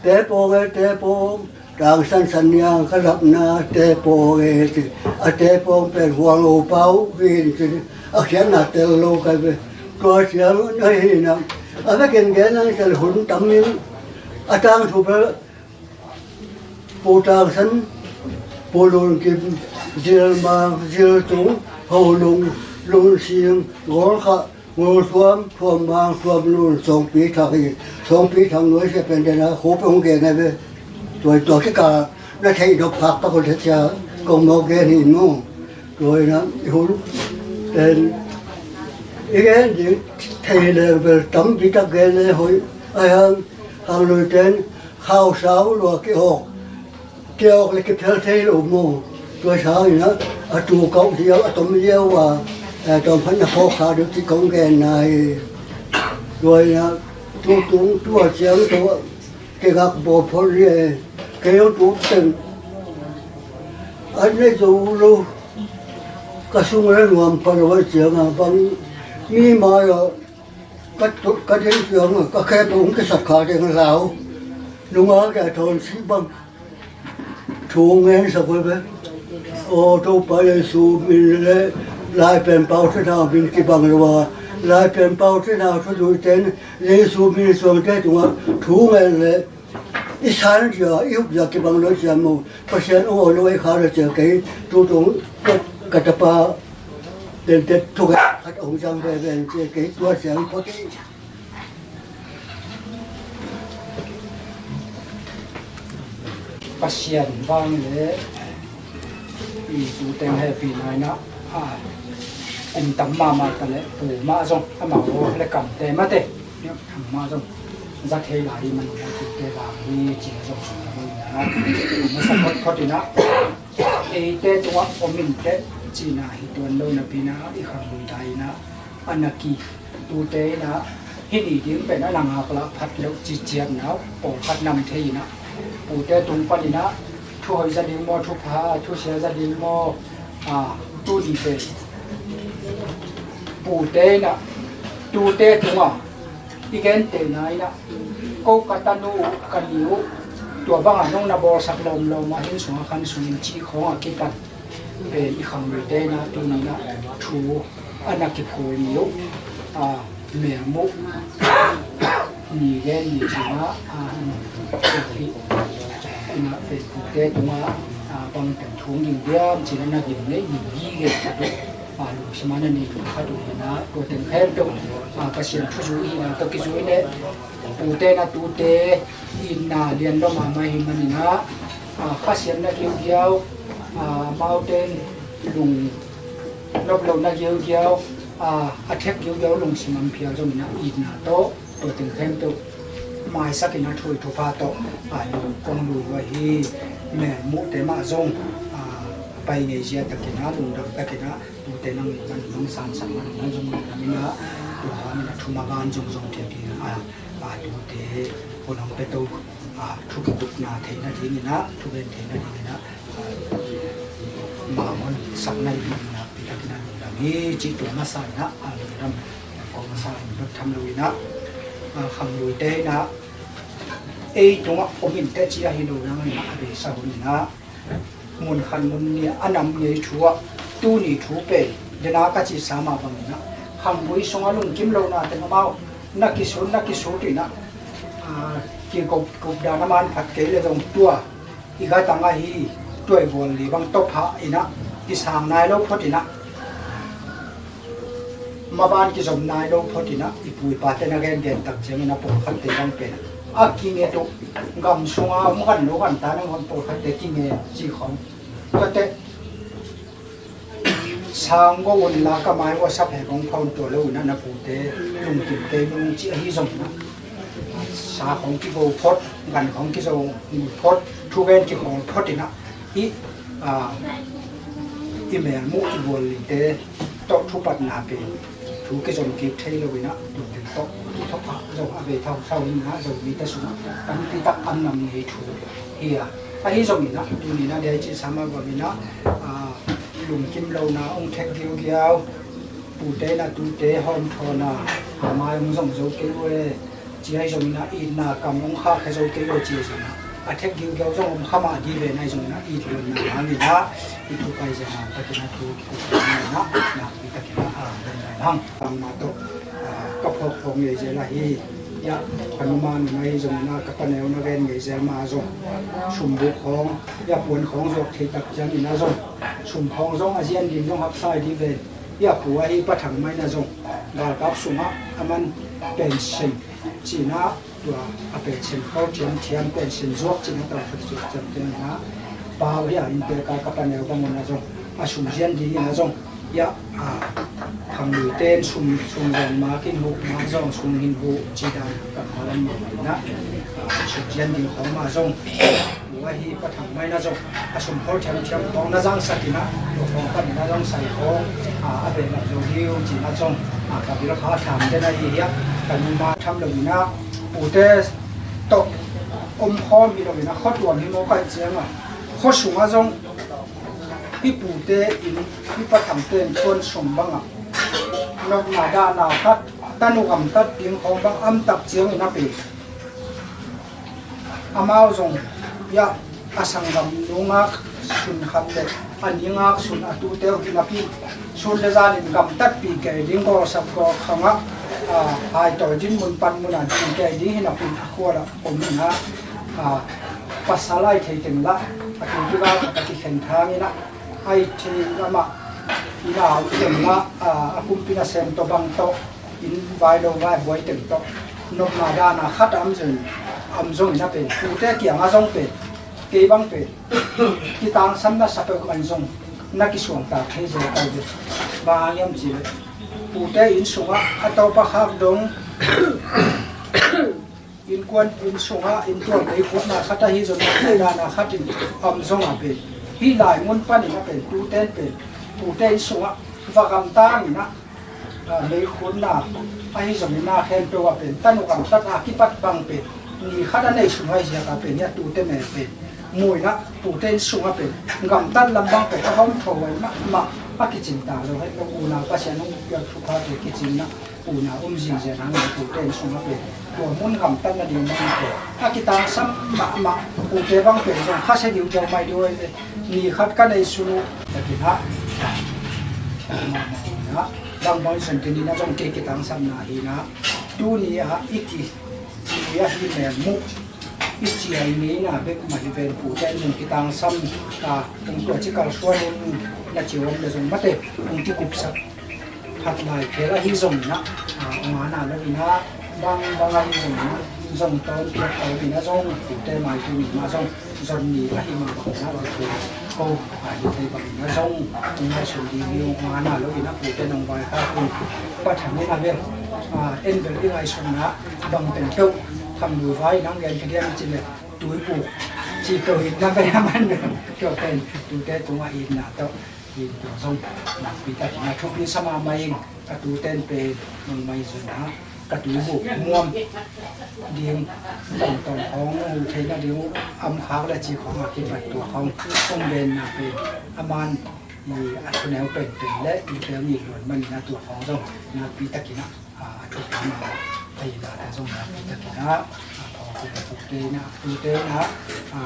Te pawng e, te pawng, Tang San San Niang ka lapna te pawng e ci. A te pawng pen Huang Lo Pau hi in ci. A khiatna tel lo kai ve. Tua ciang na hi na, a vekin gen ang tel hun tam in a tangthu bel Pu Tang San, Pu Lun Kim, Zil Mang, Zil Tung, Ho Lung, Lun Sing, Gol Kha, Ngul Thuam, Thuam Mang, Thuam Lun, Sawngpi Thang hi. Sawngpi Thang nuai sia pen dena khup hong gen a ve. Tua, tua kikal na theih nop khak pak uh le cia kong mawk gen hi mu. Tua in ah i hun pen i gen ding thei leng bel tam bitak gen le hoih. Ai hang, hang lui ten khau sau lua ki awk, ki awk le ki phel thei lo mu. Tua sang in ah a tu kauh ziau, a tom ziau a, eh, tom phat na khawk kha deuh ci kong gen na hi. Tua in ah tu tung tua ciang tua kei gak bawl phot hi e. Kei hong tu teng a nei zo lo. Ka sung le nuam pha lo a ciang a bang mi mai a ka tu, ka ding ciang a ka khe peuh hong kisat kha ding lau. Nunga kei a thawn si bang thu ngen sak ve ve. Aw Topa Jesu min le Lai Pen Pau Thina min kibang lo a, Lai Pen Pau Thina thuzui ten Jesu min suangte tungah thu ngen le i san zia, i hup zia kibang lo zia mu. Pasian aw lo ei kha lo zia kei tu tung ka tapa den te thu khat hong zang ve ve zia kei tua siang phot hi. Pasian vang le i tu teng hehpihna in ah, a, kum tam mahmah ta le pu mah zong amau le kamte mate, amah zong za thei lai i man le tute vang hi ci zong a masa photphot in ah, eite tungah om in teh cihna hi tuan lo napi in ah i khang lui dai in ah a na ki tute in ah hih ni ding pen a na ngak lah phat loh ci ciatna uh pawlkhat nam thei in ah pute tung pan in ah thu hoih za ding maw, thu pha, thu sia za ding maw, a, tuni pen pute in ah tute tungah i gentehna in ah ko ka tanu ka ni uh tua bangah nong na bawlsak lawmlawm ah inn sungah khan sungin cih khawngah kitat pen i khangluite na tuni na thu a na kiphul ni uh, a, melmuh ni le ni cina, a, hi ina Facebookte tunga, a, bangteng thu ging diam cina na gim nei ni gige khat uh, a, lungsima na nei khat uh hina tua teng khempeuh, a, Pasian thuzui hina tawh kizui le pute na tute itna lian lo mahmah hi maninah, a, khasiatna giugiau, a, amaute in lung nop lohna giugiau, a, a thek giugiau lungsim an phial zongin ah itna tawh tua teng khempeuh Maisak in a thu i thupha tawh a lu kong lu uh ahi. Mel muhte mah zong a pai ngei zia takin a lungdam takin a tute nang in man nang sansan man nang zong lungdam in a tua hangin a thuma ban zong zong thei ding a a tute hun hong pia to a thu kikupna theihna dingin a thu gen theihna dingin a Mah hon sakna in nakpi takin a lungdam hi cih tua masa in a lungdam kong sa in bek tham lo in a khangluite in a ei tungah om in teh ci ahi lo nang in a a beisa hun in a mun khat mun nih a nam ngei thu ah tuni thu pen dena ka cihsa mah bangin a khanggui sungah lungkim lo na teng amau na kisut na kisut in a kikupkup dan a man phat kei le zong tua i gatang ahi tuaigual li bang tawphah in a kisang nai lo phot in a maban kizom nai lo phot in a i pu i pate na gengen tak ciangin a pawlkhatte bang pen a kinget uh gam sunga om kan lo kan ta nangawn pawlkhatte kinget ci khawng tuate sang go un la ka mai uh a sap he kong phaun tua lo in a na pute lungkim kei nung ci ahi zong in a sa khong kigo phot gan khong kizo phot thu gen kikhawl phot in a i i mel muh i gual lite tawh thupatna pen thu kizom kik thei lo in a tuate tawh kithawk a zong a vei thau thau in a Zomite sungah tampi tak an nam ngei thu hi a ahi zong in a tuni in a dei ci sama bang in a lungkim lo na ong thek giugiau pute na tute hawm thawn a a mai ong zong zo kei uh e ci ahi zongin a itna kam ong khakhe zo kei uh e ci ahi zongin a a thek giugiau zong om kha mah di ve na ahi zongin a it luanna hangin a i thukai zia na takin a thu kikupna in a nakpi takin a a dan lai hang. Bangmah tawh ka phawk phawk ngei zel ahi. Ia ka numa nung ahi zongin a ka paneu na gen ngei zel mah a zong sumbuk khawng ia puan khawng zuak thei tak ciangin a zong sum khawng zong a zian ding zong haksa i di ve. Ia pu ahi Pa Thang Mai na zong galkap sungah a man pension cina tua a pension kho thiamthiam pension zuak cina tawh khat zuak ciamthiam na pau ia innte ka ka paneu bang un a zong a sum zian dingin a zong ia a khangluite in sum sum zong mak in huh mak zong sum hin huh ci dan ka khalam mah na sum zian ding khawng mah zong pu ahi Pa Thang Mai na zong a sum khol thiamthiam khawng na zangsak in a tua khawng pan in a zong sai khawng a a beh lam zo hi uh ci na zong a ka bil kha tham den ahi hi a ka numa tham lo in a pute tawh om khawm hi lo in a khuatuam hi mawk ahi ciang a khua sungah zong hih pute in hih Pa Thangte in thuan sum bangah nopna dahna khat tanu gamtat ding khawng bang am tak ciangin a pe amau zong ia a sanggam nu ngak sun khat le a ni ngak sun a tute uh hi napi sun le zanin gamtat pi kei ding gawlsak gawlkhangah a haitawi dinmun panmun an pi kei ding hi napi a khualah om in a pasal ai thei teng lah a tutu gak a kikhen thang in a ai thei lamah ina um teng lah a kumpi nasem tawh bang tawh in vai lo vai buai teng tawh nopna dahna khat a om zong a om zongin a pen pute kiangah zong pen kei bang pen kitangsam na sa peuh man zong na kisuangtak thei zel kal ve. Bang hang hiam cih leh pute inn sungah a tawpa khak dong innkuan inn sungah inntual mei khutna khat ahi zong nopna dahna khat in a om zong a pen hih lai mun panin a pen tute in pen pute inn sungah va gamtang in a meikhutna ahi zongin na khempeuh ah pen tanu gamtat a kipat bang pen ni khat a nei sung ahi ziak a pen hi a tute mel pen muina pute inn sungah pen gamtat lam bang pen a hawm tho ai mahmah a kicin ta zo hek lo unau Pasian hong piak thuphate kicinna unau um zingzian hang lo pute inn sungah pen tua mun gamtat nading bang pen a kitangsam mahmah pute bang pen zong khasia diudiau mai diu ai ni khat ka nei sunu takin ah bangbang i zon tinin a zong kei kitangsapna hi na tuni ah i ki i a hi mel muh i ciai ngeina bek mah hi ven pute in zong kitangsam ta kong tua ci kalsuan in na ci om le zong mate kong kikupsak phat lai khel ahi zongin ah ong ana lo in ah bangbang ahi zongin ah zong tawn piak tawn in ah zong pute mai tuni mah zong zon ni ahi mah bangin ah ong tua ko ahi thei bangin ah zong ong ngaihsun ding hi ong ana lo in ah pute nong vaikhak un Pa Thang in ah bel en bel i ngaihsutna bang pen peuh Kham lui vai nang gen ka diam ci le, tuibuk ci to itna pen a man tua pen tute tungah itna tawh, in tua zong nakpi takin a thupi sa mahmah ing. Ka tuten pen nangmah i zun a ka tuibuk muam ding tongtong khawng mu theihna ding uh, am khak le ci khawng a kipat tua khawng hong benna pen a man i a thuneu penpen le i tel ngit luan manin a tua khawng zong nakpi takin a, a, a thupi mah a, a i late zong nakpi takin a, a, a, pute in a, pute in a, a,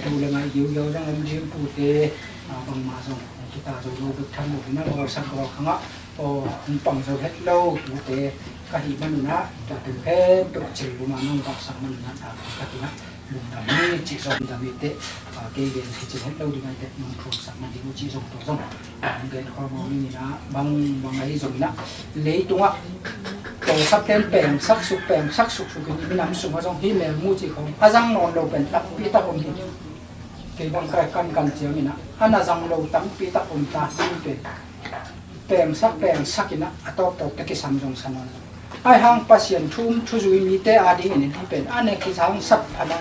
du le ngai giugiau zong om ding pute, a, bangmah zong kita zo lo bek tham lo in a, bawlsak bawl khang a, aw, hong pang zo het lo tute ka hih manun a, tua pen khempeuh cil lum a nong vaksak manun a, nakpi takin a lungdam hi cih zong lungdam hi teh, a, kei gen hi cil het lo ding a hi teh nong thuaksak man ding uh cih zong tua zong, a, hong gen khawm aw ning in a, bang bang ahi zong in a, leitungah tawlkhat ten pengsak suk, pengsak suk suk in i minam sungah zong hih melmu cih khawng a zang nawn lo pen tampi tak om hi. Kei bang ka kan kan ciangin a, a na zang lo tampi tak om ta, hih pen pengsak pengsak in a, a tawptawp te kisam zong sa nawn lo. Ahi hang Pasian thu um thuzui mite adingin hih pen a ne kisam sap phan a,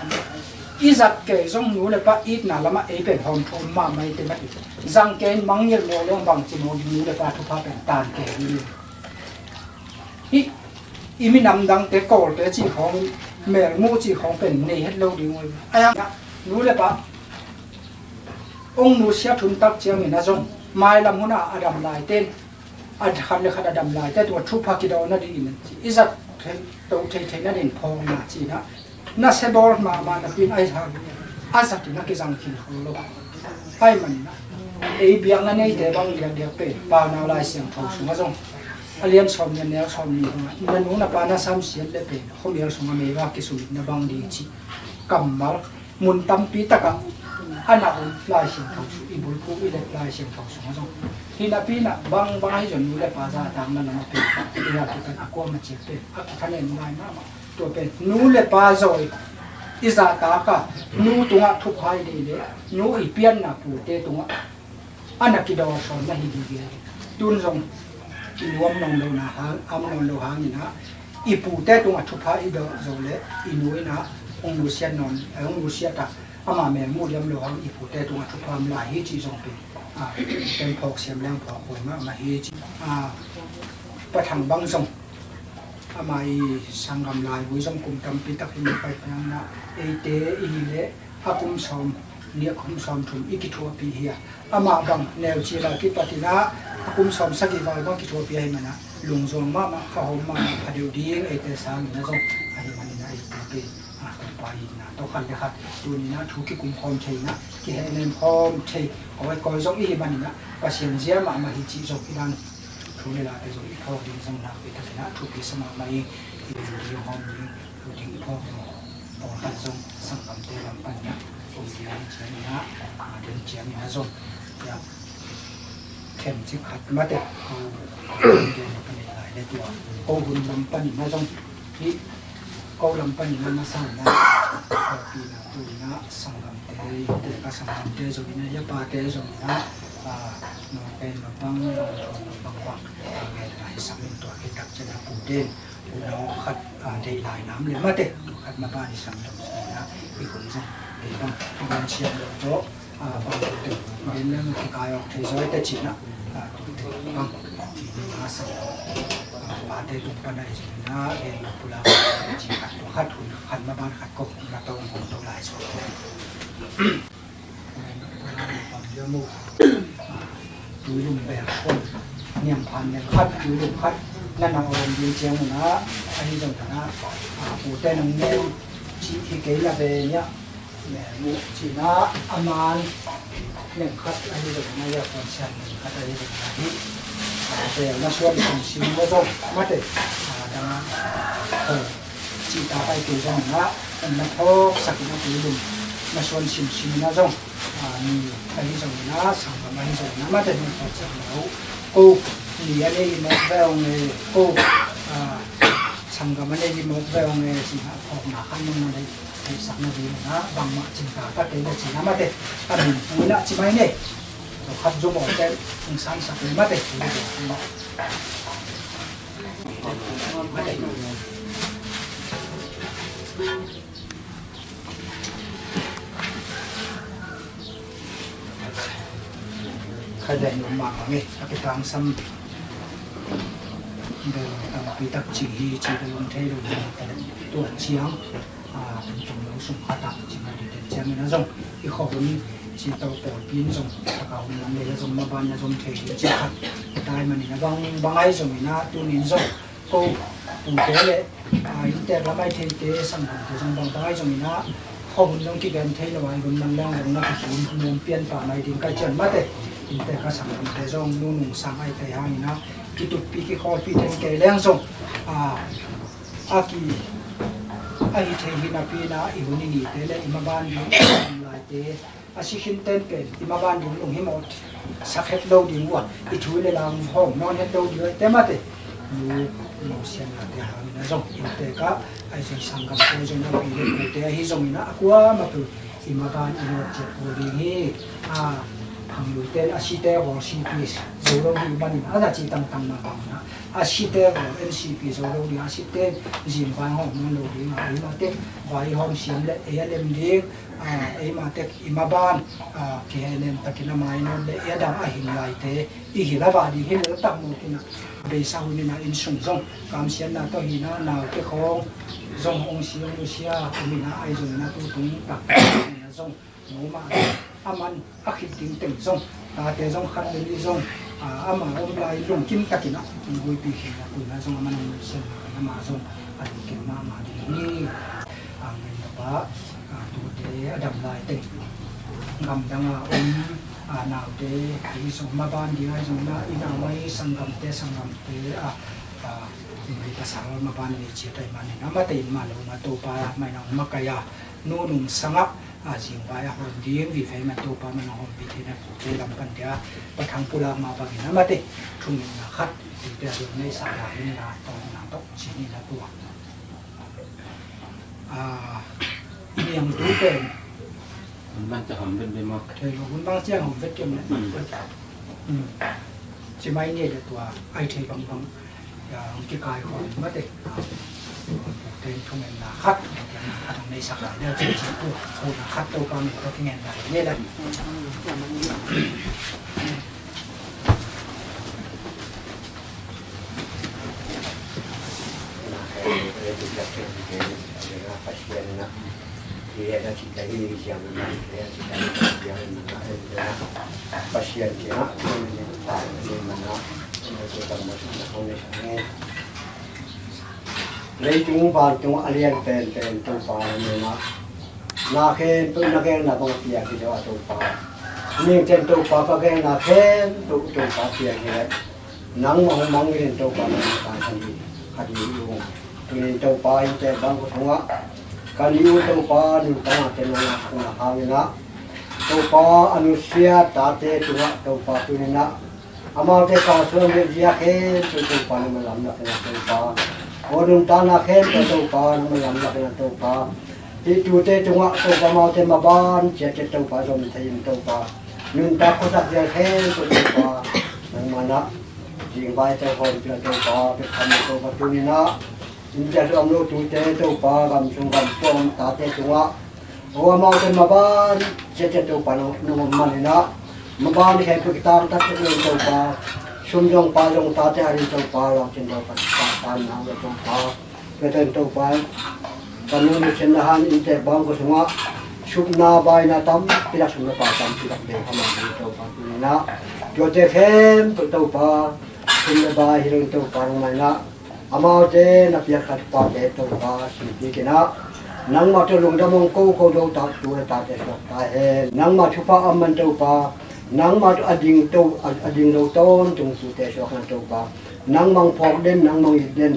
i zat kei zong nu le pa itna lamah ei pen hawm thu um mahmah i te mah i zang kei in mangngilh nawn leng bangci maw ding, nu le pa thupha pen tan kei ding. Hih i minam dangte Kawlte cih khawng, melmu cih khawng pen nei het lo ding uh. Ahi hang nu le pa hong nusiat hun tak ciangin a zong mailam hun a a dam laite in, a khat le khat a dam laite tua thupha kidawna dingin i zat thei, to thei theihna dingin phawkna cihna nasia bawl mahmah napi in ahi hang a zat in a kizang khin kho lo. Ahi manin a ei biakna neite bang diakdiak pen Paunak Lai Siangtho sungah zong a lian sawm nih, a neu sawm nih bangah na nu na pa na samsiat le pen khuamial sungah meivak kisumit na bang ding cih kammal mun tampi takah a na om Lai Siangtho sung, i bulphuh i let Lai Siangtho sungah zong. Hih napi in a bang bang ahi zong nu le pa zahtakna lamah pen i a kipan a kuamah ciat pen a kithanem ngai mahmah. Tua pen nu le pa zawi i zahtak a, nu tungah thupha i deih leh nu i pianna pute tungah a na kidaw sawn na hi gige. Tun zong i nuam nawn lo na hang, am nawn lo hangin a, i pute tungah thupha i dawh zo leh i nu in a hong nusiat nawn, hong nusiat a, ama melmu diam lo hang i pute tungah thupha om lai hi cih zong pen, a, pen phawk siam leng phawk huai mahmah hi cih, a, Pa Thang bang zong ama i sanggam laivui zong kum tampi tak hi mah pai hang in a, eite i hi leh a kum sawm nih, a kum sawm thum i kithuahpih hi a, amah bang neucil a kipat in a, a kum sawm sagih val bang kithuahpih ahih manin a lungzuang mahmah, kha hawm mahmah, pha deuh ding eite sangin a zong ahih manin a eite pen, a, Topa itna tawh khat le khat tuni in a thu kikum khawm thei in a, kihehnem khawm thei, kawikawi zong i hih manin a Pasian zia mahmah hi cih zong i dan thu le late zong i phawk ding zong nakpi takin a thupi sa mahmah ing. I lungdam hawm ding, thu ding i phawk ding pawlkhat zong sanggamte lam panin a om ding ciangin a, a, den ciangin a zong, ya, themcik khat mate, ko, ko hun den panin lai le tua, ko hun lam panin a zong, hih ko lam panin a masa in a, ko pi na tu in a sanggamte, te ka sanggamte zong in a, ya pate zong in a, a, no pen no bang, no bang bang, a, ngen lai sa min tua kitak ciang a pu den, pu no khat, a, dei lai nam le mate, tua khat ma ban i sam dong sa in a, i hun zong, dei bang, i hun siam lo to, a, bang tua te, den leng a kikai awk thei zaw te cih na, a, tua te bang, a, sa, a, pate tung pan a i zong na, gen lo pula, cih khat, tua khat hun, khat ma ban khat ko, na to, to lai zaw. Tuilum bel khon, niam phan neng khat, tuilum khat, na na om ding ciang na, ahi zong na, a, pute nang neu, cih hi kei na ve nia, mu cih na, a man, neng khat, ahi zong na, ya khon sian neng khat, ahi zong na, hi, a, bel na suan sim sim na zong, mate, a, dang, a, ho. Cihtak ai kei zong in ah, na phawksak in ah tuilum na suan simsim in ah zong, a, mi ahi zong in ah, sanggam ahi zong in ah, mate na phawksak in ah uh, ko mi a nei i mawk ve ong e, ko, a, sanggam a nei i mawk ve ong e, ci in ah phawkna khat nong na deih, deihsak nading in ah, bangmah cihtak a kei le ci in ah mate, a min hong in ah ci mai ni. Khat zong awte hong sansak le mate. Mate. Tua pen mahmah hi, a kitangsam bel tampi tak ci hi, ci bel om thei lo hi, tua ciang a, tung lo sung khat ah ci mah ding teh ciangin a zong i khuahun ci to pawlpi in zong taka hun lam lei a zong maban a zong thei ding ci khat tai manin a bang bang ahi zongin a tunin zong ko pute le a, inntek lam ahi theite sanggamte zong bang bang ahi zongin a khuahun zong kigen thei lo ahi hun man leng zong na kihim nuam pian pah mai ding ka cian mate. Inntek a sanggamte zong nunung sang ahi thei hangin a kituppi kikhawlpi thei kei leng zong a, a ki a hi thei hi napi in a i hun i nite le i maban ding laite a si khin ten pen i maban ding lunghimawh sak het lo ding uh a, i thu le lam hawm nawn het lo ding uh a, te mate nu nu sianna te hangin a zong inntek a, ahi zong sanggamte zong a pi le pute ahi zongin a, a kuamah pen i maban i nawt ciat kul ding hi. A, phangluite in a site hawl sipi zo lo ding manin a, na ci tangtang mah bangin a, a site hawl en sipi zo lo ding a, site zin vai hawm nawn lo ding a, ei mate vai hawm siam le ei a lem ding a, ei mate i maban a, kihehnem takin a mai nawn le ei a dang a hing laite i hilh a vah ding hi le tak mawk in a, beisa hun in a, inn sung zong kamsiatna tawh hi in a, naute khawng zong hong si hong nusia om in a, ahi zongin a tutung tak zong noma a man a khit ding teng zong tate zong khat le nih zong a, ama om lai lungkim takin a, buaipi khin a, tuina zong a man hong nusia in a, ama zong a lungkim mahmah ding hi. A, ngen tapa a, tute a dam lai teng gamdang a om a, naute ahi zong maban ding ahi zong na, i nau mai sanggamte sanggamte a, a, i mai pasal maban nei ciat ahi manin a, mate in mah lo na Topa mai nang makaih a, nunung sangah a, zingvai a hawm ding vive man Topa man a hawmpi thei na pute lam pan dia pathang pulak mah bangin a, mate thungetna khat tute a dong nei sa la in na tawng na tawh ci ni na tua. A, i niang tu pen hun bang ciang hom vet bem maw? Thei lo, hun bang ciang hom vet kem le. Hmm. Hmm. Ci mai ni le tua ai thei bang bang. Ya, hong kikai khawm mate. A, ten thungetna khat, thungetna khat hong nei sak lai le ci ci ku, ku na khat to pa min to kingen lai ni le. Pasian kiangah leitung vantung a lian penpen Topa na mena na khempeuh na gelna bang a piak hi deuh a Topa. Ningten Topa ka gelna khempeuh Topa piak hi leh nangmah hong mangngilh in Topa nangmah tangsan hi khat hi ung. Tunin Topa inntek bang ko sungah ka nih uh Topa nuntakna te nangmah sakna hangin ah Topa a nusia tate tungah Topa tunin ah amaute kalsuan deuh zia khempeuh Topa nangmah lamlak in ah Topa. Aw nuntakna khempeuh Topa nangmah lamlak in ah Topa. Hih tute tungah Topa amaute maban ciatciat Topa zom thei in Topa. Nuntak khuasak zia khempeuh Topa nangmah in ah zingvai te hawm pila Topa pek tham Topa tunin ah inntek sung om lo tute Topa gam sung gam pua om tate tungah aw amaute maban ciatciat Topa nang om manin ah maban khempeuh kitang taktak lo in Topa. Sum zong pai zong tate a rin Topa lawng cin Topa ta nang lo Topa. Peten Topa ka nu nu cin na han inntek bang ko sungah supna baina tampi lak sum na pai tampi lak bei kha mah in Topa tunin ah tuate khempeuh Topa sum le bai hi lo in Topa nangmah in ah amaute na piak khat pate Topa simpi kin ah nangmah tawh lungdam hong ko ko do tak tu le tate suak ta hen. Nangmah thupha a man Topa nangmah tawh a ding to a ding lo tawntung tute suak hen Topa. Nangmah hong phawk den nangmah hong it den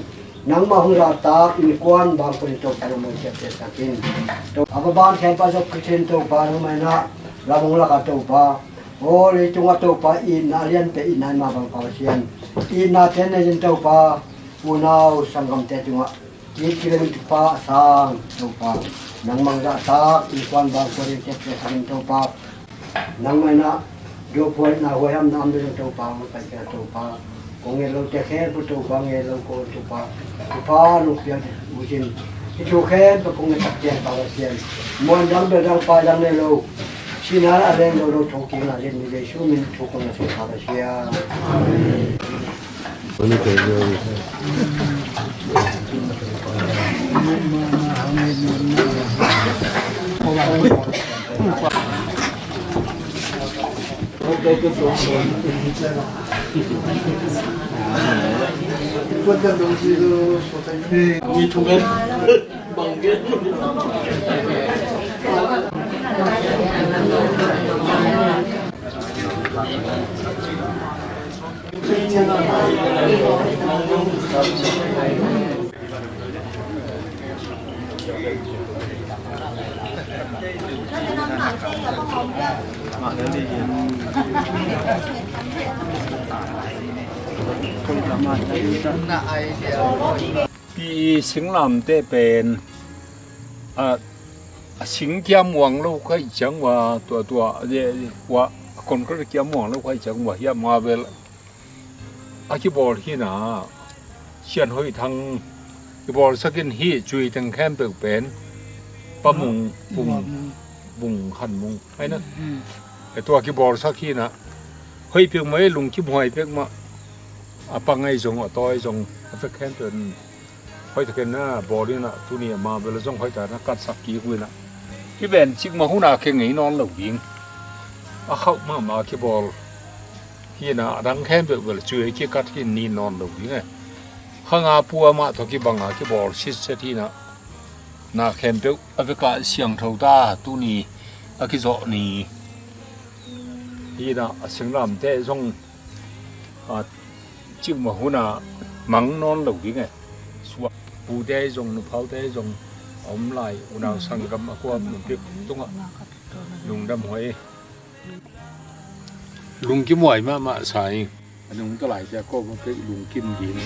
nangmah hong zahtak innkuan bang ko in Topa nangmah hong siapte takin a maban khempeuh zop kithei in Topa nangmah in ah lam hong lak a Topa. Aw leitungah Topa itna a lianpek itna i mah bang Pasian itna te nei in Topa. Unau sanggamte tungah it kilemin thupha a sang Topa nangmah hong zahtak innkuan bang ko in siapte takin Topa. Nangmah in ah duhhuaina huaihamna om deuh Topa hong pai kei a Topa. Kong nget lote khempeuh Topa nget lo ko Topa. Thupha nong piak uh cin hih thu khempeuh kong nget tak ciang Pasian muan dang bel dang pai dang nei lo Sihna a lian lo lo thong kik a lian mi Jesu min thuk kong na thong kha ka sia. Pi singlamteh pen a, a sing kiam uang lo kha i ciang ua, tua tua a, a concrete kiam uang lo kha i ciang ua hiam, nga bel a kibawl hi na, Sian Hoih Thang kibawlsak in hi. Cui teng khempeuh pen Pa Mung, Bung, Bung Khan Mung ahi na. E tua kibawlsak hi na, hoih peuhmah, lungkim huai peuhmah, a pang ahi zong, a tawi zong, a vek khempeuh in hoih takin na bawl in a, tuni a ma bel a zong hoih takin na katsak kik uh in a, hih pen cikmah hun a khe ngei nawn lo ding. A khauh mahmah a kibawl hi na, a dang khempeuh bel cui a kikat hi ni nawn lo ding e. Kha nga pua mah tawh kibang a kibawl sitset hi na, na khempeuh a vek a siangtho ta, tuni a kizawh ni hi na, a singlamteh zong a, cikmah hun a mang nawn lo ding e. Suak pute zong, nupaute zong a om lai, unau sanggam a kuapeuh tungah lungdam huai. Lungkim huai mahmah sa ing. A nungta lai cia kawm a peuh lungkim ding.